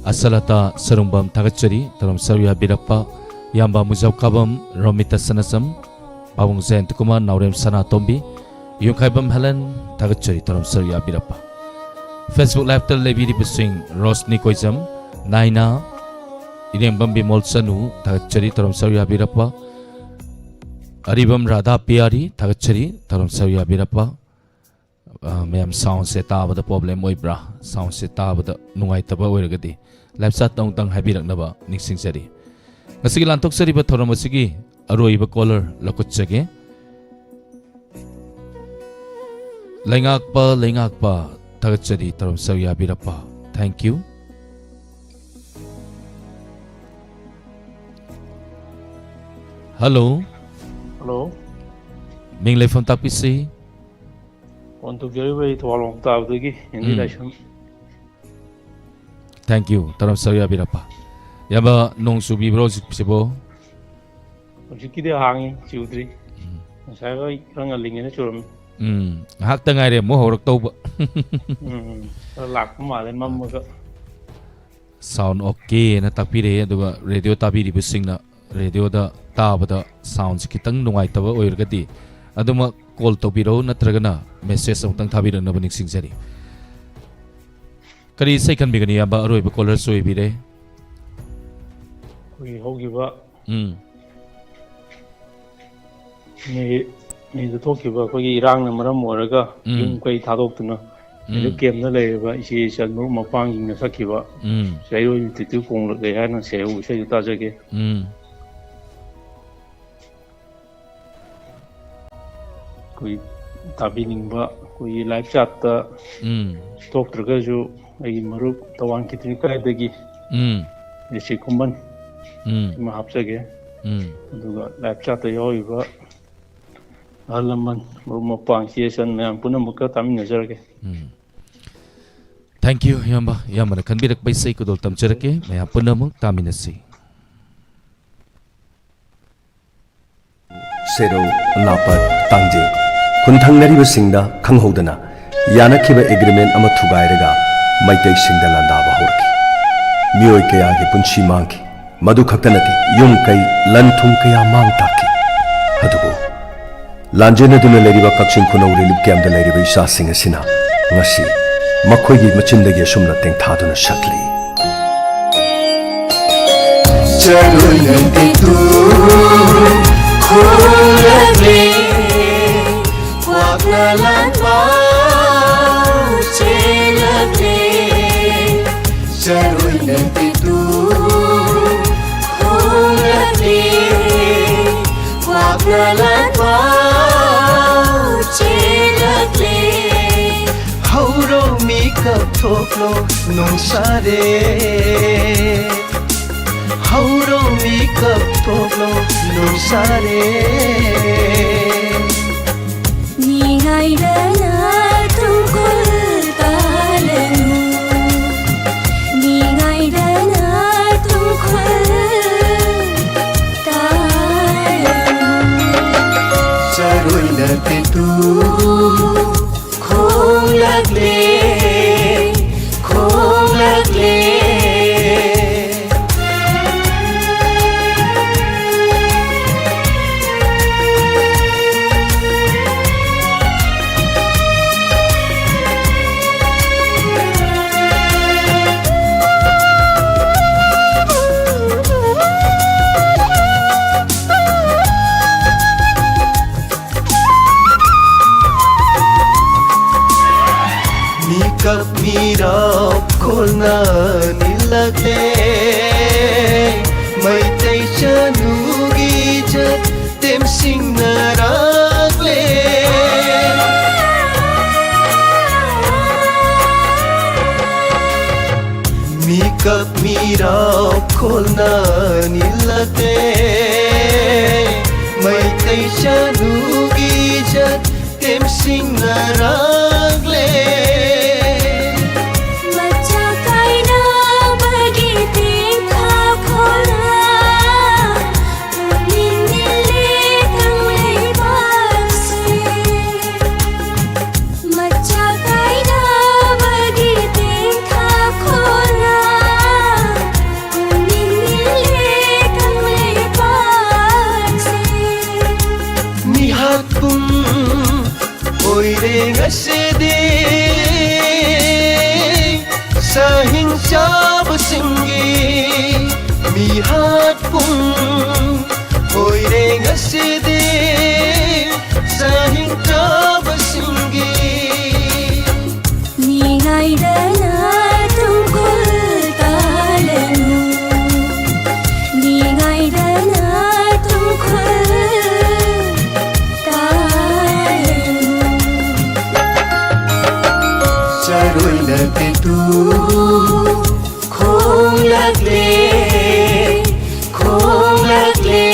ꯑꯁꯂꯇꯥ ꯁꯔꯨꯡꯕꯝ ꯊꯥꯒꯠꯆꯔꯤ꯫ ꯊꯧꯔꯝ ꯁꯔꯨꯛ ꯌꯥꯕꯤꯔꯛꯄ ꯏꯌꯥꯝꯕ ꯃꯨꯖꯥꯎ ꯀꯥꯕꯝ, ꯔꯣꯃꯤꯇꯥ ꯁꯅꯥꯁꯝ, ꯄꯥꯕꯨꯡ ꯖꯌꯟꯇ ꯀꯨꯃꯥꯔ, ꯅꯥꯎꯔꯦꯝ ꯁꯅꯥꯇꯣꯝꯕꯤ, ꯌꯨꯝꯈꯥꯏꯕꯝ ꯍꯦꯂꯦꯟ ꯊꯥꯒꯠꯆꯔꯤ꯫ ꯊꯧꯔꯝ ꯁꯔꯨꯛ ꯌꯥꯕꯤꯔꯛꯄ꯫ Facebook Live ꯇ ꯂꯩꯕꯤꯔꯤꯕꯁꯤꯡ ꯔꯣꯁꯅꯤ ꯀꯣꯏꯖꯝ, ꯅꯥꯏꯅꯥ, ꯏꯔꯦꯡꯕꯝ ꯕꯤꯃꯣꯜ ꯆꯅꯨ, ꯊꯥꯒꯠꯆꯔꯤ ꯊꯧꯔꯝ ꯁꯔꯨꯛ ꯌꯥꯕꯤꯔꯛꯄ꯫ ꯑꯔꯤꯕꯝ ꯔꯥꯙꯥ ꯄꯤꯌꯥꯔꯤ, ꯊꯥꯒꯠꯆꯔꯤ ꯊꯧꯔꯝ ꯁꯔꯨꯛ ꯌꯥꯕꯤꯔꯛꯄ꯫ ꯑ, ꯃꯌꯥꯝ soundꯁꯦ ꯇꯥꯕꯗ problem ꯑꯣꯏꯕ꯭ꯔꯥ? Soundꯁꯦ ꯇꯥꯕꯗ ꯅꯨꯡꯉꯥꯏꯇꯕ ꯑꯣꯏꯔꯒꯗꯤ live chatꯇ ꯑꯃꯨꯛꯇꯪ ꯍꯥꯏꯕꯤꯔꯛꯅꯕ ꯅꯤꯡꯁꯤꯡꯖꯔꯤ꯫ ꯉꯁꯤꯒꯤ ꯂꯥꯟꯊꯣꯛꯆꯔꯤꯕ ꯊꯧꯔꯝ ꯑꯁꯤꯒꯤ ꯑꯔꯣꯏꯕ caller ꯂꯧꯈꯠꯆꯒꯦ꯫ ꯂꯩꯉꯥꯛꯄ, ꯂꯩꯉꯥꯛꯄ, ꯊꯥꯒꯠꯆꯔꯤ ꯊꯧꯔꯝ ꯁꯔꯨꯛ ꯌꯥꯕꯤꯔꯛꯄ꯫ Thank you꯫ Hello꯫ Hello꯫ ꯃꯤꯡ ꯂꯩꯐꯝ ꯇꯥꯛꯄꯤꯁꯤ꯫ Phone ꯇꯧꯖꯔꯤꯕ ꯑꯩ ꯊꯧꯕꯥꯜ ꯋꯥꯡꯃ ꯇꯥꯕꯗꯒꯤ ꯑꯦꯟ ꯗꯤ ꯎꯝ꯫ ꯂꯥꯏꯁ꯭ꯔꯝ꯫ Thank you꯫ ꯊꯧꯔꯝ ꯁꯔꯨꯛ ꯌꯥꯕꯤꯔꯛꯄ꯫ ꯏꯌꯥꯝꯕ, ꯅꯣꯡ ꯆꯨꯕꯤꯕ꯭ꯔꯣ ꯍꯧꯖꯤꯛꯁꯤꯕꯣ? ꯍꯧꯖꯤꯛꯀꯤꯗꯤ ꯍꯥꯡꯉꯤ, ꯆꯨꯗ꯭ꯔꯤ꯫ ꯎꯝ꯫ ꯉꯁꯥꯏ ꯋꯥꯏ ꯈꯔ ꯉꯜꯂꯤꯉꯩꯗ ꯆꯨꯔꯝꯃꯤ꯫ ꯎꯝ, ꯉꯥꯏꯍꯥꯛꯇ ꯉꯥꯏꯔꯦ ꯑꯃꯨꯛ ꯍꯧꯔꯛꯇꯧꯕ꯫ ꯎꯝ, ꯈꯔ ꯂꯥꯛꯄ ꯃꯥꯜꯂꯦ ꯃꯝꯃꯒ꯫ Sound okay ꯅ ꯇꯥꯛꯄꯤꯔꯛꯑꯦ, ꯑꯗꯨꯒ radio ꯇꯥꯕꯤꯔꯤꯕꯁꯤꯡꯅ radioꯗ ꯇꯥꯕꯗ soundꯁꯤ ꯈꯤꯇꯪ ꯅꯨꯡꯉꯥꯏꯇꯕ ꯑꯣꯏꯔꯒꯗꯤ ꯑꯗꯨꯃꯛ call ꯇꯧꯕꯤꯔꯛꯎ, ꯅꯠꯇ꯭ꯔꯒꯅ message ꯑꯃꯨꯛꯇꯪ ꯊꯥꯕꯤꯔꯛꯅꯕ ꯅꯤꯡꯁꯤꯡꯖꯔꯤ꯫ ꯀꯔꯤ ꯏꯁꯩ ꯈꯟꯕꯤꯒꯅꯤ, ꯏꯌꯥꯝꯕ? ꯑꯔꯣꯏꯕ callerꯁꯨ ꯑꯣꯏꯕꯤꯔꯦ꯫ ꯑꯩꯈꯣꯏꯒꯤ ꯍꯧꯈꯤꯕ ꯎꯝ꯫ ꯃꯦ, ꯃꯦꯗ ꯊꯣꯛꯈꯤꯕ ꯑꯩꯈꯣꯏꯒꯤ ꯏꯔꯥꯡꯅ ꯃꯔꯝ ꯑꯣꯏꯔꯒ ꯎꯝ꯫ ꯌꯨꯝ ꯀꯩ ꯊꯥꯗꯣꯛꯇꯨꯅ ꯎꯝ꯫ ꯍꯧꯖꯤꯛ camp ꯗ ꯂꯩꯔꯤꯕ ꯏꯆꯦ ꯏꯆꯜ ꯃꯔꯨꯞ ꯃꯄꯥꯡꯁꯤꯡꯅ ꯁꯛꯈꯤꯕ ꯎꯝ꯫ ꯆꯩꯔꯣꯏ ꯇꯤꯇꯨ ꯈꯣꯡꯂꯛꯂꯦ ꯍꯥꯏꯅ ꯁꯩꯍꯧꯕ ꯏꯁꯩꯗꯨ ꯇꯥꯖꯒꯦ꯫ ꯎꯝ꯫ ꯑꯩꯈꯣꯏ ꯇꯥꯕꯤꯅꯤꯡꯕ ꯑꯩꯈꯣꯏꯒꯤ live chatꯇ ꯎꯝ꯫ ꯊꯣꯛꯇ꯭ꯔꯒꯁꯨ ꯑꯩꯒꯤ ꯃꯔꯨꯞ ꯊꯧꯕꯥꯜ ꯈꯦꯇ꯭ꯔꯤ ꯀꯥꯏꯗꯒꯤ ꯎꯝ꯫ ꯖꯦꯁꯤ ꯈꯨꯃꯟ ꯎꯝ꯫ ꯑꯃ ꯍꯥꯞꯆꯒꯦ꯫ ꯎꯝ꯫ ꯑꯗꯨꯒ live chatꯇ ꯌꯥꯎꯔꯤꯕ ꯑꯍꯜ ꯂꯃꯟ, ꯃꯔꯨꯞ ꯃꯄꯥꯡ, ꯏꯆꯦ ꯏꯆꯟ ꯃꯌꯥꯝ ꯄꯨꯝꯅꯃꯛꯀ ꯇꯥꯃꯤꯟꯅꯖꯔꯒꯦ꯫ ꯎꯝ꯫ Thank you, ꯏꯌꯥꯝꯕ꯫ ꯏꯌꯥꯝꯕꯅ ꯈꯟꯕꯤꯔꯛꯄ ꯏꯁꯩ ꯈꯨꯗꯣꯜ ꯇꯝꯖꯔꯛꯀꯦ꯫ ꯃꯌꯥꯝ ꯄꯨꯝꯅꯃꯛ ꯇꯥꯃꯤꯟꯅꯁꯤ꯫ ꯁꯦꯔꯧ, ꯅꯥꯄꯠ, ꯇꯥꯡꯖꯩ꯫ ꯈꯨꯟꯊꯪꯅꯔꯤꯕꯁꯤꯡꯅ ꯈꯪꯍꯧꯗꯅ ꯌꯥꯅꯈꯤꯕ agreement ꯑꯃ ꯊꯨꯒꯥꯏꯔꯒ ꯃꯩꯇꯩꯁꯤꯡꯗ ꯂꯥꯟꯗꯥꯕ ꯍꯧꯔꯛꯈꯤ꯫ ꯃꯤꯑꯣꯏ ꯀꯌꯥꯒꯤ ꯄꯨꯟꯁꯤ ꯃꯥꯡꯈꯤ꯫ ꯃꯗꯨ ꯈꯛꯇ ꯅꯠꯇꯦ, ꯌꯨꯝ ꯀꯩ, ꯂꯟ ꯊꯨꯝ ꯀꯌꯥ ꯃꯥꯡ ꯇꯥꯛꯈꯤ꯫ ꯑꯗꯨꯕꯨ ꯂꯥꯟꯖꯦꯟꯅꯗꯨꯅ ꯂꯩꯔꯤꯕ ꯀꯛꯆꯤꯡ ꯈꯨꯅꯧ relief camp ꯇ ꯂꯩꯔꯤꯕ ꯏꯆꯥꯁꯤꯡ ꯑꯁꯤꯅ ꯉꯁꯤ ꯃꯈꯣꯏꯒꯤ ꯃꯆꯤꯟꯗꯒꯤ ꯑꯁꯨꯝꯅ ꯇꯦꯡꯊꯥꯗꯨꯅ ꯁꯛꯂꯤ꯫ ꯆꯔꯣꯏꯅ ꯇꯦꯛꯇꯨ ꯈꯣꯡꯂꯛꯂꯦ, ꯀ꯭ꯋꯥꯛꯅ ꯂꯥꯟ ꯄꯥꯎ ꯆꯦꯜꯂꯛꯂꯦ꯫ ꯆꯔꯣꯏꯅ ꯇꯦꯛꯇꯨ ꯈꯣꯡꯂꯛꯂꯦ, ꯀ꯭ꯋꯥꯛꯅ ꯂꯥꯟ ꯄꯥꯎ ꯆꯦꯜꯂꯛꯂꯦ꯫ ꯍꯧꯔꯣ ꯃꯤꯀꯞ ꯊꯣꯛꯂꯣ ꯅꯣꯡꯁꯥꯔꯦ꯫ ꯍꯧꯔꯣ ꯃꯤꯀꯞ ꯊꯣꯛꯂꯣ ꯅꯣꯡꯁꯥꯔꯦ꯫ ꯃꯤꯉꯥꯏꯗꯅ ꯇꯨꯡꯈꯨꯜ ꯇꯥꯂꯅꯨ꯫ ꯃꯤꯉꯥꯏꯗꯅ ꯇꯨꯡꯈꯨꯜ ꯇꯥꯂꯅꯨ꯫ ꯆꯔꯣꯏꯅ ꯇꯦꯛꯇꯨ ꯈꯣꯡꯂꯛꯂꯦ, ꯈꯣꯡꯂꯛꯂꯦ꯫ ꯃꯤꯀꯞ ꯃꯤꯔꯥꯎ ꯈꯣꯜꯅ ꯅꯤꯜꯂꯛꯂꯦ꯫ ꯃꯩꯇꯩ ꯆꯅꯨꯒꯤ ꯏꯖꯠ ꯇꯦꯝꯁꯤꯡꯅꯔꯛꯂꯦ꯫ ꯃꯤꯀꯞ ꯃꯤꯔꯥꯎ ꯈꯣꯜꯅ ꯅꯤꯜꯂꯛꯂꯦ꯫ ꯃꯩꯇꯩ ꯆꯅꯨꯒꯤ ꯏꯖꯠ ꯇꯦꯝꯁꯤꯡꯅꯔꯛꯂꯦ꯫ ꯃꯆꯥ ꯀꯥꯏꯅꯕꯒꯤ ꯇꯦꯡꯊꯥ ꯈꯣꯜꯂ ꯄꯨꯛꯅꯤꯡ ꯅꯤꯜꯂꯦ ꯀꯪꯂꯩꯄꯥꯛꯁꯦ꯫ ꯃꯆꯥ ꯀꯥꯏꯅꯕꯒꯤ ꯇꯦꯡꯊꯥ ꯈꯣꯜꯂ ꯄꯨꯛꯅꯤꯡ ꯅꯤꯜꯂꯦ ꯀꯪꯂꯩꯄꯥꯛꯁꯦ꯫ ꯃꯤꯍꯥꯠ ꯄꯨꯝ ꯑꯣꯏꯔꯦ ꯉꯁꯤꯗꯤ ꯁꯥꯍꯤꯡ ꯆꯥꯕꯁꯤꯡꯒꯤ ꯃꯤꯍꯥꯠ ꯑꯣꯏꯔꯦ ꯉꯁꯤꯗꯤ ꯆꯥꯅꯤꯡꯗꯕꯁꯤꯡꯒꯤ꯫ ꯅꯤꯡꯉꯥꯏꯗꯅ ꯇꯨꯡꯈꯨꯜ ꯇꯥꯂꯅꯨ, ꯅꯤꯡꯉꯥꯏꯗꯅ ꯇꯨꯡꯈꯨꯜ ꯇꯥꯂꯅꯨ꯫ ꯆꯔꯣꯏꯅ ꯇꯦꯇꯨ ꯈꯣꯡꯂꯛꯂꯦ, ꯈꯣꯡꯂꯛꯂꯦ꯫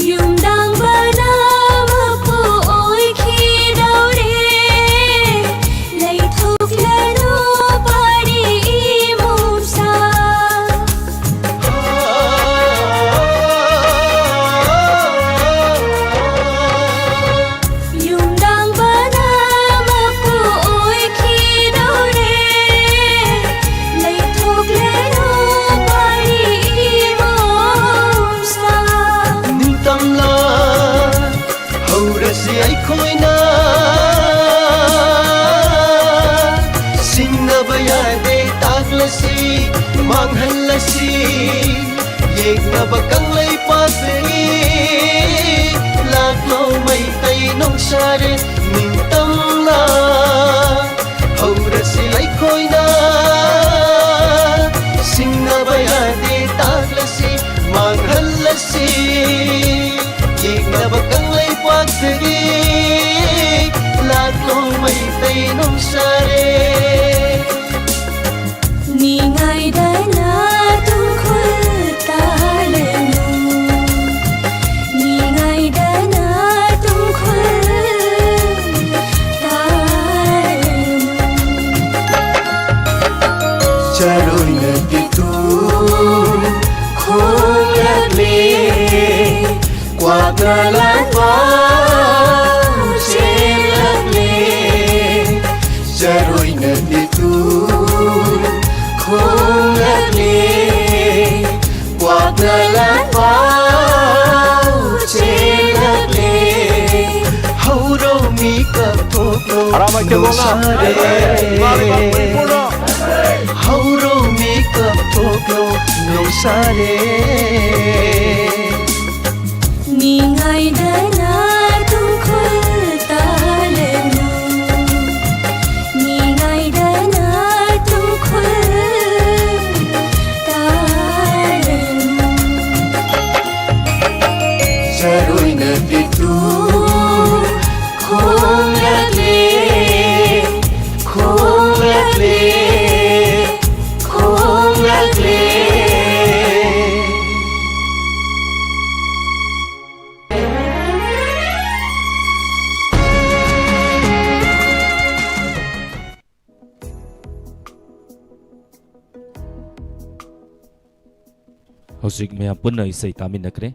ꯌꯨꯝꯗꯥꯡꯕꯅ ꯃꯄꯨ ꯑꯣꯏꯈꯤꯗꯧꯔꯦ, ꯂꯩꯊꯣꯛꯂꯅꯨ ꯄꯥꯔꯤ ꯏꯃꯨꯡꯁꯥ꯫ ꯌꯨꯝꯗꯥꯡꯕꯅ ꯃꯄꯨ ꯑꯣꯏꯈꯤꯗꯧꯔꯦ, ꯂꯩꯊꯣꯛꯂꯅꯨ ꯄꯥꯔꯤ ꯏꯃꯣꯝꯁꯥ꯫ ꯅꯤꯡꯇꯝꯂꯥ ꯍꯧꯔꯁꯤ ꯑꯩꯈꯣꯏꯅ, ꯁꯤꯡꯅꯕ ꯌꯥꯗꯦ ꯇꯥꯛꯂꯁꯤ, ꯃꯥꯡꯍꯜꯂꯁꯤ꯫ ꯌꯦꯛꯅꯕ ꯀꯪꯂꯩꯄꯥꯛꯇꯒꯤ ꯂꯥꯛꯂꯣ ꯃꯩꯇꯩ ꯅꯣꯡꯁꯥꯔꯦ ꯅꯤꯡꯇꯝꯂꯥ꯫ ꯍꯧꯔꯁꯤ ꯑꯩꯈꯣꯏꯅ, ꯁꯤꯡꯅꯕ ꯌꯥꯗꯦ ꯇꯥꯛꯂꯁꯤ, ꯃꯥꯡꯍꯜꯂꯁꯤ꯫ ꯌꯦꯛꯅꯕ ꯀꯪꯂꯩꯄꯥꯛꯇꯒꯤ ꯂꯥꯛꯂꯣ ꯃꯩꯇꯩ ꯅꯣꯡꯁꯥꯔꯦ꯫ ꯅꯤꯡꯉꯥꯏꯗꯅ ꯇꯨꯡꯈꯨꯜ ꯇꯥꯂꯅꯨ, ꯅꯤꯡꯉꯥꯏꯗꯅ ꯇꯨꯡꯈꯨꯜ ꯂꯥꯟꯐꯥꯎ ꯆꯦꯜꯂꯛꯂꯦ, ꯆꯔꯣꯏꯅ ꯇꯦꯇꯨ ꯈꯣꯡꯂꯛꯂꯦ, ꯀ꯭ꯋꯥꯛꯅ ꯂꯥꯟꯐꯥꯎ ꯆꯦꯜꯂꯛꯂꯦ꯫ ꯍꯧꯔꯣ ꯃꯤꯀꯞ ꯊꯣꯛꯂꯣ, ꯑꯔꯥꯃꯥꯏ ꯀꯦꯕꯣꯅ꯫ ꯅꯣꯡꯁꯥꯔꯦ꯫ ꯏꯃꯥ ꯂꯩꯕꯥꯛ ꯃꯅꯤꯄꯨꯔꯗ꯫ ꯍꯧꯔꯣ ꯃꯤꯀꯞ ꯊꯣꯛꯂꯣ, ꯅꯣꯡꯁꯥꯔꯦ꯫ ꯅꯤꯡꯉꯥꯏꯗꯅ ꯇꯨꯡꯈꯨꯜ ꯇꯥꯂꯅꯨ, ꯅꯤꯡꯉꯥꯏꯗꯅ ꯇꯨꯡꯈꯨꯜ ꯇꯥꯂꯅꯨ꯫ ꯆꯔꯣꯏꯅ ꯇꯦꯇꯨ ꯈꯣꯡꯂꯛꯂꯦ, ꯈꯣꯡꯂꯛꯂꯦ, ꯈꯣꯡꯂꯛꯂꯦ꯫ ꯍꯧꯖꯤꯛ ꯃꯌꯥꯝ ꯄꯨꯟꯅ ꯏꯁꯩ ꯇꯥꯃꯤꯟꯅꯈ꯭ꯔꯦ꯫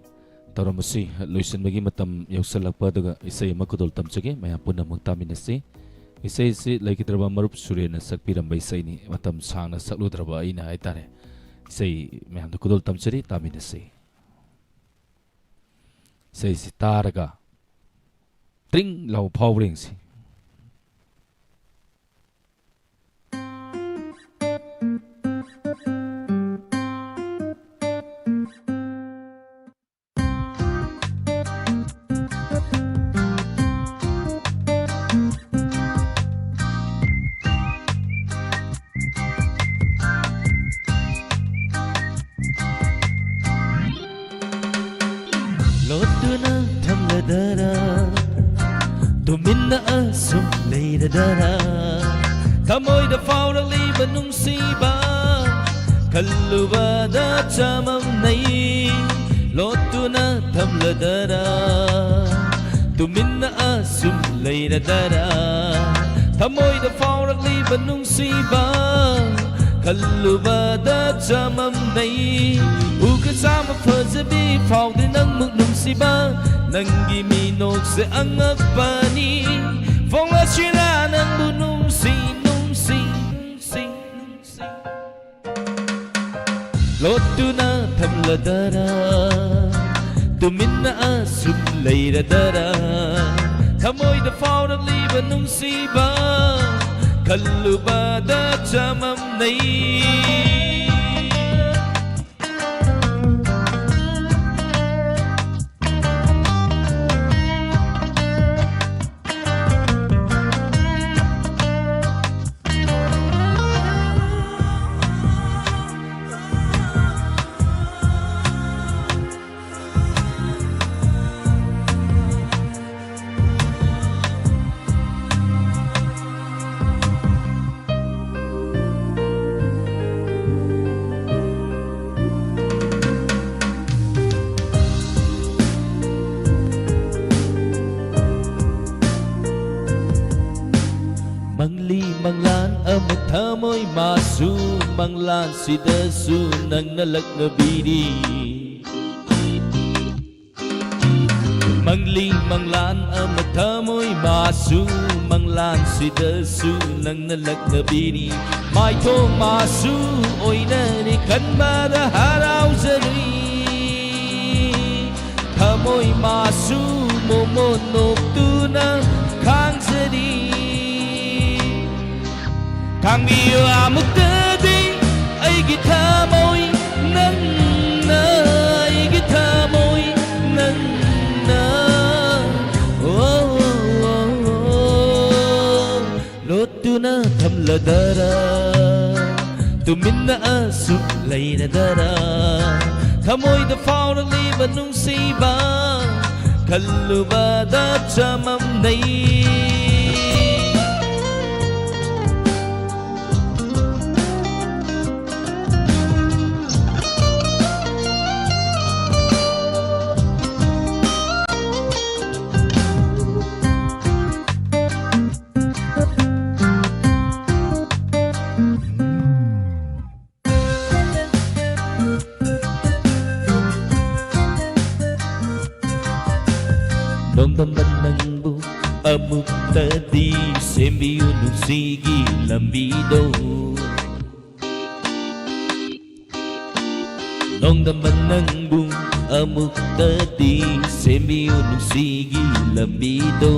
ꯇꯧꯔꯝꯕꯁꯤ ꯂꯣꯏꯁꯤꯟꯕꯒꯤ ꯃꯇꯝ ꯌꯧꯁꯤꯜꯂꯛꯄ ꯑꯗꯨꯒ ꯏꯁꯩ ꯑꯃ ꯈꯨꯗꯣꯜ ꯇꯝꯖꯒꯦ, ꯃꯌꯥꯝ ꯄꯨꯟꯅ ꯑꯃꯨꯛ ꯇꯥꯃꯤꯟꯅꯁꯤ꯫ ꯏꯁꯩꯁꯤ ꯂꯩꯈꯤꯗ꯭ꯔꯕ ꯃꯔꯨꯞ ꯁꯨꯔꯦꯟꯅ ꯁꯛꯄꯤꯔꯝꯕ ꯏꯁꯩꯅꯤ, ꯃꯇꯝ ꯁꯥꯡꯅ ꯁꯛꯂꯨꯗ꯭ꯔꯕ ꯑꯩꯅ ꯍꯥꯏꯇꯥꯔꯦ꯫ ꯏꯁꯩ ꯃꯌꯥꯝꯗ ꯈꯨꯗꯣꯜ ꯇꯝꯖꯔꯤ, ꯇꯥꯃꯤꯟꯅꯁꯤ꯫ ꯏꯁꯩꯁꯤ ꯇꯥꯔꯒ ꯇ꯭ꯔꯤꯡ ꯂꯥꯎ ꯐꯥꯎꯕ꯭ꯔꯥ ꯌꯦꯡꯁꯤ꯫ ꯂꯣꯠꯇꯨꯅ ꯊꯝꯂꯗꯔꯥ, ꯇꯨꯃꯤꯟꯅ ꯑꯁꯨꯝ ꯂꯩꯔꯗꯔꯥ? ꯊꯃꯣꯏꯗ ꯐꯥꯎꯔꯛꯂꯤꯕ ꯅꯨꯡꯁꯤꯕ ꯈꯜꯂꯨꯕꯗ ꯆꯃꯝꯅꯩ꯫ ꯂꯣꯠꯇꯨꯅ ꯊꯝꯂꯗꯔꯥ, ꯇꯨꯃꯤꯟꯅ ꯑꯁꯨꯝ ꯂꯩꯔꯗꯔꯥ? ꯊꯃꯣꯏꯗ ꯐꯥꯎꯔꯛꯂꯤꯕ ꯅꯨꯡꯁꯤꯕ ꯈꯜꯂꯨꯕꯗ ꯆꯃꯝꯅꯩ꯫ ꯎ ꯀꯆꯥ ꯑꯃ ꯐꯖꯕꯤ ꯐꯥꯎꯗꯦ ꯅꯪꯃꯨꯛ ꯅꯨꯡꯁꯤꯕ, ꯅꯪꯒꯤ ꯃꯤꯅꯣꯛꯁꯦ ꯑꯉꯛꯄꯅꯤ, ꯐꯣꯡꯂꯁꯤꯔꯥ ꯅꯪꯕꯨ ꯅꯨꯡꯁꯤ, ꯅꯨꯡꯁꯤ, ꯅꯨꯡꯁꯤ, ꯅꯨꯡꯁꯤ꯫ ꯂꯣꯠꯇꯨꯅ ꯊꯝꯂꯗꯔꯥ, ꯇꯨꯃꯤꯟꯅ ꯑꯁꯨꯝ ꯂꯩꯔꯗꯔꯥ, ꯊꯃꯣꯏꯗ ꯐꯥꯎꯔꯛꯂꯤꯕ ꯅꯨꯡꯁꯤꯕ, ꯈꯜꯂꯨꯕꯗ ꯆꯃꯝꯅꯩ꯫ ꯃꯪꯂꯤ ꯃꯪꯂꯥꯟ ꯑꯃ ꯊꯃꯣꯏ ꯃꯥꯁꯨ, ꯃꯪꯂꯥꯟꯁꯤꯗꯁꯨ ꯅꯪꯅ ꯂꯛꯅꯕꯤꯔꯤ꯫ ꯃꯪꯂꯤ ꯃꯪꯂꯥꯟ ꯑꯃ ꯊꯃꯣꯏ ꯃꯥꯁꯨ, ꯃꯪꯂꯥꯟꯁꯤꯗꯁꯨ ꯅꯪꯅ ꯂꯛꯅꯕꯤꯔꯤ꯫ ꯃꯥꯏꯊꯣꯡ ꯃꯥꯁꯨ ꯑꯣꯏꯅꯔꯤ, ꯈꯟꯕꯗ ꯍꯔꯥꯎꯖꯔꯤ꯫ ꯊꯃꯣꯏ ꯃꯥꯁꯨ ꯃꯣꯃꯣꯟ ꯅꯣꯛꯇꯨꯅ ꯈꯥꯡꯖꯔꯤ꯫ ꯈꯥꯡꯕꯤꯌꯨ ꯑꯃꯨꯛꯇꯗꯤ ꯑꯩꯒꯤ ꯊꯃꯣꯏ ꯅꯪꯅ, ꯑꯩꯒꯤ ꯊꯃꯣꯏ ꯅꯪꯅ꯫ ꯑꯣ, ꯑꯣ, ꯑꯣ, ꯑꯣ꯫ ꯂꯣꯠꯇꯨꯅ ꯊꯝꯂꯗꯔꯥ, ꯇꯨꯃꯤꯟꯅ ꯑꯁꯨꯛ ꯂꯩꯔꯗꯔꯥ, ꯊꯃꯣꯏꯗ ꯐꯥꯎꯔꯛꯂꯤꯕ ꯅꯨꯡꯁꯤꯕ ꯈꯜꯂꯨꯕꯗ ꯆꯃꯝꯅꯩ꯫ ꯅꯣꯡꯗꯝꯕ ꯅꯪꯕꯨ ꯑꯃꯨꯛꯇꯗꯤ ꯁꯦꯝꯕꯤꯌꯨ ꯅꯨꯡꯁꯤꯒꯤ ꯂꯝꯕꯤꯗꯣ꯫ ꯅꯣꯡꯗꯝꯕ ꯅꯪꯕꯨ ꯑꯃꯨꯛꯇꯗꯤ ꯁꯦꯝꯕꯤꯌꯨ ꯅꯨꯡꯁꯤꯒꯤ ꯂꯝꯕꯤꯗꯣ꯫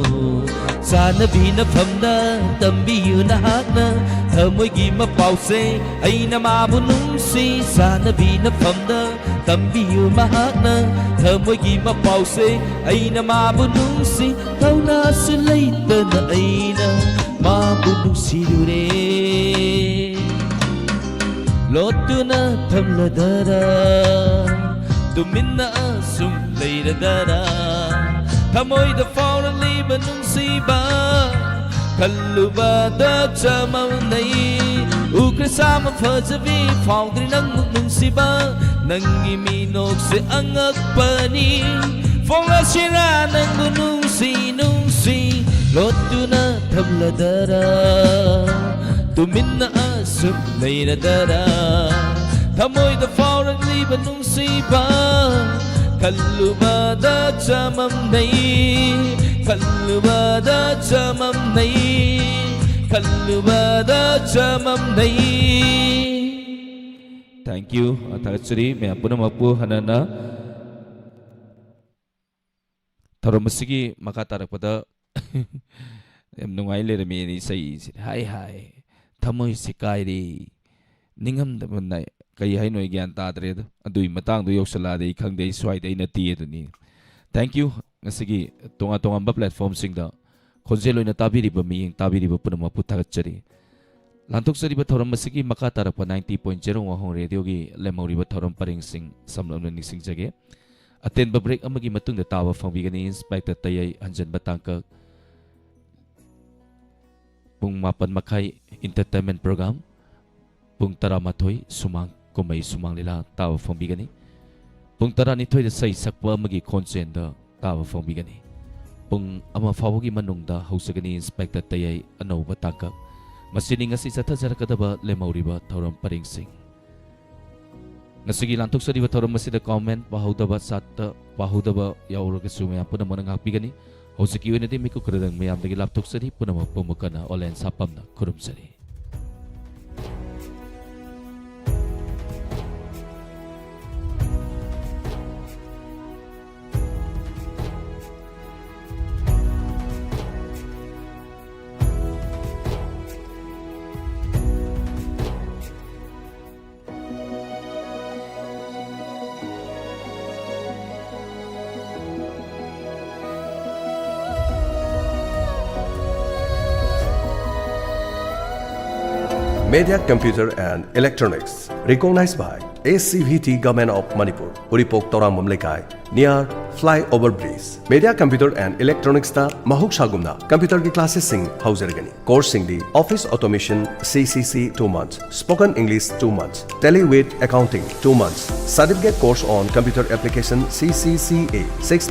ꯆꯥꯟꯅꯕꯤ ꯅꯐꯝꯗ ꯇꯝꯕꯤꯌꯨ ꯅꯍꯥꯛꯅ ꯊꯃꯣꯏꯒꯤ ꯃꯄꯥꯎꯁꯦ꯫ ꯑꯩꯅ ꯃꯥꯕꯨ ꯅꯨꯡꯁꯤ꯫ ꯆꯥꯟꯅꯕꯤ ꯅꯐꯝꯗ ꯇꯝꯕꯤꯌꯨ ꯃꯍꯥꯛꯅ ꯊꯃꯣꯏꯒꯤ ꯃꯄꯥꯎꯁꯦ꯫ ꯑꯩꯅ ꯃꯥꯕꯨ ꯅꯨꯡꯁꯤ꯫ ꯊꯧꯅꯥꯁꯨ ꯂꯩꯇꯅ ꯑꯩꯅ ꯃꯥꯕꯨ ꯅꯨꯡꯁꯤꯔꯨꯔꯦ꯫ ꯂꯣꯠꯇꯨꯅ ꯊꯝꯂꯗꯔꯥ, ꯇꯨꯃꯤꯟꯅ ꯑꯁꯨꯝ ꯂꯩꯔꯗꯔꯥ? ꯊꯃꯣꯏꯗ ꯐꯥꯎꯔꯛꯂꯤꯕ ꯅꯨꯡꯁꯤꯕ ꯈꯜꯂꯨꯕꯗ ꯆꯃꯝꯅꯩ꯫ ꯎꯈ꯭ꯔꯦ ꯁꯥꯃ ꯐꯖꯕꯤ, ꯐꯥꯎꯗ꯭ꯔꯤ ꯅꯪꯕꯨ ꯅꯨꯡꯁꯤꯕ꯫ ꯅꯪꯒꯤ ꯃꯤꯅꯣꯛꯁꯦ ꯑꯉꯛꯄꯅꯤ꯫ ꯐꯣꯡꯂꯁꯤꯔꯥ ꯅꯪꯕꯨ ꯅꯨꯡꯁꯤ ꯅꯨꯡꯁꯤ? ꯂꯣꯠꯇꯨꯅ ꯊꯝꯂꯗꯔꯥ, ꯇꯨꯃꯤꯟꯅ ꯑꯁꯨꯝ ꯂꯩꯔꯗꯔꯥ? ꯊꯃꯣꯏꯗ ꯐꯥꯎꯔꯛꯂꯤꯕ ꯅꯨꯡꯁꯤꯕ ꯈꯜꯂꯨꯕꯗ ꯆꯃꯝꯅꯩ, ꯈꯜꯂꯨꯕꯗ ꯆꯃꯝꯅꯩ, ꯈꯜꯂꯨꯕꯗ ꯆꯃꯝꯅꯩ꯫ Thank you. ꯊꯥꯒꯠꯆꯔꯤ ꯃꯌꯥꯝ ꯄꯨꯝꯅꯃꯛꯄꯨ ꯍꯟꯅ ꯍꯟꯅ꯫ ꯊꯧꯔꯝ ꯑꯁꯤꯒꯤ ꯃꯈꯥ ꯇꯥꯔꯛꯄꯗ ꯌꯥꯝ ꯅꯨꯡꯉꯥꯏ ꯂꯩꯔꯝꯃꯤ ꯏꯁꯩꯁꯤ꯫ ꯍꯥꯏ ꯍꯥꯏ, ꯊꯃꯣꯏꯁꯤ ꯀꯥꯏꯔꯦ, ꯅꯤꯡꯉꯝꯗꯕ ꯅꯥꯏ-, ꯀꯩ ꯍꯥꯏꯅꯣ ꯑꯩ ꯒ꯭ꯌꯥꯟ ꯇꯥꯗ꯭ꯔꯦ꯫ ꯑꯗꯣ ꯑꯗꯨꯒꯤ ꯃꯇꯥꯡꯗꯣ ꯌꯧꯁꯜꯂꯛꯑꯗꯤ ꯑꯩ ꯈꯪꯗꯦ, ꯑꯩ ꯁ꯭ꯋꯥꯏꯗ ꯑꯩ ꯅꯠꯇꯦ ꯑꯗꯨꯅꯤ꯫ Thank you꯫ ꯉꯁꯤꯒꯤ ꯇꯣꯉꯥꯟ ꯇꯣꯉꯥꯟꯕ platformꯁꯤꯡꯗ ꯈꯣꯟꯖꯦꯜ ꯑꯣꯏꯅ ꯇꯥꯕꯤꯔꯤꯕ ꯃꯤꯠꯌꯦꯡ ꯇꯥꯕꯤꯔꯤꯕ ꯄꯨꯝꯅꯃꯛꯄꯨ ꯊꯥꯒꯠꯆꯔꯤ꯫ ꯂꯥꯟꯊꯣꯛꯆꯔꯤꯕ ꯊꯧꯔꯝ ꯑꯁꯤꯒꯤ ꯃꯈꯥ ꯇꯥꯔꯛꯄ ninety point zero ꯋꯥꯍꯣꯡ ꯔꯦꯗꯤꯑꯣꯒꯤ ꯂꯦꯝꯍꯧꯔꯤꯕ ꯊꯧꯔꯝ ꯄꯔꯦꯡꯁꯤꯡ ꯁꯝꯂꯞꯅ ꯅꯤꯡꯁꯤꯡꯖꯒꯦ꯫ ꯑꯇꯦꯟꯕ break ꯑꯃꯒꯤ ꯃꯇꯨꯡꯗ ꯇꯥꯕ ꯐꯪꯕꯤꯒꯅꯤ ꯏꯟꯁꯄꯦꯛꯇꯔ ꯇꯌꯥꯏ ꯍꯟꯖꯟꯕ ꯇꯥꯡꯀꯛ꯫ ꯄꯨꯡ ꯃꯥꯄꯟ ꯃꯈꯥꯏ entertainment program꯫ ꯄꯨꯡ ꯇꯔꯥꯃꯥꯊꯣꯏ ꯁꯨꯃꯥꯡ ꯀꯨꯝꯍꯩ ꯁꯨꯃꯥꯡ ꯂꯤꯂꯥ ꯇꯥꯕ ꯐꯪꯕꯤꯒꯅꯤ꯫ ꯄꯨꯡ ꯇꯔꯥꯅꯤꯊꯣꯏꯗ ꯏꯁꯩ ꯁꯛꯄ ꯑꯃꯒꯤ ꯈꯣꯟꯖꯦꯜꯗ ꯇꯥꯕ ꯐꯪꯕꯤꯒꯅꯤ꯫ ꯄꯨꯡ ꯑꯃ ꯐꯥꯎꯕꯒꯤ ꯃꯅꯨꯡꯗ ꯍꯧꯖꯒꯅꯤ ꯏꯟꯁꯄꯦꯛꯇꯔ ꯇꯌꯥꯏ ꯑꯅꯧꯕ ꯇꯥꯡꯀꯛ꯫ ꯃꯁꯤꯅꯤ ꯉꯁꯤ ꯆꯠꯊꯖꯔꯛꯀꯗꯕ ꯂꯦꯝꯍꯧꯔꯤꯕ ꯊꯧꯔꯝ ꯄꯔꯦꯡꯁꯤꯡ꯫ ꯉꯁꯤꯒꯤ ꯂꯥꯟꯊꯣꯛꯆꯔꯤꯕ ꯊꯧꯔꯝ ꯑꯁꯤꯗ comment ꯄꯥꯍꯧꯗꯕ ꯁꯥꯇ꯭ꯔ ꯄꯥꯍꯧꯗꯕ ꯌꯥꯎꯔꯒꯁꯨ ꯃꯌꯥꯝ ꯄꯨꯝꯅꯃꯛꯅ ꯉꯥꯛꯄꯤꯒꯅꯤ꯫ ꯍꯧꯖꯤꯛꯀꯤ ꯑꯣꯏꯅꯗꯤ ꯃꯤꯀꯨꯞ ꯈꯔꯗꯪ ꯃꯌꯥꯝꯗꯒꯤ ꯂꯥꯞꯊꯣꯛꯆꯔꯤ꯫ ꯄꯨꯝꯅꯃꯛꯄꯨ ꯑꯃꯨꯛ ꯍꯟꯅ ꯑꯣꯂꯦꯟ ꯁꯥꯄꯝꯅ ꯈꯨꯔꯨꯝꯖꯔꯤ꯫ Media Computer and Electronics, recognized by A C V T Government of Manipur, Uripok Torambam Lekai, near Flyover Bridge. Media Computer and Electronics ꯇ ꯃꯍꯧꯁꯥꯒꯨꯝꯅ computer ꯒꯤ classes ꯁꯤꯡ ꯍꯧꯖꯔꯒꯅꯤ꯫ Course ꯁꯤꯡꯗꯤ Office Automation, C C C, two months, Spoken English, two months, Tally with Accounting, two months, Certificate Course on Computer Application, C C C A, six months,